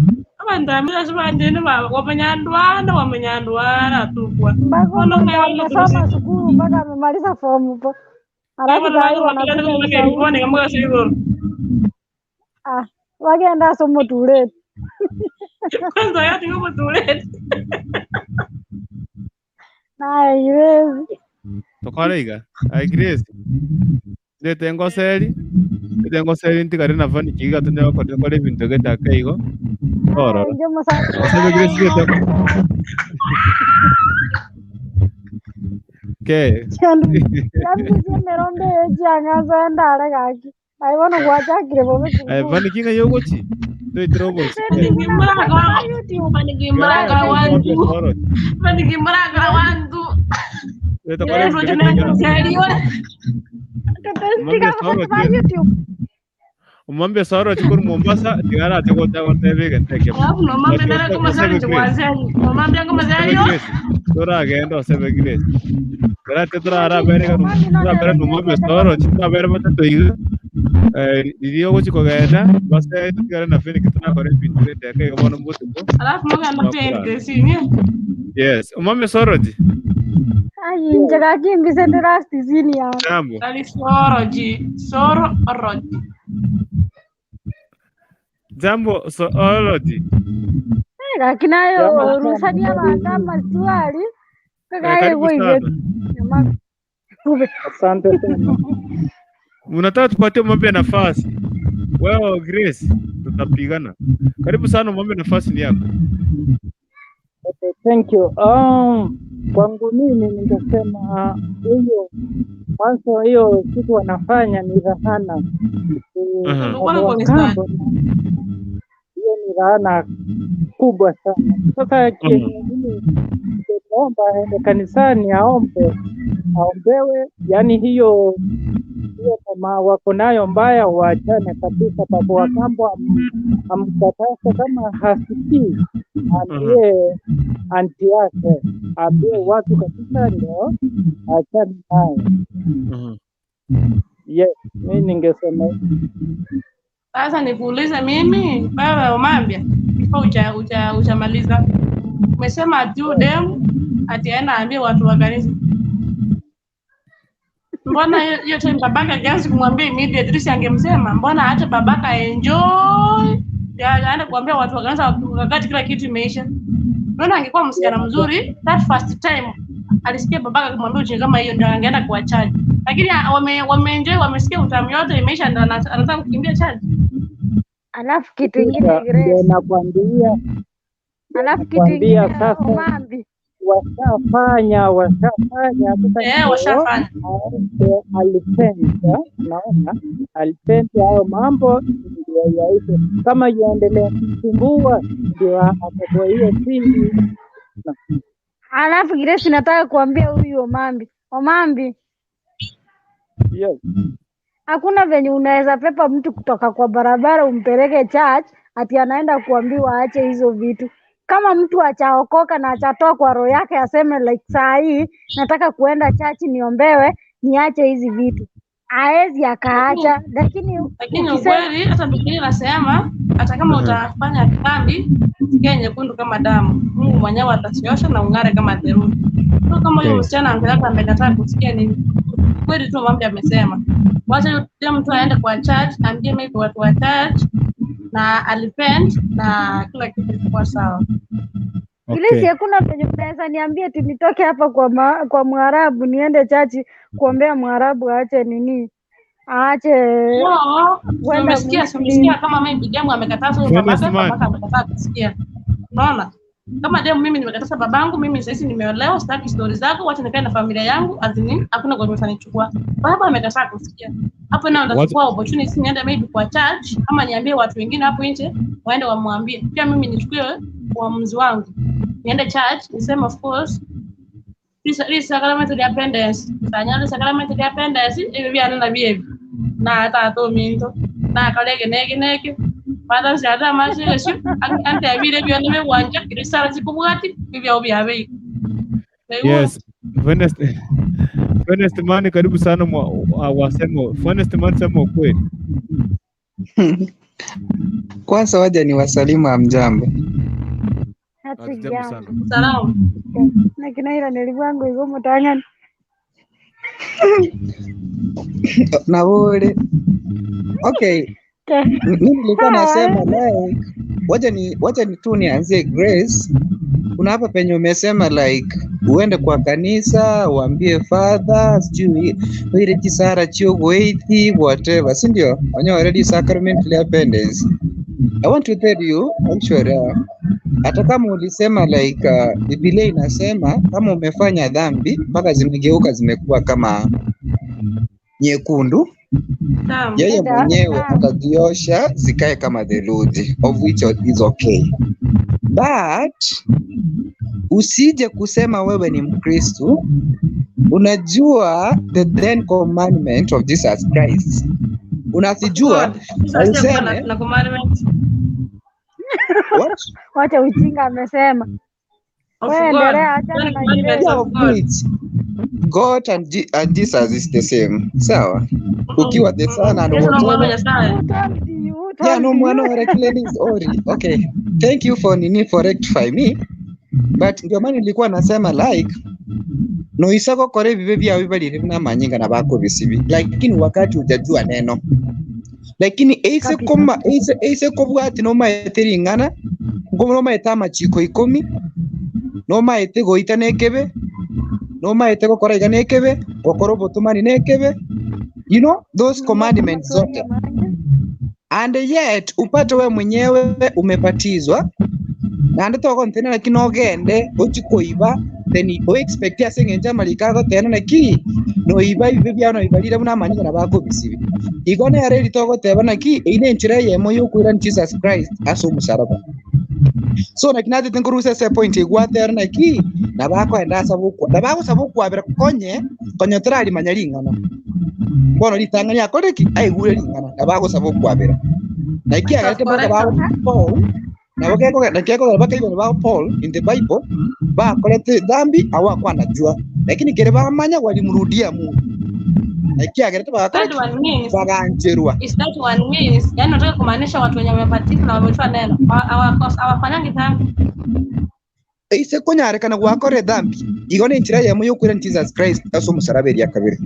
abantu amira bandini baba wamanyandwana wamanyandwana atukwa mpaka ono mwenye mwe amesoma sukuru mpaka amemaliza form four alafu saa hii wanakuja ushauri ah, wagenda asomo tuleti kwanza yati ngomutuleti naye iwezi Tokaraiga ai Grace ndete ngoseri ndete ngoseri ntigare na vani kiga tunye bakore kore ebintu getaka igo ororo inje musa Osebe Grace gete ke chandu chandu chemerombe echiang'asa endare gaki aye bono gwachakire bobe ai kurukundu vani kinga yogochi toitire obosi Umwambie Soro chikuru Mombasa tigara chigota gotebe genteke. Toragenda osebe Grace. Torate torara bere turabere numwambie Soro chitabere batatu iga. Eh, riria ogochi kogenda base tigare na Felix tunakora ebinto bire iga bono mbotuko. Alafu mugenda Tunakurana. pende sinye. Yes, umame soroji. Ai inche gakimbise ndi last scene ya. Jambo. Tali soroji, soroji. Jambo soroji. Gakinayo Jambo sana. rusania bantu amaswali Eh, kakaye karibu goibe sana. Asante sana. Unataka tupatie mwombe nafasi. Wewe Grace, tutapigana. Karibu sana mwombe, nafasi ni yako. Okay, thank you. Kwangu mimi ningesema hiyo mwanzo, hiyo kitu wanafanya ni dhahana. Ulikuwa Baba wa na kambo, hiyo ni dhahana kubwa sana. Sasa kenye mimi ningeomba aende kanisani aombe, aombewe, yaani hiyo hiyo tamaa wako nayo mbaya waachane kabisa. Baba wa kambo amkataze, kama hasikii aambie anti yake, aambie watu kabisa, ndio aachane nayo. Yes, mi ningesema hivyo. Sasa nikuulize mimi wewe Umambia, before uja uja ujamaliza, umesema ati huyu dem ati aenda aambie watu wa kanisa. Mbona hiyo hiyo time babaka angeanza kumwambia immediately, si angemsema? Mbona aache babaka enjoy ndio aende kuambia watu wa kanisa wakati kila kitu imeisha? Mbona angekuwa msichana mzuri, that first time alisikia babaka akimwambia ujinga kama hiyo, ndio angeenda kuwa charge. Lakini wameenjoy, wamesikia utamu yote imeisha, ndio anataka kukimbia charge. Alafu kitu ingine Sasa ndio Grace, nakwambia, alafu kitu nakwambia ingine sasa Omambi, washafanya sasa, Eh, ndio washafanya. aende alipenda, naona alipenda hayo mambo ndio yaishe. Kama yaendelea kusumbua, ndio akatoa hiyo siri. alafu Grace nataka kuambia huyu Omambi, Omambi, Yes. hakuna venye unaweza pepa mtu kutoka kwa barabara umpeleke church ati anaenda kuambiwa aache hizo vitu. Kama mtu achaokoka na achatoa kwa roho yake aseme like saa hii nataka kuenda church niombewe niache hizi vitu, aezi akaacha. Lakini Lakini ukisema ukweli hata Biblia inasema hata kama utafanya dhambi sikia nyekundu kama damu, Mungu mwenyewe atasiosha na ung'are kama theluji. So kama huyo Okay. msichana angelaka amekataa kusikia, ni kweli tu mambo amesema. Wacha yule mtu aende kwa church, ambie maybe watu wa church na alipend na kila kitu kitakuwa sawa. Grace, Okay. hakuna venye unaweza niambia ati nitoke hapa kwa kwa Mwarabu niende chachi kuombea Mwarabu aache nini, aache No, si kwenda umesikia, si Muslim. umesikia kama maybe demu amekataza huyo Finest babaka, man. babaka amekataa kusikia. Unaona? Kama demu mimi nimekataza babangu, mimi sasa nimeolewa, sitaki stori zako, wacha nikae na familia yangu, azini hakuna kwa utanichukua. Baba amekataa kusikia. Hapo nao Wacha nitachukua opportunity niende maybe kwa church ama niambie watu wengine hapo nje waende wamwambie. Pia mimi nichukue uamuzi wangu. Niende church niseme of course ri sacrament lya pendesi sanyala sacrament lya pendesi ebyo byanena byebi na tata ominto nakola eki neki neki father siate amache esio antebire ebyona bigwancha erisara chikobwati ebyao byabeire. Yes. Finest Finest man, karibu sana wasemo. Finest man, sema ukweli. Kwanza waja ni wasalimu, hamjambo? Hatujambo sana. Hatujambo. Salamu. Nakinaira nilivwangu igo mutang'ani. Nawole. Okay, mimi nilikuwa nasema like, wacha ni tu nianzie Grace. Kuna hapa penye umesema like uende kwa kanisa uambie father sijui wire chisara chiogoithi whatever, si ndio? Wenye already sacrament appendix. I want to tell you actually, hata kama ulisema like Biblia inasema kama umefanya dhambi mpaka zimegeuka zimekuwa kama nyekundu, Naam. yeye mwenyewe ataziosha zikae kama theluji, of which is okay, but usije kusema wewe ni Mkristu. Unajua the ten commandment of Jesus Christ, unazijua God, na Jesus hakuwa useme na commandment what? Wacha ujinga amesema. of Wewe God. endelea, achana Ten na commandments Grace. Yeah, of of God. which God and, Je and Jesus is the same. Sawa? Ukiwa the son and Yesu no mwana whatever. wa Nyasaye. Who told you? Who Yeah, told no you? mwana ore cleanse ori. Okay. Thank you for nini for rectify me. But ndio maana nilikuwa nasema like noisako kore bibe byawe bibalire bina manyinga na bako bisibi. Lakini wakati hujajua neno. Lakini eise Kabisa. koma eise eise kobwati no maete ring'ana ngo no maete amachiko ikomi no maete goita nekebe no maete gokora iga nekebe gokora obotumani nekebe you know those commandments zote and yet upate we mwenyewe umebatizwa naende togontena naki nogende ochikoiba then oexpect ase eng'encho amariko agotena naki noiba ebibe biao noibarire buna amanyinga nabo akobisibi. Igo nere eri togoteba naki eyio na enchera eyemo ya okoirania Jesus Christ ase omosalaba. So naki natete nkorusia ase epoint egwatera naki nabo akoenda asabe okwa nabo agosaba okwabera konye konye torarimanya ring'ana. Bono ritang'ani akore ki? Aigure ring'ana nabo agosaba okwabera. Naki Point of agerete mpaka ba correction. Paul nabo gekogera naki gekogera mpaka even ba Paul in the Bible bakorete dhambi hawakwanajua lakini kere bamanya walimrudia Mungu. Naki agerete bagakora That ki? one means Bagancherwa. is that one means, yani unataka kumaanisha watu wenye wamebatizwa na wametoa neno hawafanyangi dhambi. Ise konyarekana gwakora dhambi igo ne enchera eyemo ya okoirania Jesus Christ ase omosalaba eria kabere.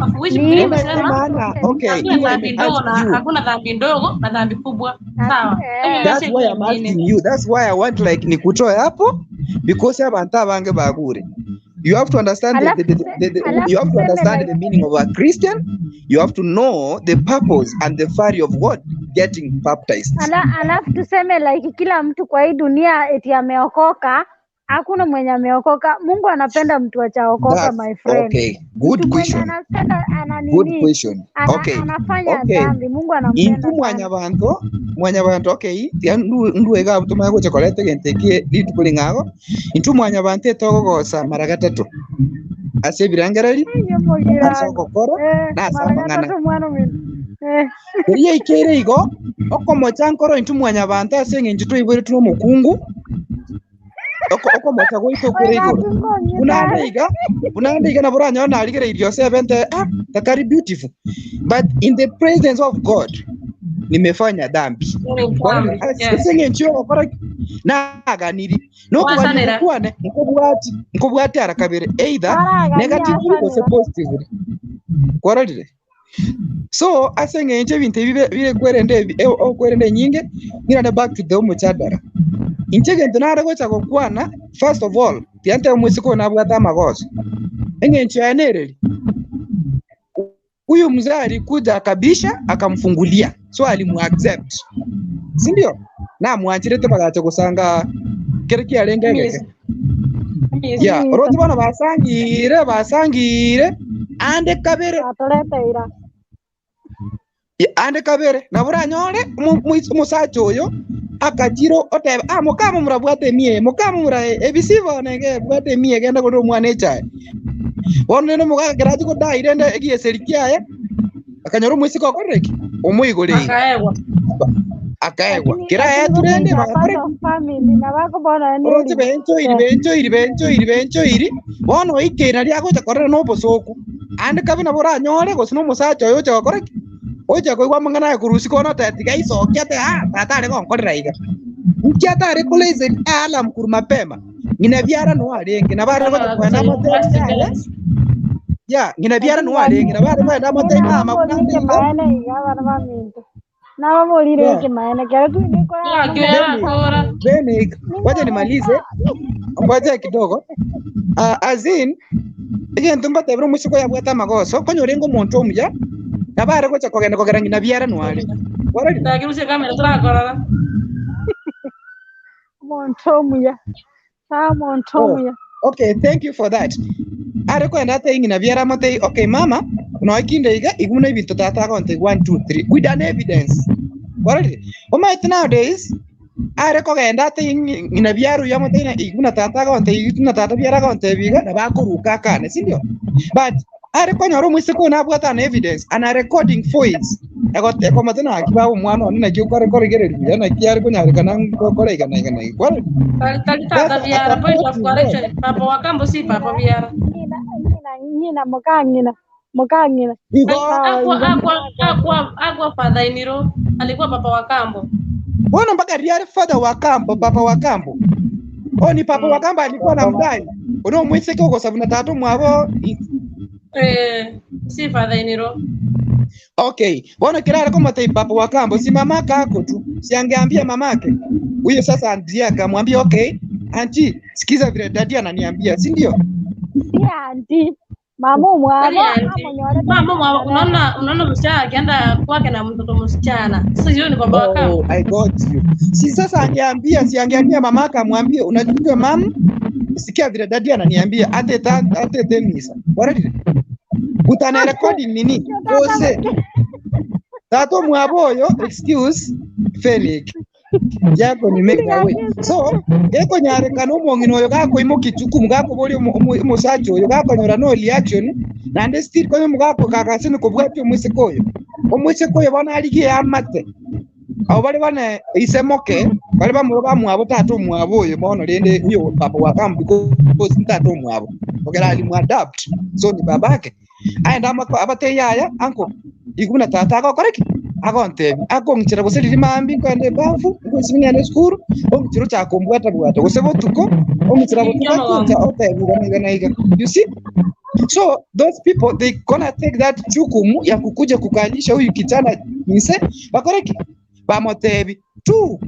Of which Ni Biblia Bono imesema emaana okay hakuna iwe dhambi I ndogo ask na you hakuna dhambi ndogo na dhambi kubwa. Sawa. Hiyo That's yote why iko I'm nyingine. asking you. That's why I want like nikutoe hapo because abantu abange bagure. You have to understand Alafu the alafu you have to tuseme understand like the meaning of a Christian. You have to know the purpose and the value of what getting baptized. Alafu tuseme like kila mtu kwa hii dunia eti ameokoka. Hakuna mwenye ameokoka. Mungu anapenda mtu achaokoka, That's my friend. okay. Good Mtu mwenye question. anapenda ana Good nini question. ana, Okay. anafanya Okay. dhambi, Mungu Intu anampenda sana. mwanyabanto mwanyabanto okay tiga ndu iga abwo tomanye gocha koreta egento eke rituko ring'ago intwe mwanyabanto etogogosa mara gatato ase ebirengereri Iyo ase mogirango ogokora na ase mara amang'ana gatato mwana omino Eria yaikeire igo okomocha nkoro intwe mwanyabanto ase eng'encho twaiboretwe na omokungu okomocha gwaito okore igoro oigaki buna ande nkong'itare iga buna ande iga nabo oranyore narigereirie osebente ah takari beautiful but in the presence of God nimefanya dhambi Ni Bono dhambi. Yes. ase eng'encho yogokora ki? Naganiri nokogania Wasanira. gokwane nkobwati nkobwati ara kabere either aragania negatively gose asanera positively kwarorire so ase eng'encho ebinto ebi bire kwerenda ebi okwerenda enyinge ng'irane back to the omochadara inche egento nare gocha gokwana first of all tiantebe omoiseke oyo nabwate amagoso eng'encho yaye nereri huyu mzee alikuja akabisha akamfungulia so alimuaccept si ndio namwanchirete bagacha gosanga kere kiarenge egeke Miss. Miss. yeah oroche bono basangire basangire ande kabere atoreteira ande kabere nabo oranyore omosacha oyo akachira oteba ah mokamo murabwate emie mokamo mura ebisibo nege bwate emie genda korora omwana echae bono rende omogaka ekero achia kodai rende egieseri kiaye akanyora omoiseke okorire ki omoigoreire Akaegwa. akaegwa lakini kera lakini aetwe rende gotoita bagakora part of family nabako bono oroche neri benchoiri benchoiri benchoiri benchoiri bono oikeire naria agocha korera na obosoku ande kabe nabo oranyore gose na omosacha oyo ocha gokora ki ocha koigwa amang'ana aye korwa isiko bono oteba tiga aisokia ate ah tata are gonkorera iga nki atare koraise alarm korwa mapema ng'ina biara no arenge nabo are gocha Bono koenda gocha amateri past aye tense. ya ng'ina biara lakini no arenge nabo are koenda amateri mama buna nababorire ande iga ekimaene iga abana baminto nababorire yeah. ekimaene kero twindikora Kila Beni, akora. Beni, wacha nimalize, ngoja kidogo. As in, egento ngotebera omoiseke oyo abwate amagoso, konya orenge omonto omuya, nabo are gocha kogenda kogera ng'ina biara nware. Kwarorire? Ndakirusia kamera turakorora. omonto omuya saa omonto Oh, omuya okay, thank you for that. Are kwenda ate ng'ina biara amotebie, okay mama, noikinde iga, igu buna ebinto tata agontebia 1, 2, 3, with an evidence. Kwarorire? Omanyete nowadays, are kogenda ate ng'ina biara oyo amotebie igu buna tata agontebia, igu buna tata biara agontebia iga, nabo akoruka akane, sindio? But are konyora omoiseke oyo nabwate an evidence and a recording voice ekomate naki baba omwana one naki okore korigereria buya naki are konyarekana ngokora iga na iga na iga. Kwarorire? Tali tata Sasa biara. Point of supporting God. correction. Papa wa kambo si papa biara. Ng'ina ng'ina ng'ina mokang'ina mokang'ina. Igo Sawa Hakuwa igo. hakuwa hakuwa hakuwa father in law, alikuwa papa wa kambo. Bono mpaka real father wa kambo, papa wa kambo. O ni papa wa kambo alikuwa na mdai. Ono mwiseke uko sababu na tatu mwabo. Eh, si father in law. Okay, bono kirara kama tai papa wa kambo si mamaka ako tu. Si angeambia mamake. Huyo sasa ndiye akamwambia okay, auntie, sikiza vile dadi ananiambia, si ndio? Si auntie. Mama Kwani mwabo auntie. amonyore Mama mwa, unaona unaona msichana akienda kwake na mtoto msichana. Sasa hiyo ni baba wa kambo. Oh, I got you. Si sasa angeambia, si angeambia mamaka amwambie, unajua mam, sikia vile dadi ananiambia ate ta, ate temisa. Waradi. Kutana rekodi nini? Ose. Tato mwaboyo, excuse Felix. Yako ni make the way. So, ekonyarekana omong'ina oyo gakoimokia jukumu gakoboria omosacha oyo gakonyora no reaction naende still konya omogaka gagase nikobwatia omoiseke oyo. Omoiseke oyo bono arigie amate. Abo bare bane ise moke bare bamwe bamwabo tata omwabo oyo bono rende uyo papa wa kambi because ni tata omwabo. Ogera alimu adapt so ni babake. Aenda amako abatei yaya anko iguna tata agokora ki agontebi akong'ichera gose riri mambi nkoenda ebafu ngosi ng'ende esukuru ong'ichera ochakombwata bwata gose botuko ong'ichera botuko akuncha otebi iga na iga na iga. You see? So those people they gonna take that jukumu ya kukuja kukalisha huyu kijana nise bakoreki bamotebi tu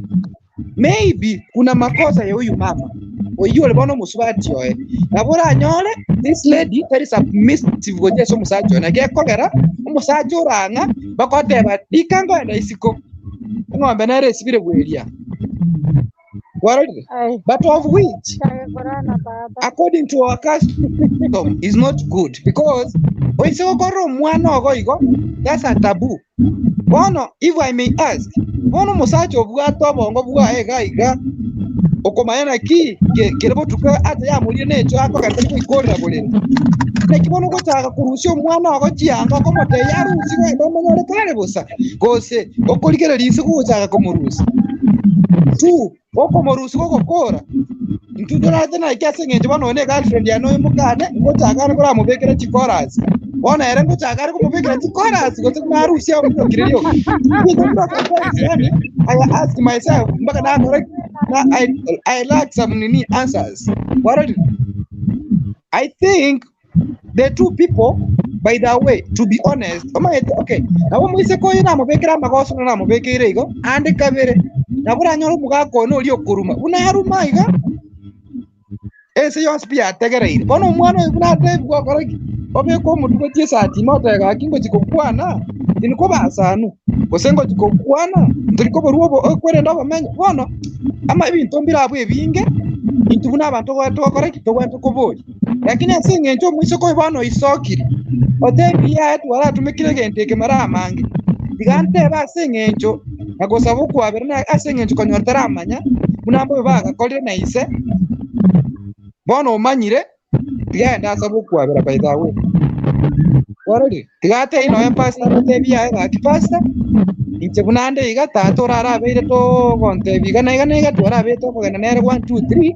maybe kuna makosa ya huyu mama oyu ole bono musubati oe nabo oranyore this lady very submissive gochia ase omosacha oye naki ekogera omosacha orang'a bakoteba rika ngoenda isiko eng'ombe nere esibire bweria warorire but of which Chagekorana baba. according to our custom is not good because oise gokorera omwana ogo igo that's a taboo. Bono if I may ask, bono omosacha obwate obongo bwaye iga iga okomanya naki kere botuko ate yamorire necho akogenda tari goikorera borere naki bono ogochaka korusia omwana ogo chianga okomotebia arusie genda omonyore kare bosa gose okorigereria ase gochaka komorusia tu okomorusia gogokora intwe torarete naki ase eng'encho bono oyo na egirlfriend yane oyo mokane ngochaka are koramobekera chikorasi bono ere ngochaka are komobekera chikorasi gose narusia omokire rioka. Sometimes yani I ask myself mpaka nakora na I lack some nini answers. What I think the two people, by the way, to be honest, omaete okay, nabo moiseke oyo namobekera amagoso na namobekeire igo ande kabere nabo oranyore omogaka oyo noria okoruma buna aruma iga ase yonsi pi yategereire bono omwana oyo buna atebiwa okora ki obeke omotwe gochia esati ime otebe gaki ngochi kokwana tindikobasanu gose ngochi kokwana ntorikoborwa obo okwerenda obomenyo bono ama ebinto mbire abwo ebinge intwe buna abanto togokora ki tobwenerete koboria lakini ase eng'encho omoiseke oyo bono oisokire otebi yaye twaratumekire egento eke mara amange tiga ntebe ase eng'encho na gosaba okwabera na ase eng'encho konyora taramanya buna mbobe bagakorire na ise bono omanyire tiga aende asabe okwabera by the way. Warorire tiga atebie nonya pastor amotebi yaye gaki pastor inche buna nde iga tata orarabeire togontebia iga na iga na iga twarabeire tokogenda nere 1 2 3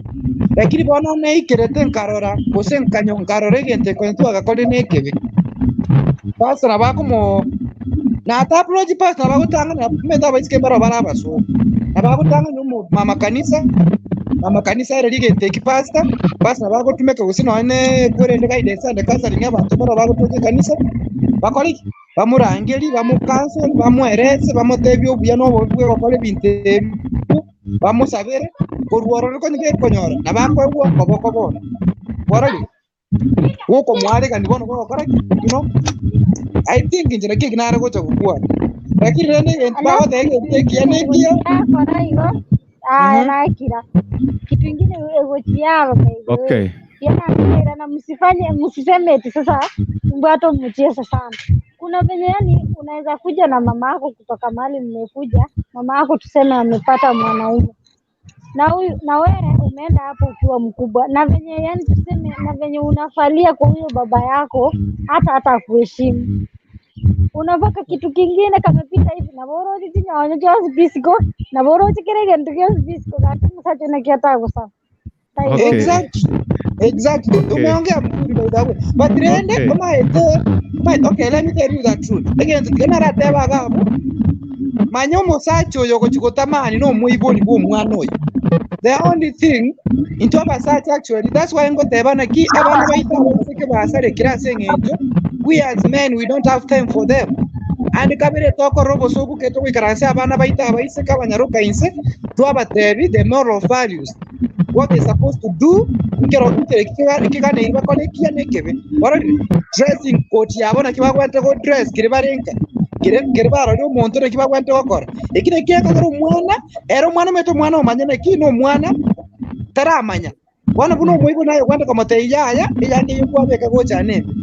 lakini bono neikerete nkarora gose nkanyo nkarora egento ekonye twagakorire na ekebe. Pastor nabo akomo na ata approach pastor nabo agotang'ana omanyete abaiseke mbaro bare abasongo nabo agotang'ana omo mama kanisa mama kanisa ere rigento eki pastor pastor nabo agotumeka gose nonye ne kwerende guidance and counseling abanto mbaro bagotoka ekanisa bakore ki bamorangeri bamocansel bamoerese bamotebie obuya na obobe bwa gokora ebinto ebio bamosabere korwa ororo konye gekonyora nabo akoegwa okoboko bono warorire gokomwaregani bono gogokora ki you know I think inche naki eki nare gocha gokwana lakini rende egento Alafu bagoteba egento ekiya na ekiya. Yakora igo aya nakira kitu ingine egochiaba by the way. Yana na msifanye msiseme eti sasa mbwato mcheze sana. Kuna venye yani unaweza kuja na mama yako kutoka mahali mmekuja, mama yako tuseme amepata mwanaume na huyu na wewe umeenda hapo ukiwa mkubwa, na venye yani tuseme, na venye unafalia kwa huyo baba yako, hata hata kuheshimu unavaka kitu kingine kamepita hivi na borochi chinyonyo chionsi pisiko na borochi kere gento gionsi pisiko gaki musacha naki atagosaba. Time. Okay. Exactly. Exactly. Okay. Umeongea mzuri by the way. But rende Okay. omaete omaete okay let me tell you the truth. Egento tiga narateba agabu manya omosacha oyo ogochi gotamani na omoibori bwa omwana oyo. The only thing intwe abasacha actually that's why ngoteba naki abana baito abaiseke basarekire ase eng'encho we as men we don't have time for them. And kabere tokorora obosoku kere togoikaransia abana baito abaiseke abanyaroka inse twabatebi the moral values what they supposed to do nkero nkere ekiganeiri bakore ekiya na ekebe. Warorire? Dressing code yabo naki bagwenerete go dress kere bare nka kere kere barorire omonto naki bagwenerete gokora. Eki naki gekogera omwana ere omwana omanyete omwana omanye naki na omwana taramanya. Bono buna omoibori naye ogwenerete komotebia yaya eyanga eyio kwabeka gocha nembe.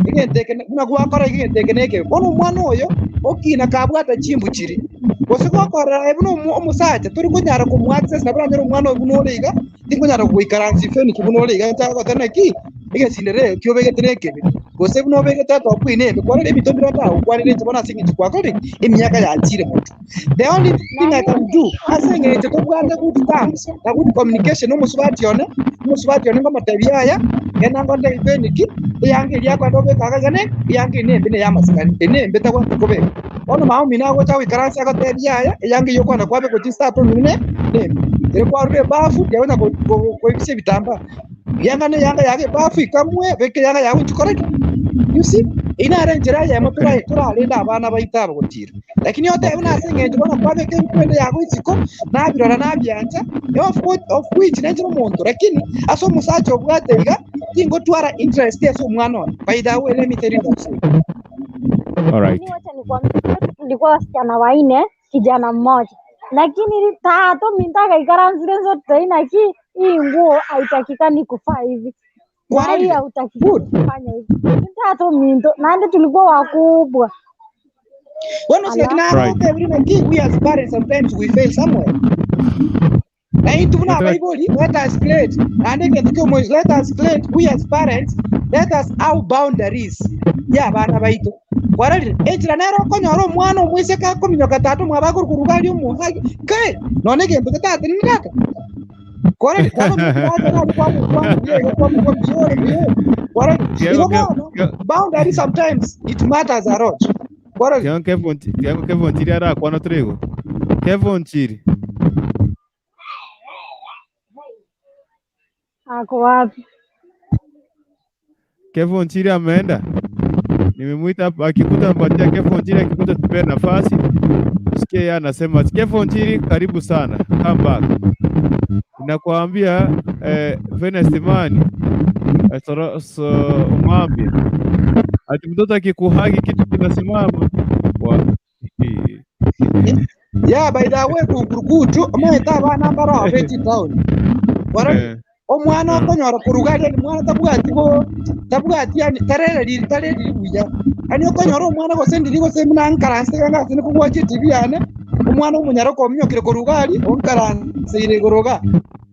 Egento eke buna gwakora iga egento eke nekebe. Bono omwana oyo okina kabwate chimbu chiria. Gose gokorora aye buna omosacha tori konyara komoaccess nabo oranyore omwana oyo buna ore iga, tinkonyara goikaransa ifeniki buna ore iga nchake goteba naki, egesindero eke obegete nekebe, gose buna obegete etopu eye nembe. Kwarora ebinto mbire otagokwanera inche bono ase eng'encho gwakorire ki? Emiaka yachire motwe. The only thing I can do ase eng'encho tobwate good terms na good communication na omosubati one, omosubati one ngomotebia yaya, genda ngonte ifeniki, eyanga eria akwenda obeka iga iga ne eyanga eye nembe neye amasikani, eye nembe tagwenereti kobeka. Bono mama omino agocha goikaransa agotebia yaya, eyanga eyio okwana kwabekwa chinsato omino ne nembe. Ere kwarure ebafu tiagonya koibisa ebitambaa. Eyanga ne eyanga yago ebafu ikamwe, beka eyanga yago inchuo kore ki? You see? Eyio nere enchera eyemo torarende abana baito aba gotira. Lakini otebe buna ase eng'encho bono kwabeka ebikwenda yago isiko, nabirora nabiancha, of which nenchera omonto, lakini ase omosacha obwate iga, tingotwara interest ase omwana one. By the way, let me tell you the truth. Alright. Mimi wacha nikwambie, kwetu tulikuwa wasichana wanne, kijana mmoja, lakini tatu mintaka ikaranzire zote inaki hii nguo haitakikani kufaa hivi na hii Kwarorire? hautakikani Good. kufanya hivi tatu minto nandi tulikuwa wakubwa Bono ase ala naki Right. nagotebire naki we as parents sometimes we fail somewhere. Na intwe buna Nataka abaibori, let us create naende egento kia omoiso, let us create we as parents, let us have boundaries ya abana baito. Kwarorire, enchera nere okonyora omwana omoiseke akominyoka tata omwabo akorokwa rugari omohagi, kai, nonye egento getateneni tata. Kwarorire, tata ominto tata nari kwamokwana buya iga kwamokwa mbuya ore mbuya ore. Kwarorire, Kiango igo ke bono, boundary sometimes it matters a lot. Kwarorire. kiango Kevon kiango Kevon Chiri arakwana torego. Kevon Chiri. ako wapi? Kevon Chiri ameenda. Nimemwita hapa akikuta mpatia Kevon Chiri akikuta tupe nafasi. Tusikie yeye anasema. Kevon Chiri karibu sana. Come back. Nakwambia Venus Imani so, umwambie ati mtoto akikuhagi kitu kinasimama. Wa. Yeah, by the way, kukurukutu omanyete abana mbaro abeti town. Kwarorire, omwana okonyora koruga aria ni mwana tabwati bo tabwati yani tarereri tareriri buya. Yaani okonyora omwana gose ndiri gose buna nkaranse iga ngase nikogwacha etibi yane, omwana omonyaroka ominyokire koruga aria, onkaranseire igoro igaa.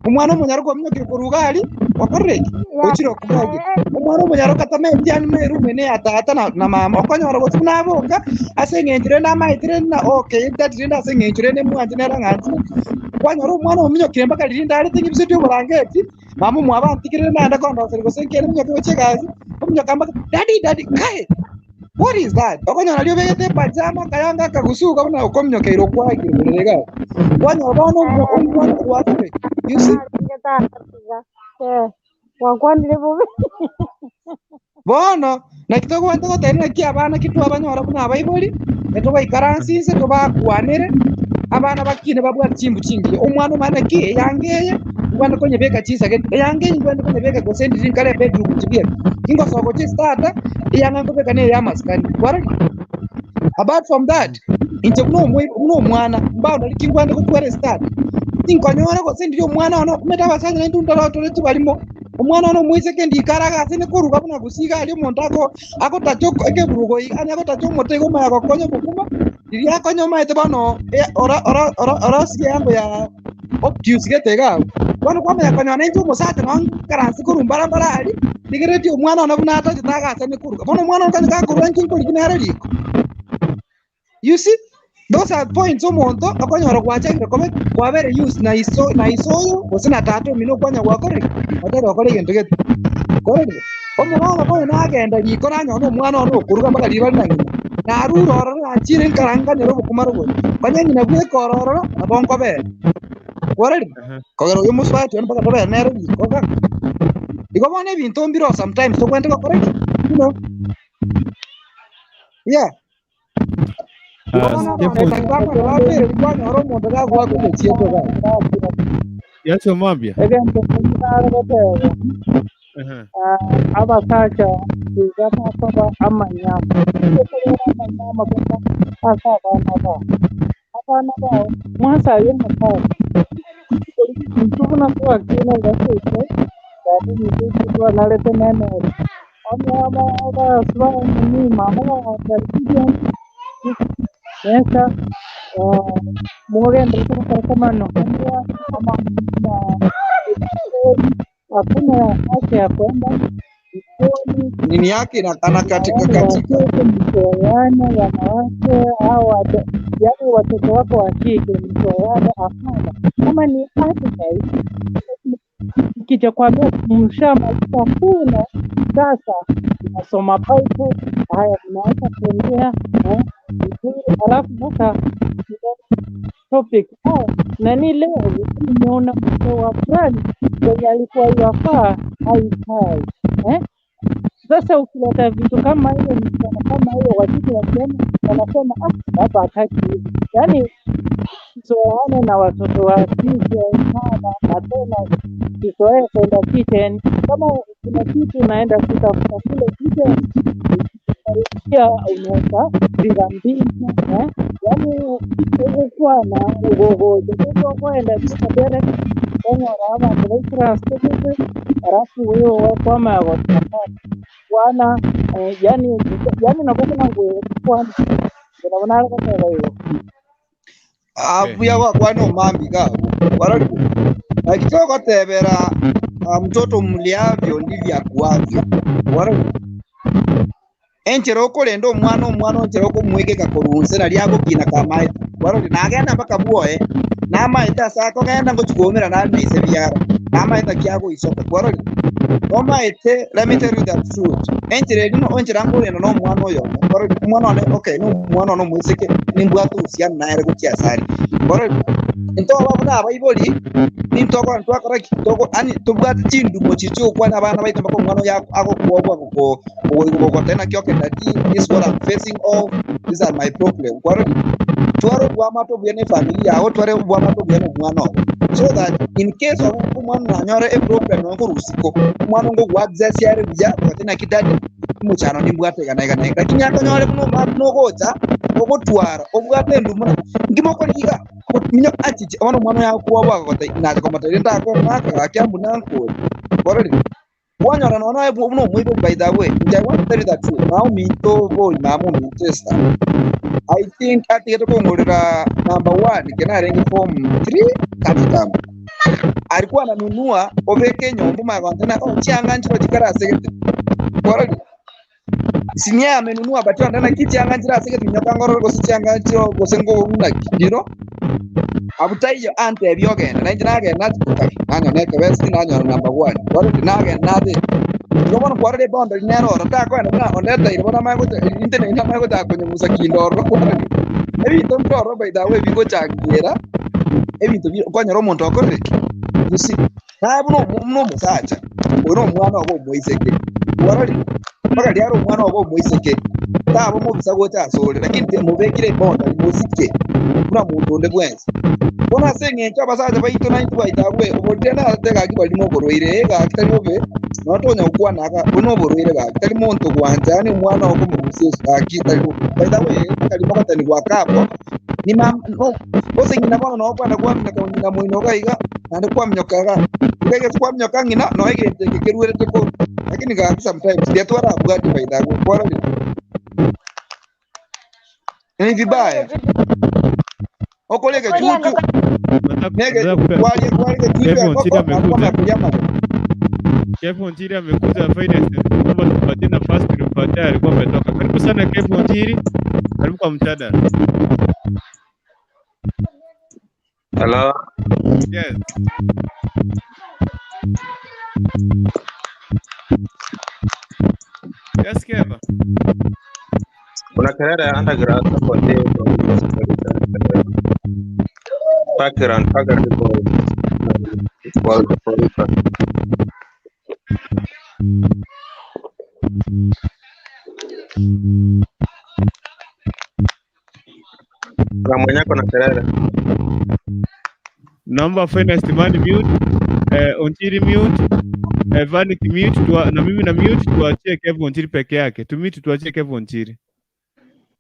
Omwana omonyaroka ominyokire koruga aria, okorire ki? Ochire okoragia. Omwana omonyaroka tamanyeti yani buna eroom ene ya tata na mama, okonyora gose buna aboka, ase eng'encho rende amaete rende na okay tari rende ase eng'encho rende mwanche nere ang'anchire, kwanyora omwana ominyokire mpaka riria ndarete ng'ibiseti oborangeti, mama omwabo antigire naende kondoseri gose nkere minyoke gochia egasi, ominyoka mpaka daddy daddy kai what is that? Okonyora riria obegete epajama akayanga akagusuka buna okominyokeire okwagire borere iga. Kwanyora bono omwana gwakore you see? Gwakwanire bobe. Bono naki togwenerete goteba naki abana ki twabanyora buna abaibori, etobaikaranse inse tobakwanere, abana bakine babwate chimbu chingiya. Omwana omanye naki eyanga eye ngwenerete konyebeka chisageti, eyanga eye ngwenerete konyebeka gose ndiri nkare ebedroom chibieka. Ingosoa gochia ase tata, eyanga nkobeka neye ya amasikani. Kwarorire? Apart from that, inche buna buna omwana, mboundary ki ngwenerete gotwara ase tata? Tinkonyora gose ndiri omwana one, omanyete abasacha naintwe ntoro tore tibarimo, omwana one omoiseke ndikare agase nikoruga buna gose iga aria omonto agotacha ekeburugo iga, yaani agotacha omote iga omanya gokonya obokima, riria akonya omanyete bono orosirie eango ya obtuse gete iga abwo. Bono kwamanya konyora naintwe omosacha nonye nkaranse korwa mbara mbara aria, rigeretie omwana one buna atachete agase nikoruga. Bono omwana one kanya gakorwa inche nkorigi nere riko. You see? Those are points omonto okonyora gwachakire koba kwabere used na iso na iso oyo gose na tata omino okwanya gwakorire ki? Otari gokora egento gete. Korende omogaka oyo nagenda riko nanyora na omwana one okoruga mpaka rirorio na ng'ina, narure ororo nachire nkaranganera obokima rogoro, konya ng'ina bweka ore ororo nabo nkobera. Kwarorire? Kogera oyo omosubati one mpaka tobere nere riko iga. Igo bono ebinto mbire oo sometimes tobwenerete gokora ki? You know? Yeah. Igo bono abanto ekero bakwenda babeire kwanyora omonto gagoaka omochieko iga. Yes, Omambia. Egento keria nare goteba, ah, abasacha tiga bakoba amanyama, ekorera amanyama boka ase abana bao. Abana bao, mwasaria omosacha, intwe buna twakina iga seito, tata ominto intwe twanarete nemere, onye abasi ba nini mama bagarisirie mesa, mogenderete gokora amanohania, hakuna haja ya kwenda jikoni. Nini yake anakatika Yaani katika. wakike msoeane, wanawake au yaani watoto wako wa kike msoeane, hapana. Kama ni advice ikija kuambia mshamaliza kula sasa, mnasoma Bible, haya mnaanza kuongea vizuri, alafu sasa topic nani leo nimeona mtoto wa fulani mwenye alikuwa yafaa haifai eh? Sasa ukileta vitu kama hiyo, mfano kama hiyo, watoto wakiona wanasema ah, baba hataki hivi. Yaani tuzoeane na watoto wa kike sana, na tena tuzoee kwenda kitchen. Kama kuna kitu unaenda kutafuta kule kitchen, pia unaweza virambini eh? Yaani ukuwa na ugogojo ugokwenda tukabere onyora abanto baikaransete alafu wewe wakwama gotaka wana yani yani nabo buna ngwekwana nabo naragoteba igo. Abuya gwakwana omambi gago warorire like togotebera mtoto mliavyo ndivyo akuavyo warorire enchera okorenda omwana omwana onchera okomwegeka korwa inse naria agokina kamaete warorire nagenda mpaka bwoye namaete ase akogenda ngochi koumera nare na ise biara namaete ki agoisoka kwarorire omaete let me tell you the truth enchera eri no enchera nkorenda na omwana oyo one kwarorire omwana one okay na omwana one omoiseke nimbwate uhusiano nere gochia ase aria kwarorire ntoba buna abaibori nintokora ntwakora ki togo yaani tobwate chindumo chiria chiogokwana abana baito mpaka omwana oyo agokwobwa goko gogoteba naki okay daddy this is what I'm facing off these are my problem kwarorire tware obwamate obuya na efamiri yago tware obwamate obuya na omwana ogo so that in case of omwana nanyore eproblem nonye korwa isiko omwana ongo goa access are buya ogote naki daddy omochano nimbwate iga na iga na iga lakini akonyore buna omwana buna ogocha ogotwara obwate endumo nki mokora iga minyo achiche bono omwana oyo agokwobwa agogotebia nacha komotebia ntakomaka gaki abwo nankore kwarorire Kwanyora nonya naye buna omoibori by the way, inche I want to tell you the truth, mama ominto bori mama ominto Esther, I think atigete kong'orera number one ekero narenge form three ka kitambo. Alikuwa ananunua obeke enyomba omanye gontebia ng'a oh chianga nchiro chikarasegete. Kwarorire? Sinia amenunua but onde naki chianga nchire ase egete minyoka ngorore gose chianga nchiro gose ngobuna ki, you know? Abwo taiyo antebia ogende, nainche nagenda nachia gotari, nanyora ekebesi, nanyora number one. Kwarorire? Nagenda nabeka. Igo bono kwarora eboundary nere ororo, takoenda buna onde taire bono amanye gocha inte naende amanye gochaka konyung'usa kinde ororo kwarorire? Ebinto mbire ororo by the way bigochangiera ebinto bi okonyora omonto okorire ki? You see? Naye buna omo buna omosacha, oyo na omwana obo omoiseke, kwarorire? Mpaka riare omwana obo omoiseke, taba omobisa gocha asore, lakini mobekire eboundary mosike buna monto onde bwensi. Bono ase eng'encho abasacha baito naintwe twaito abwo oborire narete gaki baria noborwaire, ee gaki tari bobe, nonya tonya gokwana aka, obo noborwaire gaki, tari monto gwancha yaani omwana oo komorusia ase gaki tari bobe. By the way, akarimo gotenigwa aka abwo, nima no gose ng'ina bono noo kwenda kwaminyoka ng'ina moino iga iga, naende kwaminyoka iga, iga egesi kwaminyoka ng'ina noo egento eke keruerete korwa. Lakini gaki sometimes riria twarabwati by the way, kwarorire? Ni vibaya. Okoria egechuchu, nege kwaria kwaria egechuchu Kevin engoko, Onchiri naende amekuja. kwamanya koria amagena. Kevin Onchiri amekuja finance. Naomba tupatie nafasi tulimpatia alikuwa ametoka. Karibu sana Kevin Onchiri. Karibu kwa mjadala. Hello. Yes. Yes, Keva. Kuna kelele ya underground hapo ndio background background iko kwa kwa Kuna mwenye ako na kelele. Naomba Finest Mani mute, Onchiri mute, Vanik mute tuwa, na mimi na mute tuachie Kev Onchiri peke yake. Tumute tuachie Kev Onchiri.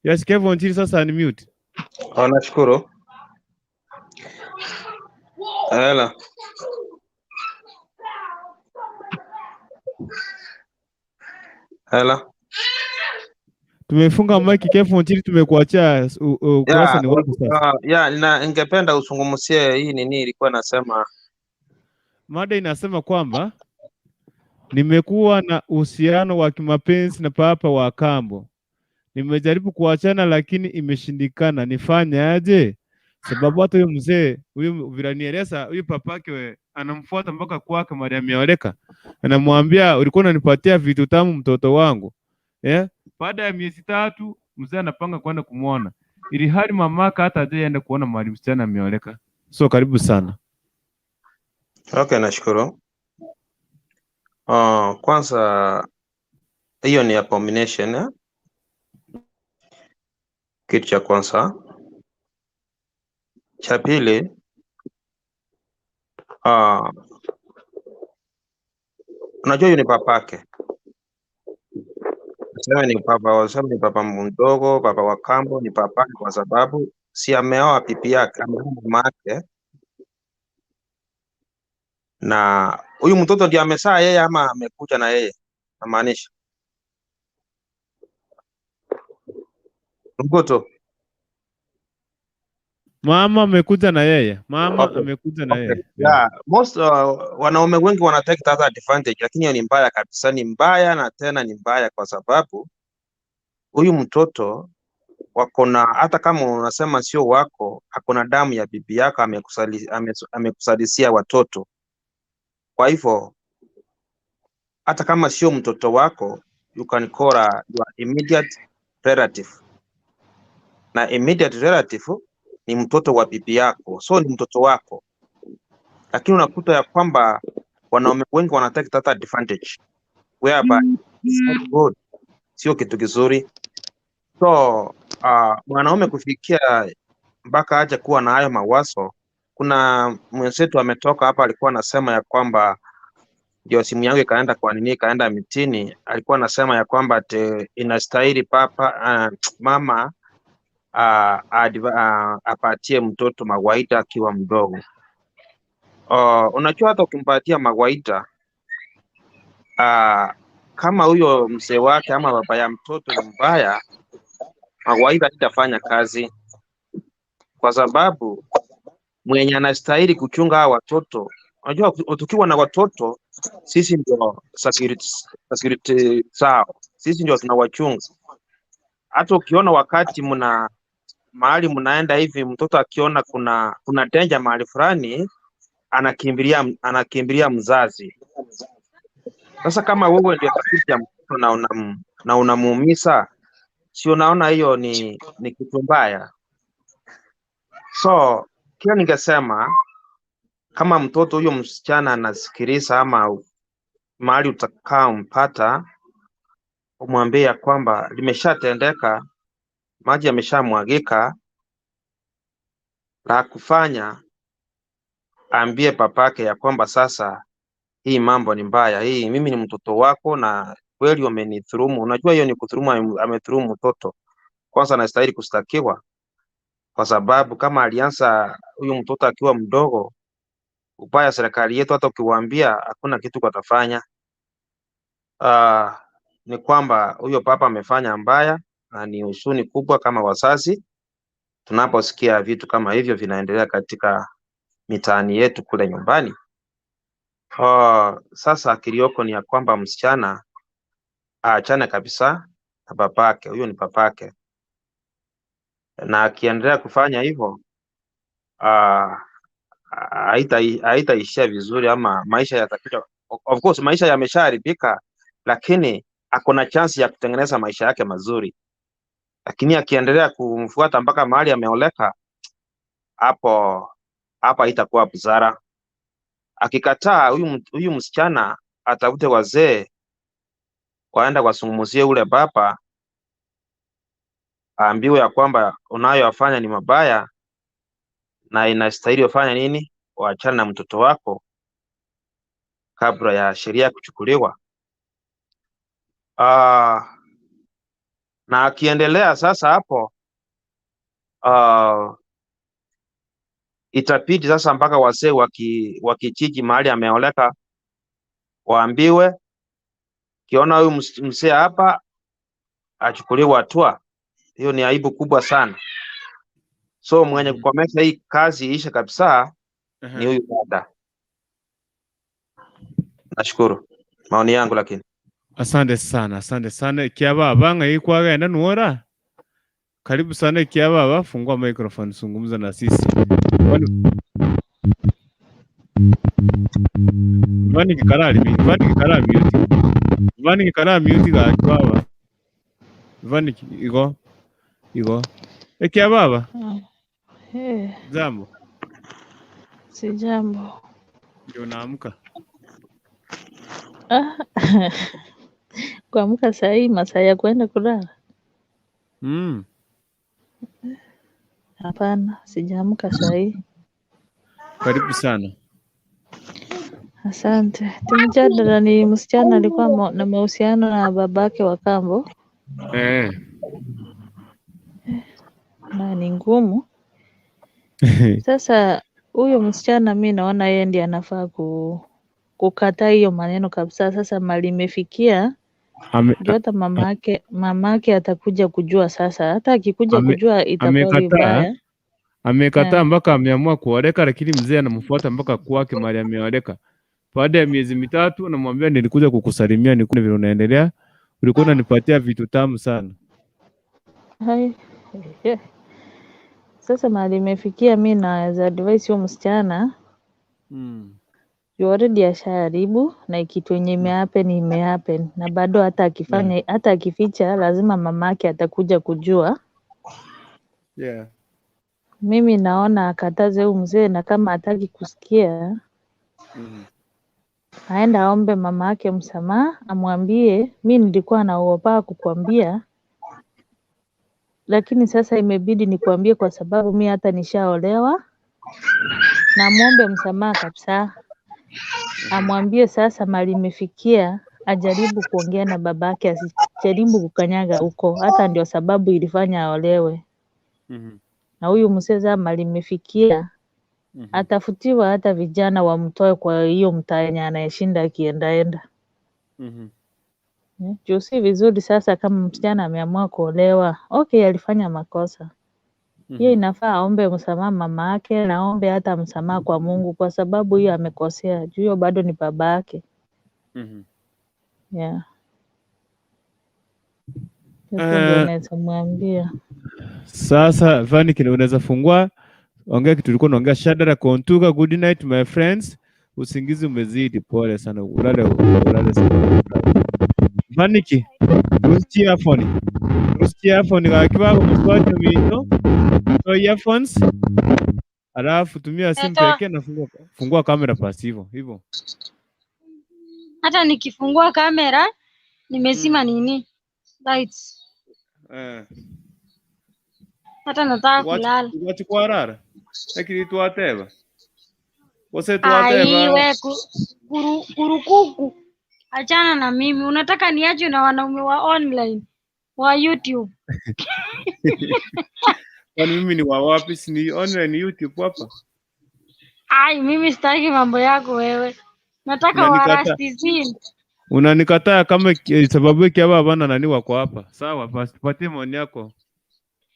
Yes, Kev Onchiri sasa ni mute. Oh, nashukuru. Hello. Hello. Tumefunga mic Kev Onchiri, tumekuachia ukurasa Yeah, ni wako sasa. yeah, na ningependa usungumzie hii nini ilikuwa nasema. Mada inasema kwamba nimekuwa na uhusiano wa kimapenzi na papa wa kambo. Nimejaribu kuachana lakini imeshindikana. Nifanye aje? Sababu hata huyu mzee huyu vile alinieleza, huyu papake anamfuata mpaka kwake mahali ameoleka, anamwambia ulikuwa unanipatia vitu tamu mtoto wangu yeah? Baada ya miezi 3 mzee anapanga kwenda kumwona, ili hali mamaka hata hajaenda kuona mahali msichana ameoleka. So karibu sana. Okay, nashukuru. Kwanza hiyo ni abomination eh? Kitu cha kwanza. Cha pili, unajua huyu ni papake. Waseme ni papa, waseme ni papa mdogo, papa wa kambo, ni papake kwa sababu si ameoa bibi yake, ameoa mama yake, na huyu mtoto ndiye amezaa yeye ama amekuja na yeye, namaanisha mtoto. Mama amekuja na yeye, mama Okay. amekuja na Okay. yeye. Yeah, most wanaume wengi wana take that advantage, lakini hiyo ni mbaya kabisa, ni mbaya na tena ni mbaya kwa sababu huyu mtoto wako na, hata kama unasema sio wako, akona damu ya bibi yako, amekusalisia watoto. Kwa hivyo hata kama sio mtoto wako, you can call your immediate relative, na immediate relative ni mtoto wa bibi yako, so ni mtoto wako. Lakini unakuta ya kwamba wanaume wengi wana take that advantage whereby it's not good, sio kitu kizuri. So mwanaume kufikia mpaka aje kuwa na hayo mawazo. Kuna mwenzetu ametoka hapa, alikuwa anasema ya kwamba ndio simu yangu ikaenda kwa nini, ikaenda mitini. Alikuwa anasema ya kwamba ati inastahili papa mama apatie mtoto mawaida akiwa mdogo. Unajua hata ukimpatia mawaida kama huyo mzee wake ama baba ya mtoto ni mbaya, mawaida haitafanya kazi, kwa sababu mwenye anastahili kuchunga hawa watoto. Unajua tukiwa na watoto sisi ndio security zao, sisi ndio tunawachunga. Hata ukiona wakati mna mahali mnaenda hivi, mtoto akiona kuna danger mahali fulani, anakimbilia mzazi. Sasa kama wewe ndio rafiki ya mtoto na unamuumiza, si unaona hiyo ni kitu mbaya? So kile ningesema kama mtoto huyo msichana anasikiliza ama mahali utakaa umpata, umwambie ya kwamba limeshatendeka, maji yameshamwagika, la kufanya ambie papake ya kwamba sasa hii mambo ni mbaya, hii mimi ni mtoto wako na kweli wamenidhulumu. Unajua hiyo ni kudhulumu, amedhulumu mtoto. Kwanza anastahili kushtakiwa kwa sababu kama alianza huyu mtoto akiwa mdogo, ubaya serikali yetu hata ukiwaambia hakuna kitu watafanya. Ni kwamba huyo papa amefanya mbaya na ni huzuni kubwa kama wazazi tunaposikia vitu kama hivyo vinaendelea katika mitaani yetu kule nyumbani. Sasa kilioko ni ya kwamba msichana aachane kabisa na babake, huyo ni babake, na akiendelea kufanya hivyo Haitaishia vizuri ama maisha yatakuja. Of course maisha yameshaharibika, lakini ako na chance ya kutengeneza maisha yake mazuri, lakini akiendelea kumfuata mpaka mahali ameoleka, hapo hapo haitakuwa busara. Akikataa huyu msichana atafute wazee waenda wazungumzie ule baba, aambiwe ya kwamba unayoyafanya ni mabaya na inastahili ufanye nini, waachane na mtoto wako kabla ya sheria kuchukuliwa. Na akiendelea sasa hapo, itabidi sasa mpaka wazee wa kijiji mahali ameoleka waambiwe, kiona huyu mzee hapa achukuliwe hatua. Hiyo ni aibu kubwa sana. So mwenye kukomesha hii kazi iishe kabisa ni huyu dada. Nashukuru, maoni yangu lakini. Asante sana, asante sana. Ikiababa ng'ai kwagenda nuora. Karibu sana Ikiababa, fungua microphone, zungumza na sisi. Vani kikarari mi, vani kikara mute. Vani kikara mute ga baba. Vani igo igo. Ikiababa, jambo. Si jambo. Ndio naamka. Ah, kuamka saa hii masaa ya kuenda kulala? Hapana, sijaamka saa hii. Karibu sana. Asante. Tumjadala ni msichana alikuwa na mahusiano na babake wa kambo na ni ngumu. Sasa huyo msichana mi naona yeye ndiye anafaa kukataa hiyo maneno kabisa. Sasa mali imefikia ndio hata mamake atakuja kujua sasa. Hata akikuja kujua itakuwa Amekataa vibaya. amekataa mpaka ameamua kuoleka, lakini mzee anamfuata mpaka kwake mahali ameoleka. Baada ya miezi 3 anamwambia nilikuja kukusalimia nikuone vile unaendelea, ulikuwa unanipatia vitu tamu sana. Hai. Sasa mahali imefikia, mi naweza advise huyo msichana you already ashaharibu na kitu yenye imehappen imehappen, na bado hata akifanya hata akificha lazima mamake atakuja kujua. Mimi naona akataze huyu mzee, na kama hataki kusikia aenda aombe mama yake msamaha, amwambie mi nilikuwa naogopa kukuambia, lakini sasa imebidi nikuambie kwa sababu mi hata nishaolewa. Na muombe msamaha kabisa, amwambie sasa mali imefikia, ajaribu kuongea na babake, asijaribu kukanyaga huko, hata ndio sababu ilifanya aolewe. Na huyu mzee sasa mali imefikia, atafutiwa hata vijana wamtoe kwa hiyo mtaa yenye anayeshinda akiendaenda. Juu si vizuri sasa kama msichana ameamua kuolewa. Okay, alifanya makosa. Hiyo inafaa aombe msamaha mama yake na aombe hata msamaha kwa Mungu kwa sababu hiyo amekosea. Juu hiyo bado ni baba yake. Yeah. Hiyo tu ndio naweza mwambia. Sasa Vani, unaweza fungua ongea kitu ulikuwa unaongea. Shadara Kontuka, good night my friends. Usingizi umezidi, pole sana, ulale ulale sana. Vaniki, rusi earphone. Rusi earphone kwa kibago mswati mito. So earphones. Alafu tumia simu pekee na fungua kamera pasi hivyo. Hivyo. Hata nikifungua kamera nimezima nini lights. Hata nataka kulala. Wachi kwarara. Lakini tuateba. Wose tuateba. Aiwe kurukuku. Achana na mimi. Unataka niachwe na wanaume wa online wa YouTube? Kwani mimi ni wa wapi? Si ni online YouTube hapa? Ai, mimi sitaki mambo yako wewe. Nataka wa Rastizin. Unanikataa kama sababu yake hapa bana nani wako hapa. Sawa, basi tupatie maoni yako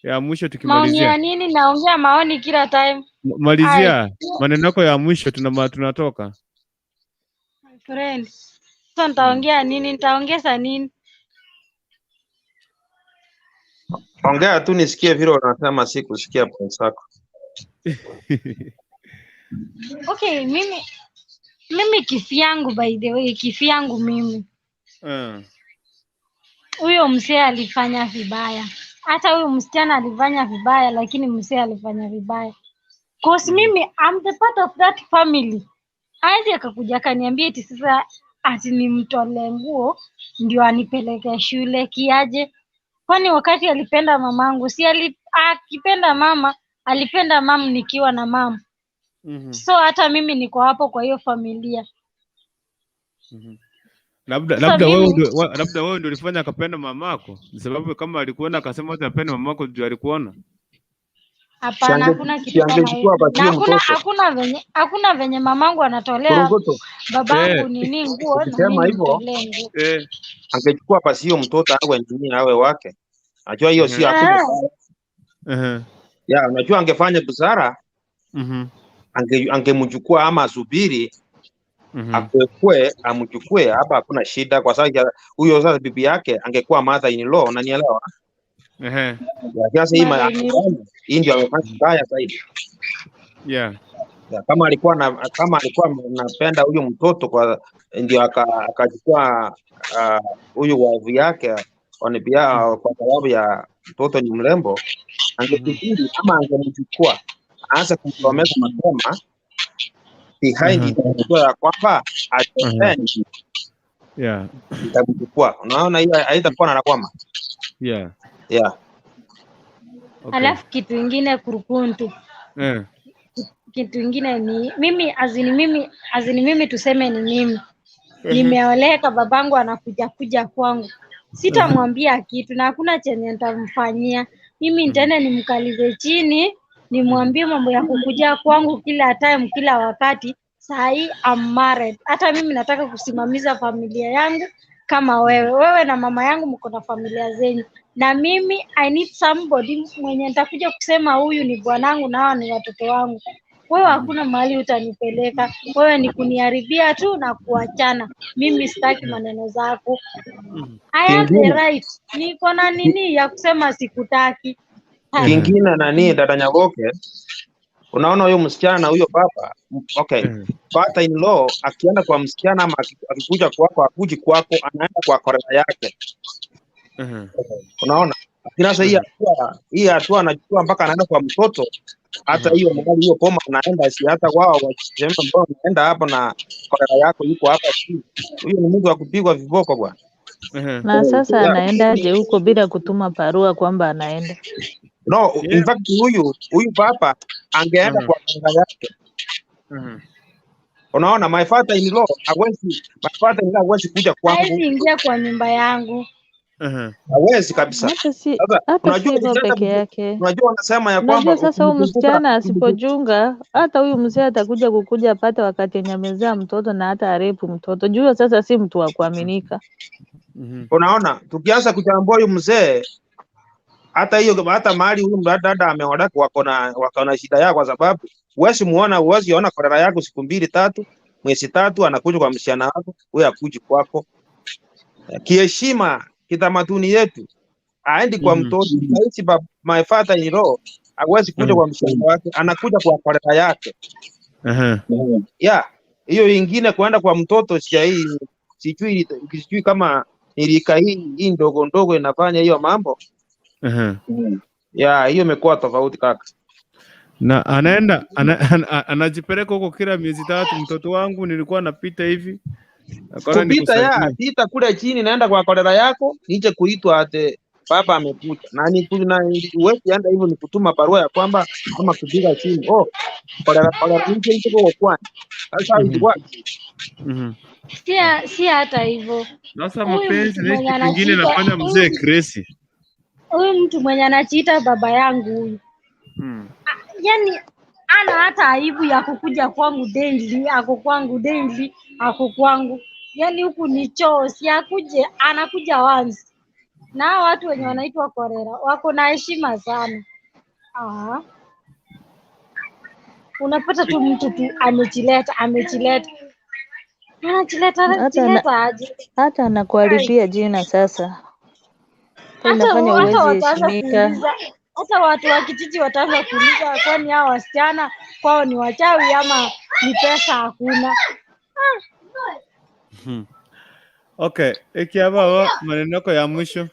ya mwisho Maoni tukimalizia. ya nini? Naongea maoni kila time. Malizia Ai, maneno yako ya mwisho tunatoka. my friend. Sasa nitaongea nini? Nitaongeza nini? Ongea tu nisikie vile unasema, si kusikia points zako. Okay, mimi kivyangu, by the way, kivyangu mimi huyo mzee alifanya vibaya. Hata huyo msichana alifanya vibaya, lakini mzee alifanya vibaya. Cause mimi I'm the part of that family. Hawezi akakuja akaniambia eti sasa ati nimtolee nguo ndio anipeleke shule kiaje? Kwani wakati alipenda mamangu, si akipenda mama, alipenda mam nikiwa na mama. So hata mimi niko hapo kwa hiyo familia. Labda Sasa labda wewe mimi ndio labda wewe ndio ulifanya akapenda mamako, ni sababu kama alikuona akasema acha apende mamako juu alikuona. Hapana, hakuna kitu kama hiyo. Siangechukua basi Na hiyo hakuna mtoto hakuna venye hakuna venye mamangu anatolea Korongoto, babangu nini nguo na ukisema mimi hivyo nimtolee nguo. angechukua basi hiyo mtoto awe nini awe wake. Najua hiyo sio hakuna ya, unajua angefanya busara angemchukua ama asubiri akuekue amchukue hapa, hakuna shida, kwa sababu huyo sasa bibi yake angekuwa mother in law, unanielewa? Ya, Sasa hii Mother-in-law. hii ndio amefanya mbaya zaidi. Yeah. Ya, kama alikuwa na kama alikuwa anapenda huyu mtoto kwa ndio akachukua huyu wife yake on behalf, kwa sababu ya mtoto ni mrembo, angesubiri ama angemchukua aanze kumsomesha mapema behind itajua ya kwamba at the end Yeah. itamchukua. Unaona, hiyo haitakuwa na lawama. Yeah. Yeah. Okay. Alafu kitu ingine kurukuntu, kitu ingine ni mimi azini mimi azini mimi tuseme ni mimi nimeoleka, babangu anakuja kuja kwangu, sitamwambia kitu na hakuna chenye nitamfanyia mimi. Nitaenda nimkalize chini, nimwambie mambo ya kukuja kwangu kila time, kila wakati. Saa hii I'm married. Hata mimi nataka kusimamiza familia yangu kama wewe. Wewe na mama yangu mko na familia zenyu, na mimi I need somebody mwenye nitakuja kusema huyu ni bwanangu na hawa ni watoto wangu. Wewe hakuna mahali utanipeleka, wewe ni kuniharibia tu na kuachana. Mimi sitaki maneno zako. I have the Kingine right, niko na nini ya kusema sikutaki. Ha. kingine nani, dada Nyagoke, unaona huyo msichana na huyo baba okay, father in law akienda kwa msichana ama akikuja kwako, akuji kwako, anaenda kwa korera yake, unaona. Lakini sasa hii hatua hii hatua anachukua mpaka anaenda kwa mtoto, hata hiyo mahali hiyo poma anaenda, si hata wao wakisema mbona unaenda hapo na korera yako yuko hapa, si huyo ni mtu wa kupigwa viboko bwana. Na sasa Yeah. anaendaje huko bila kutuma barua kwamba anaenda? No, in fact huyu baba angeenda kwa korera yake. Unaona, my father in law hawezi, my father in law hawezi kuja kwangu, Hawezi ingia kwa nyumba yangu. hawezi kabisa. Hata si Sasa hata si unajua hivyo ukitaka peke yake. unajua wanasema ya kwamba Unajua sasa huyu ukimkumbuka msichana asipochunga, hata huyu mzee atakuja kukuja apate wakati yenye amezaa mtoto na hata arepu mtoto. Juu huyo sasa si mtu wa kuaminika. Unaona, tukianza kuchambua huyu mzee, hata hiyo hata mahali huyu dada ameoleka wako na shida yao, kwa sababu huwezi muona, huwezi ona korera yako siku mbili tatu, mwezi tatu, anakuja kwa msichana wako, wewe akuji kwako. Kiheshima, kitamaduni yetu aendi kwa mtoto sahizi. My father in law hawezi kuja kwa msichana wake, anakuja kwa korera yake. Yeah, hiyo ingine kuenda kwa mtoto sijai, sijui kama ni rika hii ndogo ndogo inafanya hiyo mambo. Yeah, hiyo imekuwa tofauti kaka. Na anaenda anajipeleka huko kila miezi tatu, mtoto wangu nilikuwa napita hivi akaona Kupita ya nikusaidie. pita kule chini, naenda kwa kolera yako, nije kuitwa ate baba amekuja na ni na huwezi enda hivyo, ni kutuma barua ya kwamba ama kupiga simu oh, kolera kolera nije nje kwa kwani sasa ilikuwa Si hata hivyo. Sasa Huyu mapenzi mtu na mwenye kitu kingine anajiita nafanya mzee huyu crazy. huyu mtu mwenye anajiita baba yangu huyu, yani ana hata aibu ya kukuja kwangu daily, ako kwangu daily, ako kwangu. Yani huku ni choo, si akuje, anakuja once. Na hawa watu wenye wanaitwa korera wako na heshima sana. Ah. Unapata tu mtu tu amejileta, amejileta, anajileta, Hata ana, anajileta aje? hata anakuharibia jina sasa. Kwa Hata inafanya hata huwezi wataanza heshimika. kuuliza, Hata watu wa kijiji wataanza kuuliza, kwani hao wasichana kwao ni wachawi ama ni pesa hakuna? Okay, ikiababa maneno yako ya mwisho.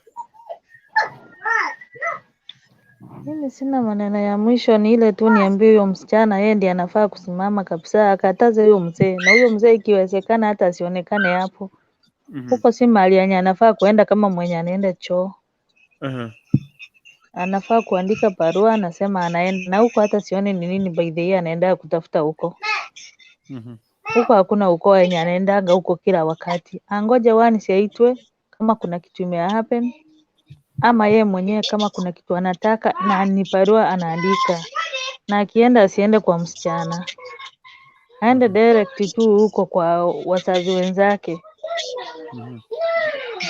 Mimi sina maneno ya mwisho, ni ile tu niambie huyo msichana yeye ndiye anafaa kusimama kabisa, akataze huyo mzee, na huyo mzee ikiwezekana hata asionekane hapo. Huko si mahali yenye anafaa kuenda kama mwenye anaenda choo. Anafaa kuandika barua, anasema anaenda na huko, hata sioni ni nini by the way anaenda kutafuta huko. Huko hakuna ukoo yenye anaendaga huko kila wakati. Angoje once aitwe kama kuna kitu ime happen ama yeye mwenyewe kama kuna kitu anataka na ni barua anaandika, na akienda asiende kwa msichana, aende direct tu huko kwa wazazi wenzake.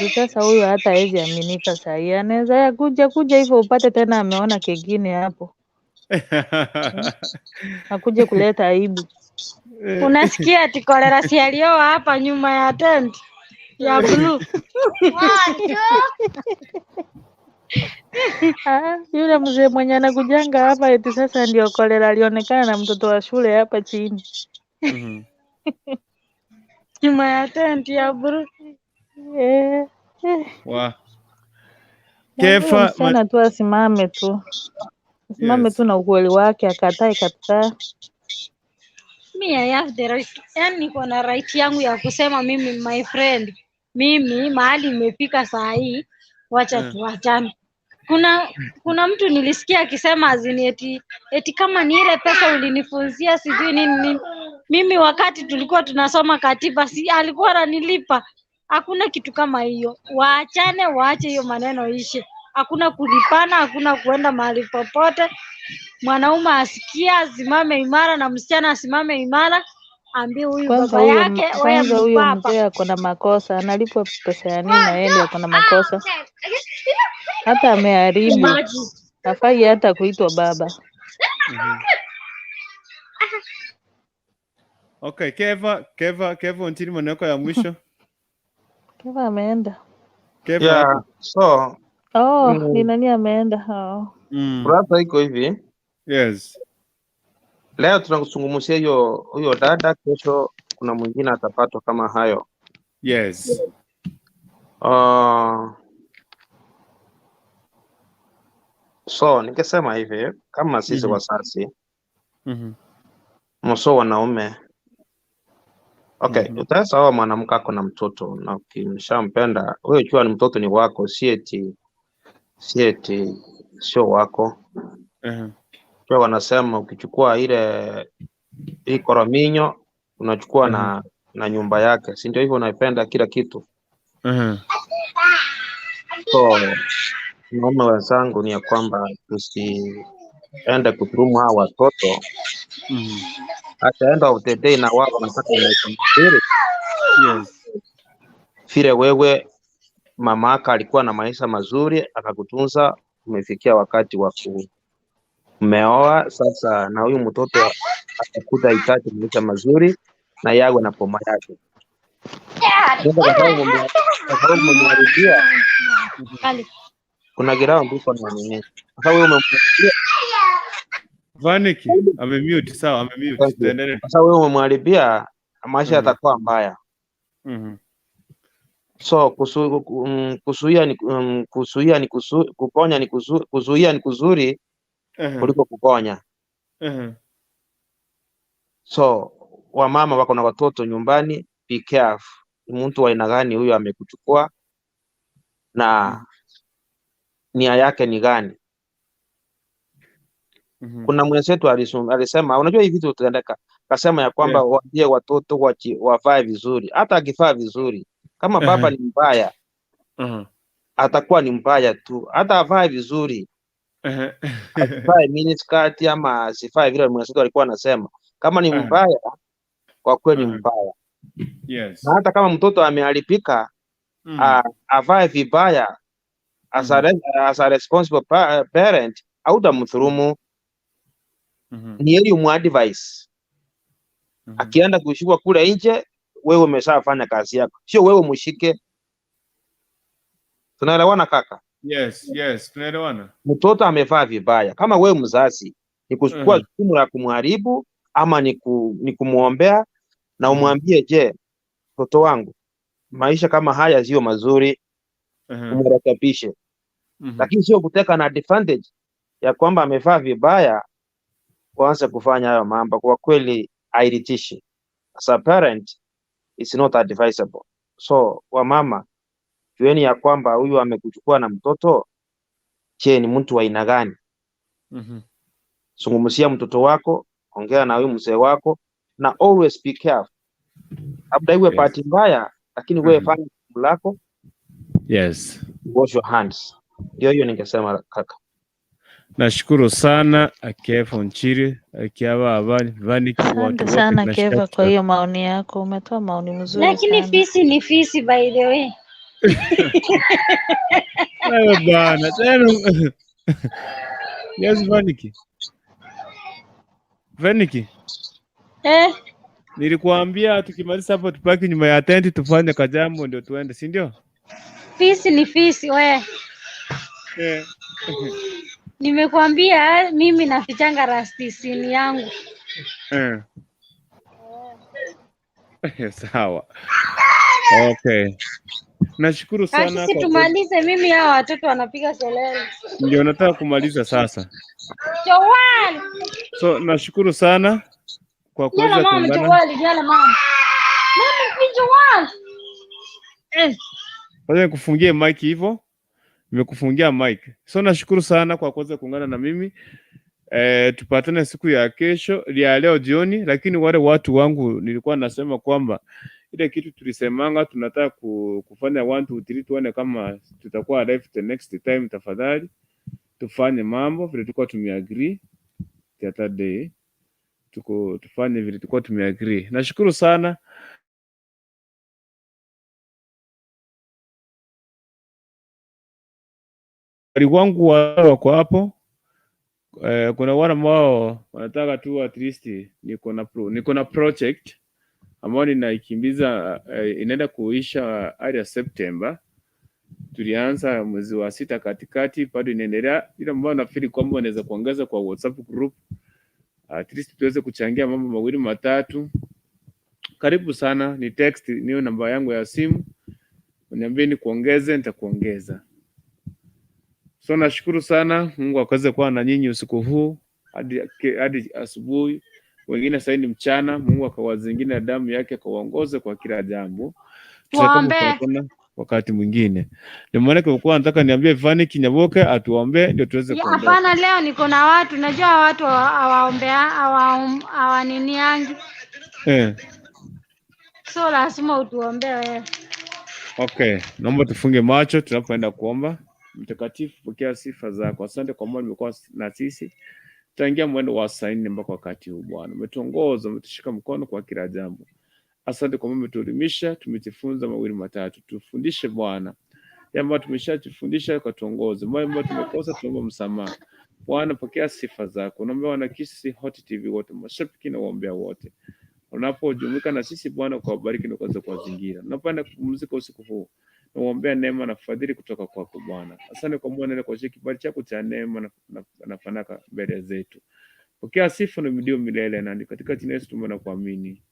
Juu sasa huyu hata hawezi aminika sahii, anaweza ya kuja kuja hivyo upate tena ameona kengine hapo, akuje kuleta aibu. Unasikia ati kolera si alioa hapa nyuma ya tent ya blue. Ah, yule mzee mwenye anakujanga hapa eti sasa ndio kolera alionekana na mtoto wa shule hapa chini. Nyuma ya tent ya blue. Eh, eh. Wa. Mwambie Kefa ma msichana tu asimame tu, asimame yes. tu na ukweli wake, akatae kabisa. Me, I have the right. Yani niko na right yangu ya kusema mimi my friend, mimi mahali imefika saa hii, wacha tuachane. Kuna kuna mtu nilisikia akisema azini eti, eti kama ni ile pesa ulinifunzia sijui nini nini. Mimi wakati tulikuwa tunasoma katiba si alikuwa ananilipa. Hakuna kitu kama hiyo. Waachane, waache hiyo maneno ishe. Hakuna kulipana, hakuna kuenda mahali popote. Mwanaume asikie, asimame imara na msichana asimame imara, ambie huyu Kwanza baba huyo yake, wewe kwanza huyo mpapa. mzee ako na makosa, analipwa pesa ya nini na yeye ndiye ako na makosa? Hata ameharibu, Imagine. hafai hata kuitwa baba. Okay, Keva, Keva, Keva ontini maneno yako ya mwisho. Keva ameenda. Keva Yeah, hapo. so Oh, ni nani ameenda? Oh. Brother iko hivi. Yes. Leo tunazungumzia hiyo huyo dada, kesho kuna mwingine atapatwa kama hayo. Yes. So nikisema hivi kama sisi wazazi mso wanaume okay, utaweza oa mwanamke ako na mtoto na ukimshampenda wewe, jua ni mtoto ni wako, si eti si eti sio wako. Pia wanasema ukichukua ile hii korominyo unachukua na na nyumba yake, si ndio hivyo? Unaipenda kila kitu. So naume wenzangu ni ya kwamba tusiende kudhulumu hawa watoto at the end of the day, na wao wanataka maisha mazuri Yes. vile wewe mama yako alikuwa na maisha mazuri akakutunza, umefikia wakati wa kumeoa sasa, na huyu mtoto atakuta hitaji maisha mazuri na yawe na poma yake. Sasa kwa sababu kwa sababu umemharibia, kuna ground huko na nini. Sasa wewe umemharibia, Vaniki amemute, sawa, amemute. Thank you. Tuendelee. Sasa wewe umemharibia, maisha yatakuwa mbaya. So kuzuia ni kuzuia ni kuzu, kuponya ni kuzu, kuzuia ni kuzuri kuliko kuponya. So wamama wako na watoto nyumbani, be careful. Ni mtu wa aina gani huyo amekuchukua na nia yake ni gani? Kuna mwenzetu alisema, unajua hivi vitu hutendeka, akasema ya kwamba waambie watoto wavae vizuri. Hata akivaa vizuri, kama baba ni mbaya, atakuwa ni mbaya tu, hata avae vizuri, asivae miniskirt ama asivae vile mwenzetu alikuwa anasema, kama ni mbaya, kwa kweli mbaya. Yes. Na hata kama mtoto ameharibika, avae vibaya, as a as a responsible parent, hautamdhulumu. Ni heri umuadvise. Akienda kushikwa kule nje, wewe umeshafanya kazi yako, sio wewe mshike. Tunaelewana kaka? Yes, yes, tunaelewana. Mtoto amevaa vibaya, kama wewe mzazi ni kuchukua jukumu la kumharibu ama ni kumwombea na umwambie, je, mtoto wangu, maisha kama haya sio mazuri, umrekebishe. Lakini sio kuteka na advantage ya kwamba amevaa vibaya kuanza kufanya hayo mambo. Kwa kweli hairitishi. As a parent it's not advisable. So wamama, jueni ya kwamba huyu amekuchukua na mtoto, je, ni mtu wa aina gani? Zungumzia mtoto wako, ongea na huyu mzee wako, na always be careful. Labda iwe bahati mbaya, lakini wewe fanya jukumu lako, wash your hands. Ndio hiyo ningesema kaka. Nashukuru sana Akefa Nchiri, Akiaba Abani, Vaniki, watu Asante wote sana tunashukuru. Keva kwa hiyo maoni yako, umetoa maoni mzuri Lakini sana. fisi ni fisi by the way. Wewe bwana tena. Yes, Vaniki. Vaniki, Eh, nilikuambia tukimaliza hapo tupaki nyuma ya tenti tufanye kajambo ndio tuende, si ndio? fisi ni fisi we. Eh. Nimekuambia mimi nafichanga rastisini yangu. Eh. Sawa. Okay. Nashukuru sana Kasisi kwa kuweza- tumalize, mimi hawa watoto wanapiga kelele. ndio nataka kumaliza sasa. Joel, So nashukuru sana kwa yala kuweza mama kuungana. Joel, yala mama. Mama ni Joel. Eh, Kwanza nikufungie mic hivyo. Nimekufungia mic. So nashukuru sana kwa kuweza kuungana na mimi. Tupatane siku ya kesho ya leo jioni, lakini wale watu wangu nilikuwa nasema kwamba ile kitu tulisemanga tunataka kufanya 1 2 3 tuone kama tutakuwa live the next time. Tafadhali tufanye mambo vile tulikuwa tumeagree the other day, tuko tufanye vile tulikuwa tumeagree. Nashukuru sana. Wali wangu wako hapo. Kuna wale ambao wanataka tu at least niko na project ambayo ninaikimbiza, inaenda kuisha hadi ya September. Tulianza mwezi wa sita katikati, bado inaendelea. Ile ambayo nafikiri kwamba wanaweza kuongeza kwa WhatsApp group, at least tuweze kuchangia mambo mawili matatu. Karibu sana, ni text, niyo namba yangu ya simu, uniambie nikuongeze, nitakuongeza. So nashukuru sana, Mungu akaweze kuwa na nyinyi usiku huu hadi asubuhi, wengine sasa ni mchana. Mungu akawazingira na damu yake akawaongoze kwa kila jambo. Tuombe. Tutakapopatana wakati mwingine. Ndio maana kwa kuwa nataka niambie Vani Kinyaboke atuombe ndio tuweze Ya, kuondoka. hapana, leo niko na watu, najua watu hawaombea hawaniniangi, Eh, so lazima utuombee wewe. okay, naomba tufunge macho tunapoenda kuomba. Mtakatifu, pokea sifa zako. Asante kwa maana umekuwa na sisi tangia mwendo wa saa nne mpaka wakati huu Bwana. Umetuongoza, umetushika mkono kwa kila jambo. Asante kwa maana umetuelimisha, tumejifunza mawili matatu. Tufundishe Bwana yale ambayo tumeshajifundisha, ukatuongoze. Wale ambayo tumekosa, tunaomba msamaha. Bwana, pokea sifa zako. Naomba wana Kisii Hot TV wote, mashabiki na waombea wote, unapojumuika na sisi Bwana, kuwabariki na kuweza kuwazingira. Unapoenda kupumzika usiku huu, nawaombea neema na fadhili kutoka kwako Bwana. Asante kwa Bwana kwa kibali chako cha neema na fanaka mbele zetu. Pokea sifa na midio milele, na ni katika jina la Yesu tumeomba na kuamini.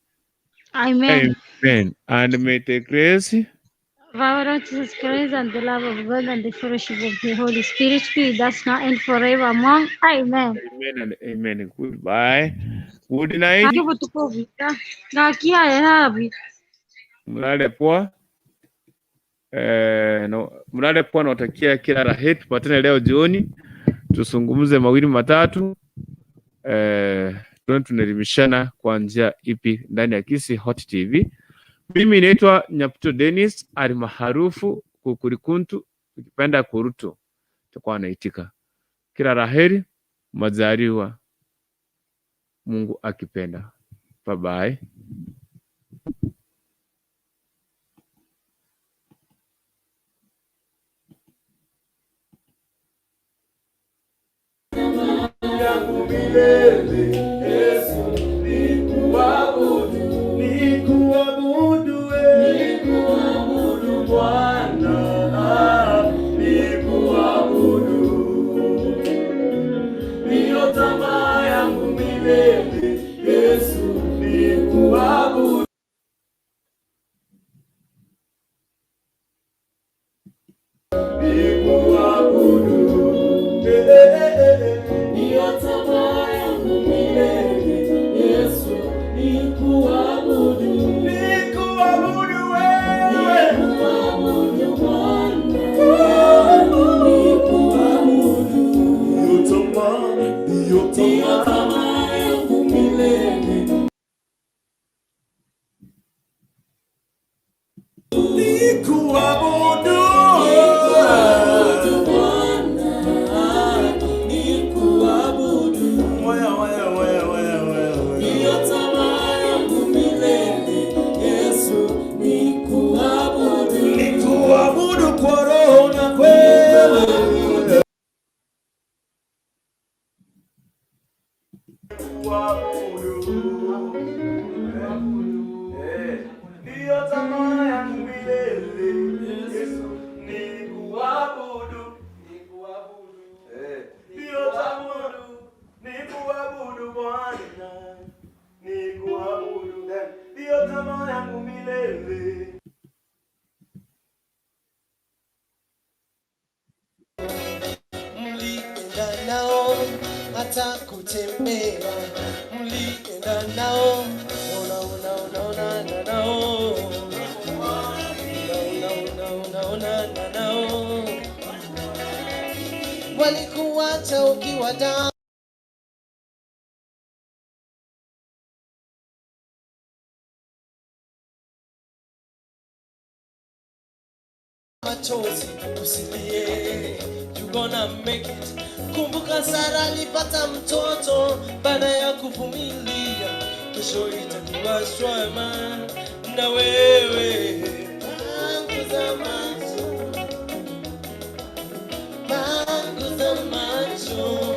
Amen. Amen. And may the grace Our Lord Jesus Christ and the love of God and the fellowship of the Holy Spirit be with us now and forevermore. Amen. Amen and amen. Goodbye. Good night. Hapo tuko vita. Ngakia yapi? Mlale poa. No, mlale poa, nawatakia kila la heri. Tupatane leo jioni tuzungumze mawili matatu, tuone tunaelimishana kwa njia ipi ndani ya Kisii Hot TV. Mimi naitwa Nyaputo Dennis almaarufu Kukurikuntu, ukipenda Kurutu takuwa anaitika. Kila la heri, majaliwa, Mungu akipenda. Bye bye. Yangu milele, Yesu, nikuabudu, nikuabudu wewe, nikuabudu Bwana, nikuabudu. Nikuabudu. Eh, eh, eh, eh. Ndiyo tamaa yangu milele, Yesu, nikuabudu. Nikuabudu wewe. Nikuabudu Bwana, nikuabudu. Ndiyo tamaa, ndiyo Ndiyo tamaa. tamaa yangu milele. Nikuabudu. Nikuabudu Bwana, nikuabudu. Wewe, wewe, wewe, wewe. Ndiyo tamaa yangu milele, Yesu, nikuabudu. Nikuabudu kwa roho na kweli. Nikuabudu. Eh, Ndiyo tamaa yangu milele. Yesu, nikuabudu. Eh, Ndiyo tamaa, nikuabudu Bwana. Nikuabudu. Eh, Ndiyo tamaa yangu milele. Mlienda nao hata kutembea, mlienda nao ona ona ona ona na nao ona ona ona ona na nao walikuacha ukiwa down. Machozi usilie, you gonna make it. Kumbuka Sara alipata mtoto baada ya kuvumilia, kesho itakuwa shwema na wewe. Panguza macho, panguza macho.